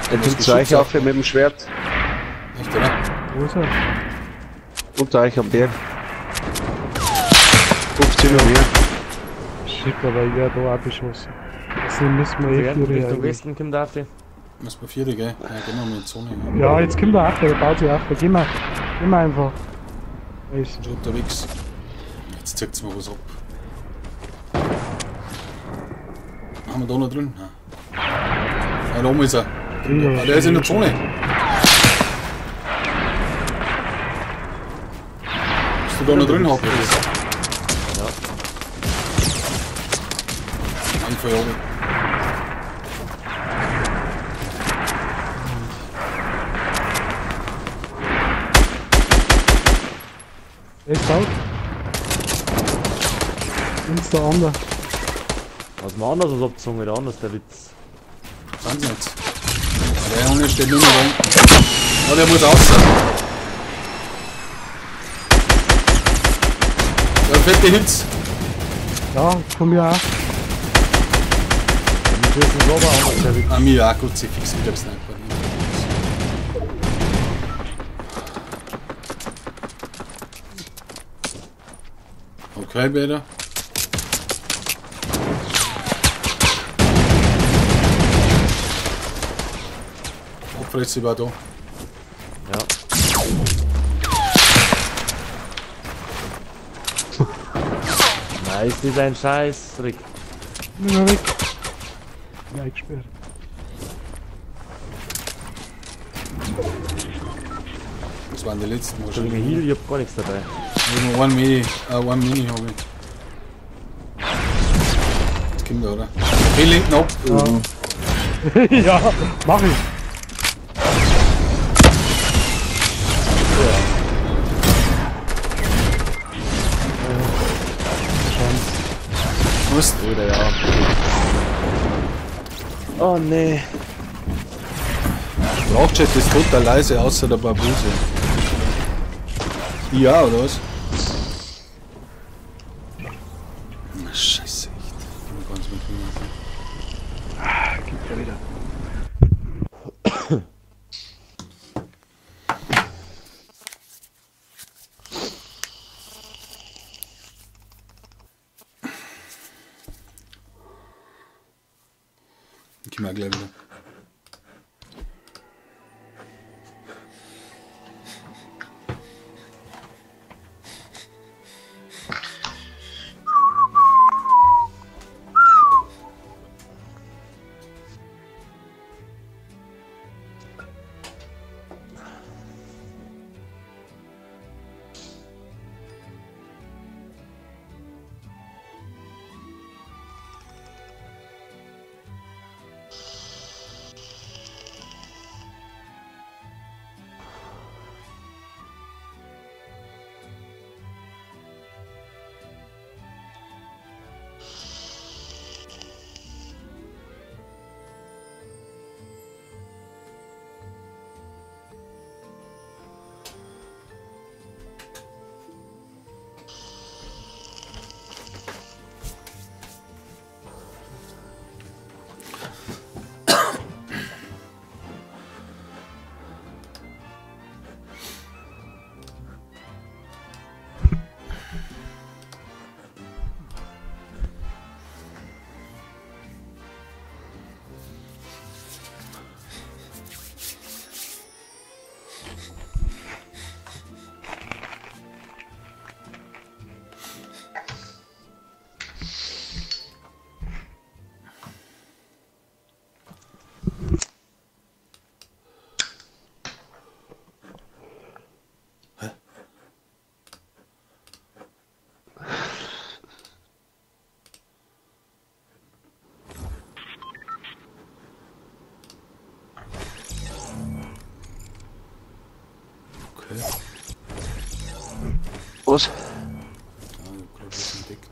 Er kommt zu euch auf mit dem Schwert. Echt, oder? Wo ist er? Unter euch am Berg. 15 Uhr mehr. Shit, aber ich werde da auch beschossen. Deswegen müssen wir eh Richtung vier eigentlich. Westen kommt der Affe. Müssen wir vier, gell? Ja, gehen wir mal in die Zone. Ja, jetzt kommt der Affe, der baut sich Affe. Geh mal. Geh mal einfach. Nice. Schon unterwegs. Jetzt zeigt's mir was ab. Haben wir da noch drin? Nein. Ah, da oben ist er. Ah, der ist in der Zone. Bist du da noch drin, Haupt? Ja. Anfeuer oben. Echt out. Links der andere. Was mal anders als abgezogen, der anders, der Witz. Sind sie jetzt. Der Junge steht nur noch rein. Oh, der muss raus. Ja, fette Hits. Ja, komm ja auch. Ah, mir auch gut, sie fix mit dem Sniper. Okay, Bäder. Abfresse war da. Ja. Nein, ist das ein Scheiß, Rick. Nimm weg. Ja, eingesperrt. Das waren die letzten wahrscheinlich. Heal, ich hab gar nichts dabei. Ich hab nur ein Mini habe ich. Jetzt kommt er, oder? Okay, linken ab. Ja. Ja, mach ich. Was? Oder ja. Oh nee. Sprachchat ist total leise, außer der Barbuse. Ja, oder was? Na, scheiße, echt. Ich bin ganz mit mir. Ah, geht ja wieder. Ich komm auch gleich wieder. Okay. Was? Ah, ich hab grad was entdeckt.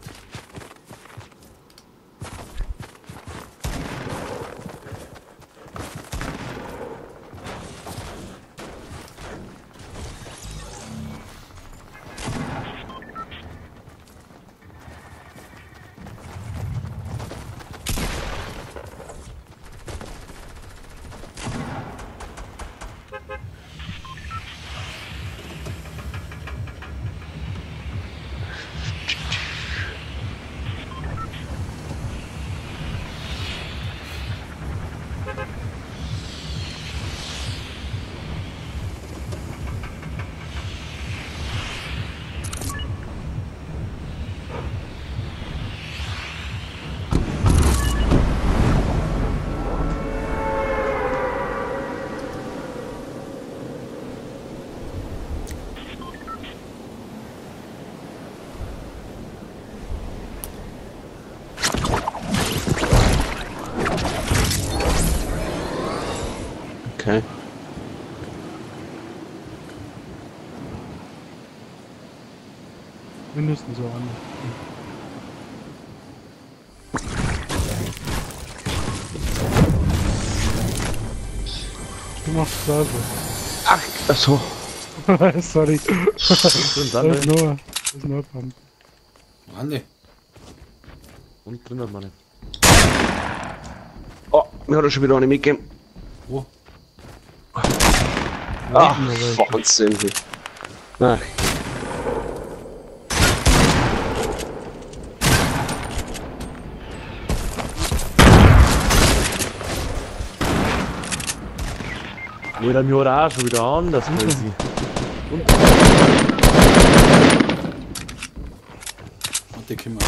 Okay. Mindestens so an. Du machst es also. Ach, ach so. Sorry. Das ist nur Pump. Andi. Und drin hat man nicht. Oh, mir hat er schon wieder eine mitgegeben. Wo? Ach, Wahnsinn. Ach. Nee, der mir hat auch schon wieder anders crazy. Und der Kimmer.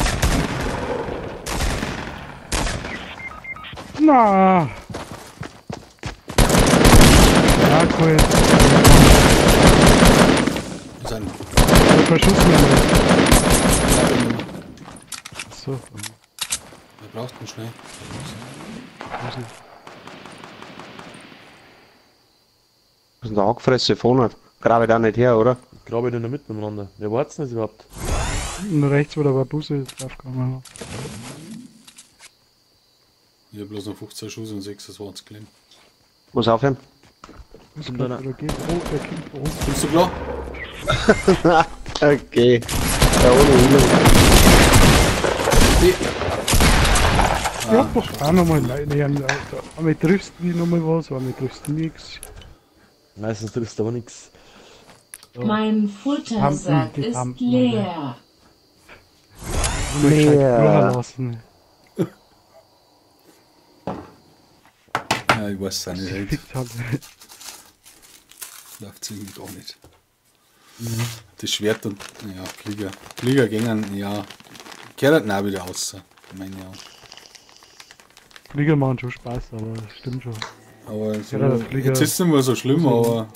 Na. Ja, cool. Ist ein. Verschuss mir nicht. So. Wer braucht denn schnell? Was ist denn der Hackfresse vorne? Grabe ich da nicht her, oder? Grabe ich da nicht mit miteinander. Wer war denn das überhaupt? Und rechts, wo der Busse ist, draufgegangen. Ich hab bloß noch 15 Schuss und 26 Leben. Muss aufhören. Muss da geht. Oh, der kommt von uns. Kommst du klar? Okay. Ja, ohne Heilung. Ich hab doch auch nochmal. Nein, einmal triffst du nochmal was, einmal triffst du nix. Meistens triffst du aber nix. So. Mein Futtersack ist leer. Leer. Lassen. Ja, ich weiß es auch nicht. Läuft irgendwie gar nicht. Mhm. Das Schwert und ja, Flieger. Flieger gängen, ja. Kehrt halt auch wieder aus, meine ja. Flieger machen schon Spaß, aber das stimmt schon. Aber so, jetzt ist es nicht mehr so schlimm, aber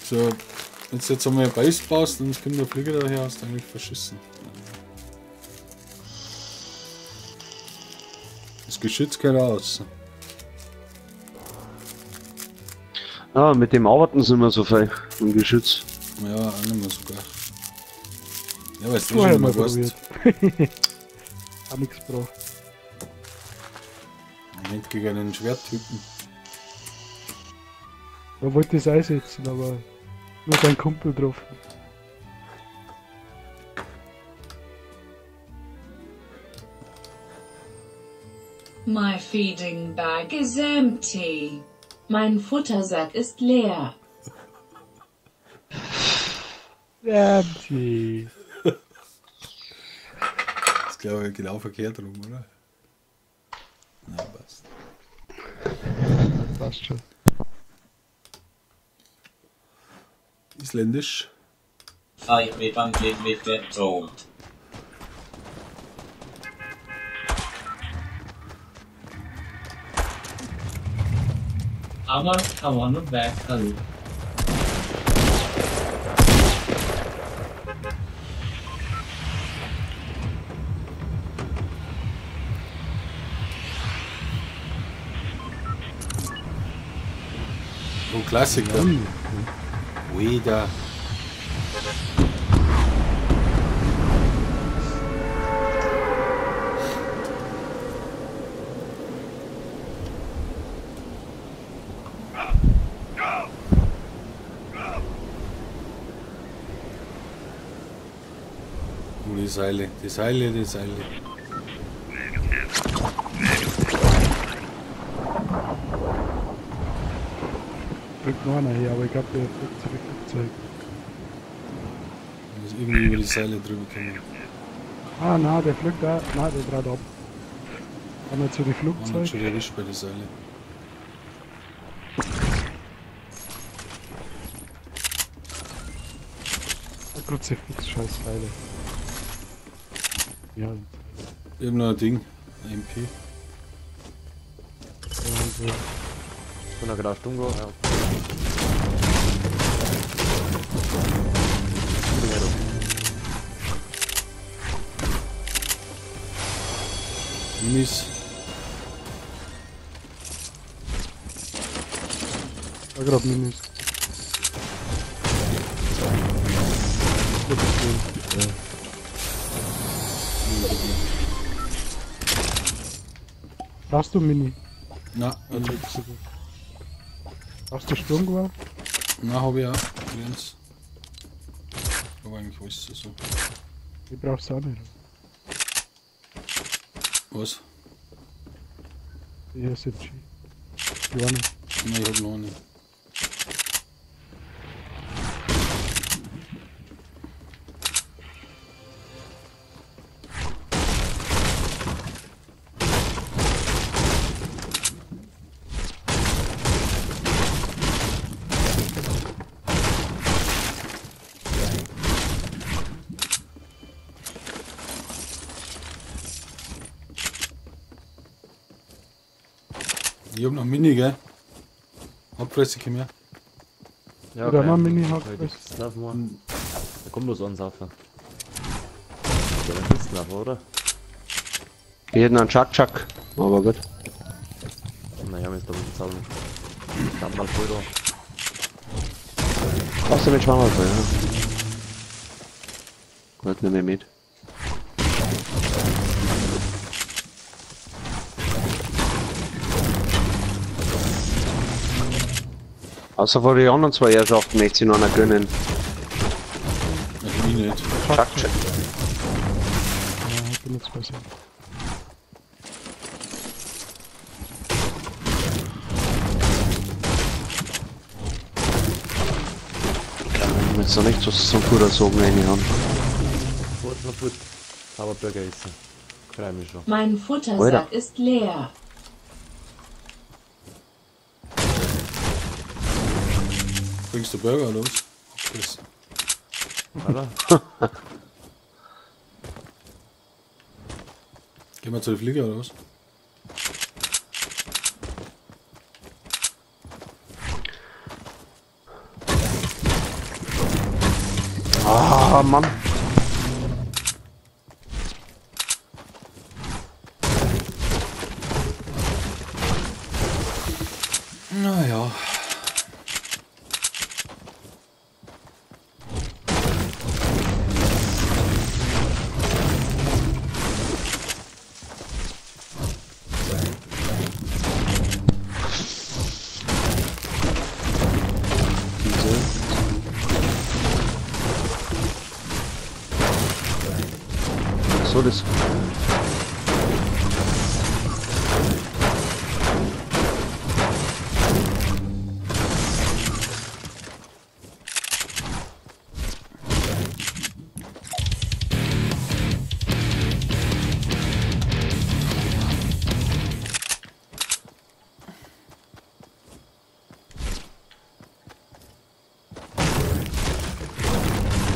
so, jetzt haben wir eine Base baust und es kommt der Flieger daher, hast du eigentlich verschissen. Das Geschütz geht aus. Ah, mit dem arbeiten sind wir so viel im Geschütz. Ja, auch nicht mehr sogar. Ja, weißt du schon mal weißt. Hab nix gebraucht. Nicht gegen einen Schwerttypen. Da wollte ich es einsetzen, aber nur sein Kumpel drauf. My feeding bag is empty. Mein Futtersack ist leer. Empty. Das ist, glaube ich, genau verkehrt rum, oder? Na, passt. Passt schon. Isländisch. আমার খাওয়ানো ব্যাগ খালি। Oh, Klassiker. Wieder. Oh, die Seile, die Seile, die Seile. Drückt noch einer her, aber ich glaube, der fliegt zu Flugzeug. Ich muss irgendwie über die Seile drüber kommen. Ah, nein, der fliegt da. Nein, der dreht ab. Einmal zu den Flugzeug. Schon erwischt bei der Seile. Kruzifix, scheiß Seile. Ja. Ich hab noch ein Ding. Ein MP. Und, ich bin da gerade stumm geworden, ja. Minis. Da grad Minis. Ja. Brauchst du Mini? Nein, Brauchst du Sturmgewehr? Nein, hab ich auch. Eins. Aber eigentlich alles so. Ich brauch's auch nicht. Was? Die SMG. Die eine. Nein, ich hab noch eine. Ich hab noch Mini, gell? Hackfresse komm her. Ja, oder noch Mini Hackfresse. Da kommt bloß eins auf. Ja, dann ist es oder? Wir hätten einen Chuck-Chuck, aber gut. Naja, wir sind da mit zusammen. Dann mal voll da. Brauchst du mit Schwanger voll, ja. Gut, nimm ich mit. Außer vor den anderen zwei Herrschaften möchte ich noch einer gönnen. Ich nicht. Chuck, Chuck. Ja, ich bin jetzt besser. Ich will jetzt noch nicht so ein guter Sogen reinhauen. Furt, aber Burger essen. Freu mich schon. Mein Futtersack Alter. Ist leer. Bringst du Burger los? Das. Oder? Gehen wir zu den Flieger oder was? Ah, Mann. Naja. So, das.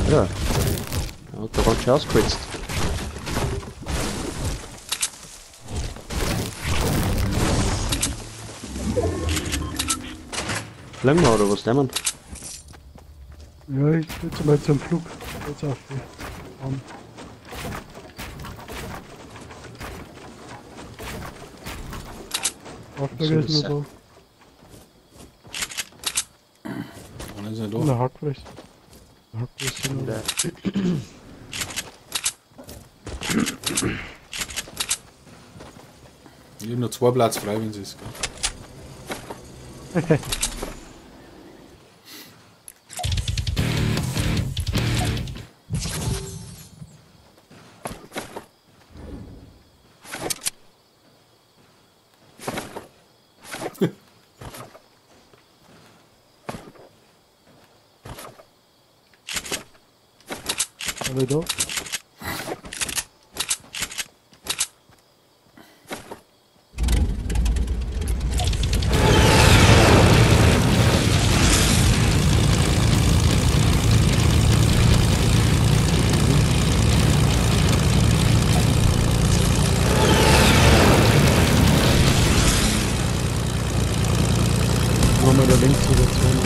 Ja, da hat der ganz schön ausgekreuzt. Länger oder was nehmen? Ja, ich will mal zum Flug. Jetzt auf die. Auflage ist nur da. Wann ist er da? Na, Hackfress. Hackfress sind da. Ich hab noch 2 Platz frei, wenn es ist. Gell? Alle da? Machen wir da links zu der Zone.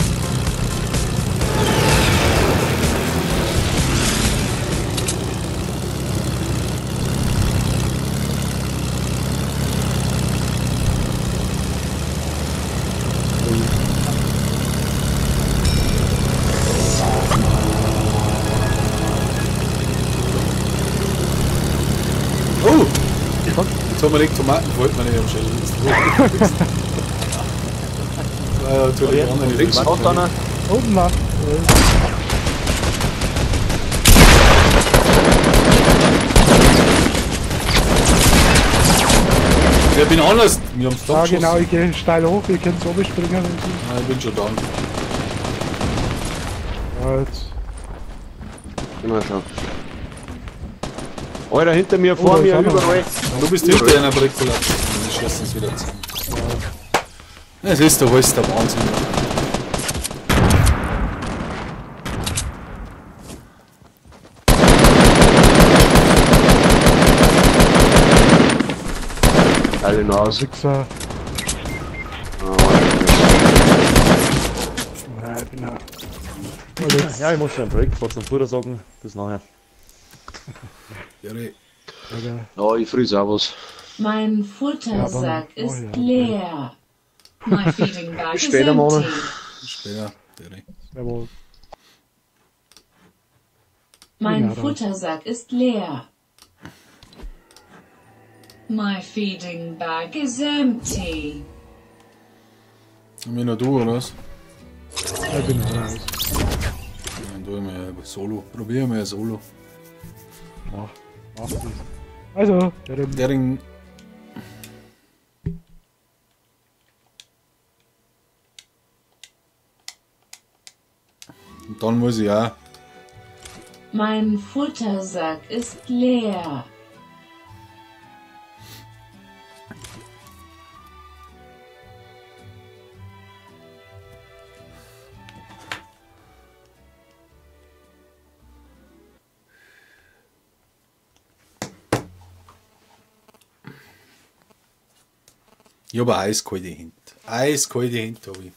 Dominik, Tomaten wollte man nicht am Schädel. Das war ja natürlich auch nicht. Links hat einer. Unten nach. Ich bin anders. Wir haben's Ja, genau, ich gehe steil hoch, ihr könnt oben springen. Nein, ich bin schon down. Ja, jetzt. Immer schon. Alter, hinter mir, vor mir, überall. Du bist hinter einer Brickkollaps. Wir schießen es wieder zusammen. Es ist doch alles der Wahnsinn. Alle Nase. Sechser. Nein, ich bin auch. Ja, ich muss schon ein Projekt vor zum Bruder sagen. Bis nachher. Ja, ja, ich friss auch was. Mein Futtersack ist leer. My feeding bag is Später, Mama. empty. Später. Servus. Mein Futtersack ist leer. My feeding bag is empty. Haben wir noch du, oder was? Ich bin auch raus. Dann tun wir Solo. Probieren wir Solo. Mach, mach das. Also, der Ring. Und dann muss ich auch. Mein Futtersack ist leer. Ich habe eiskalte Hände. Eiskalte Hände habe ich.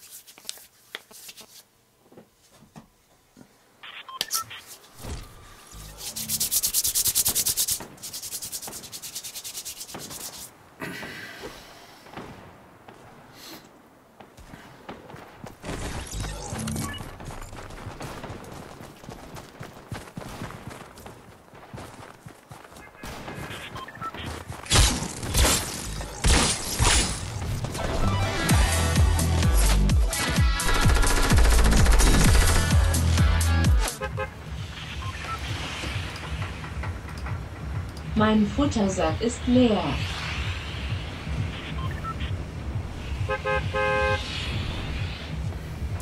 Mein Futtersack ist leer.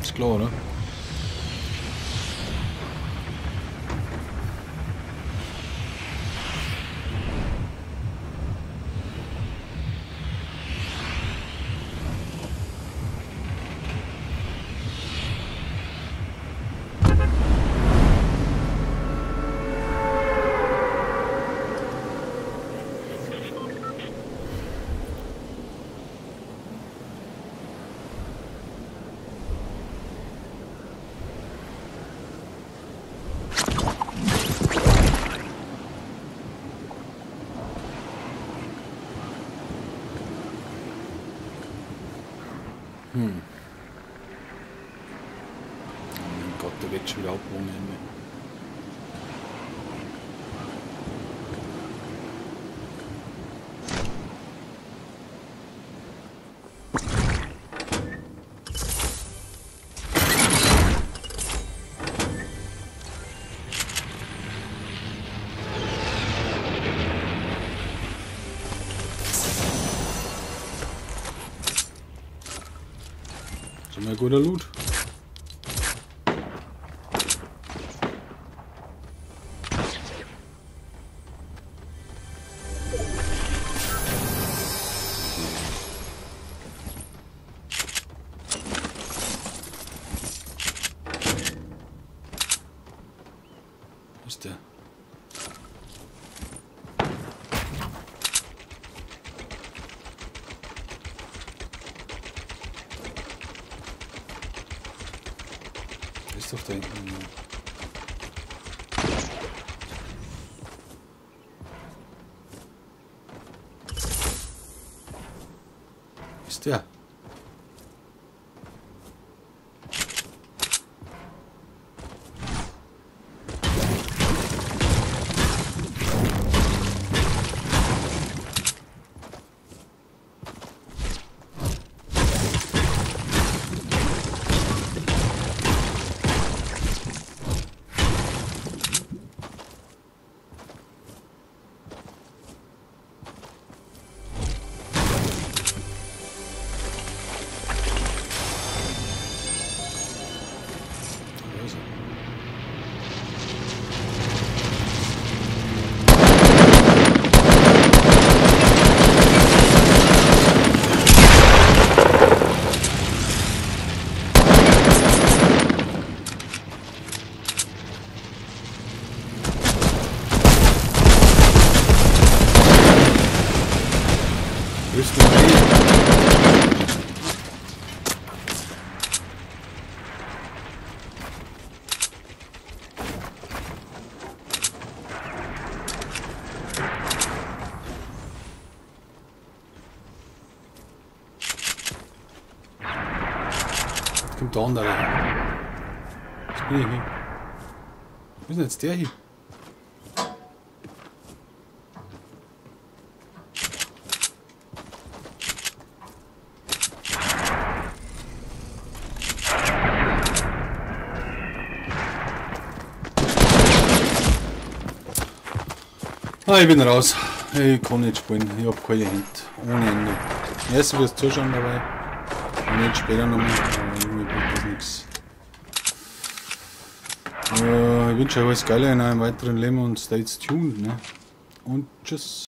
Ist klar, oder? Hm. Oh mein Gott, der wird schon wieder abgewogen. Schon mal guter Loot. Wo ist der? Ist doch da hinten. Ist der? kommt der andere. Jetzt bin ich hin. Wo ist denn jetzt der hier? Ah, ich bin raus. Ich kann nicht spielen. Ich hab keine Hände. Ohne Ende. Erstens fürs Zuschauen dabei. Und jetzt später nochmal. Aber irgendwie bringt das nichts. Ich wünsche euch alles Geile in eurem weiteren Leben und stay tuned. Ne? Und tschüss.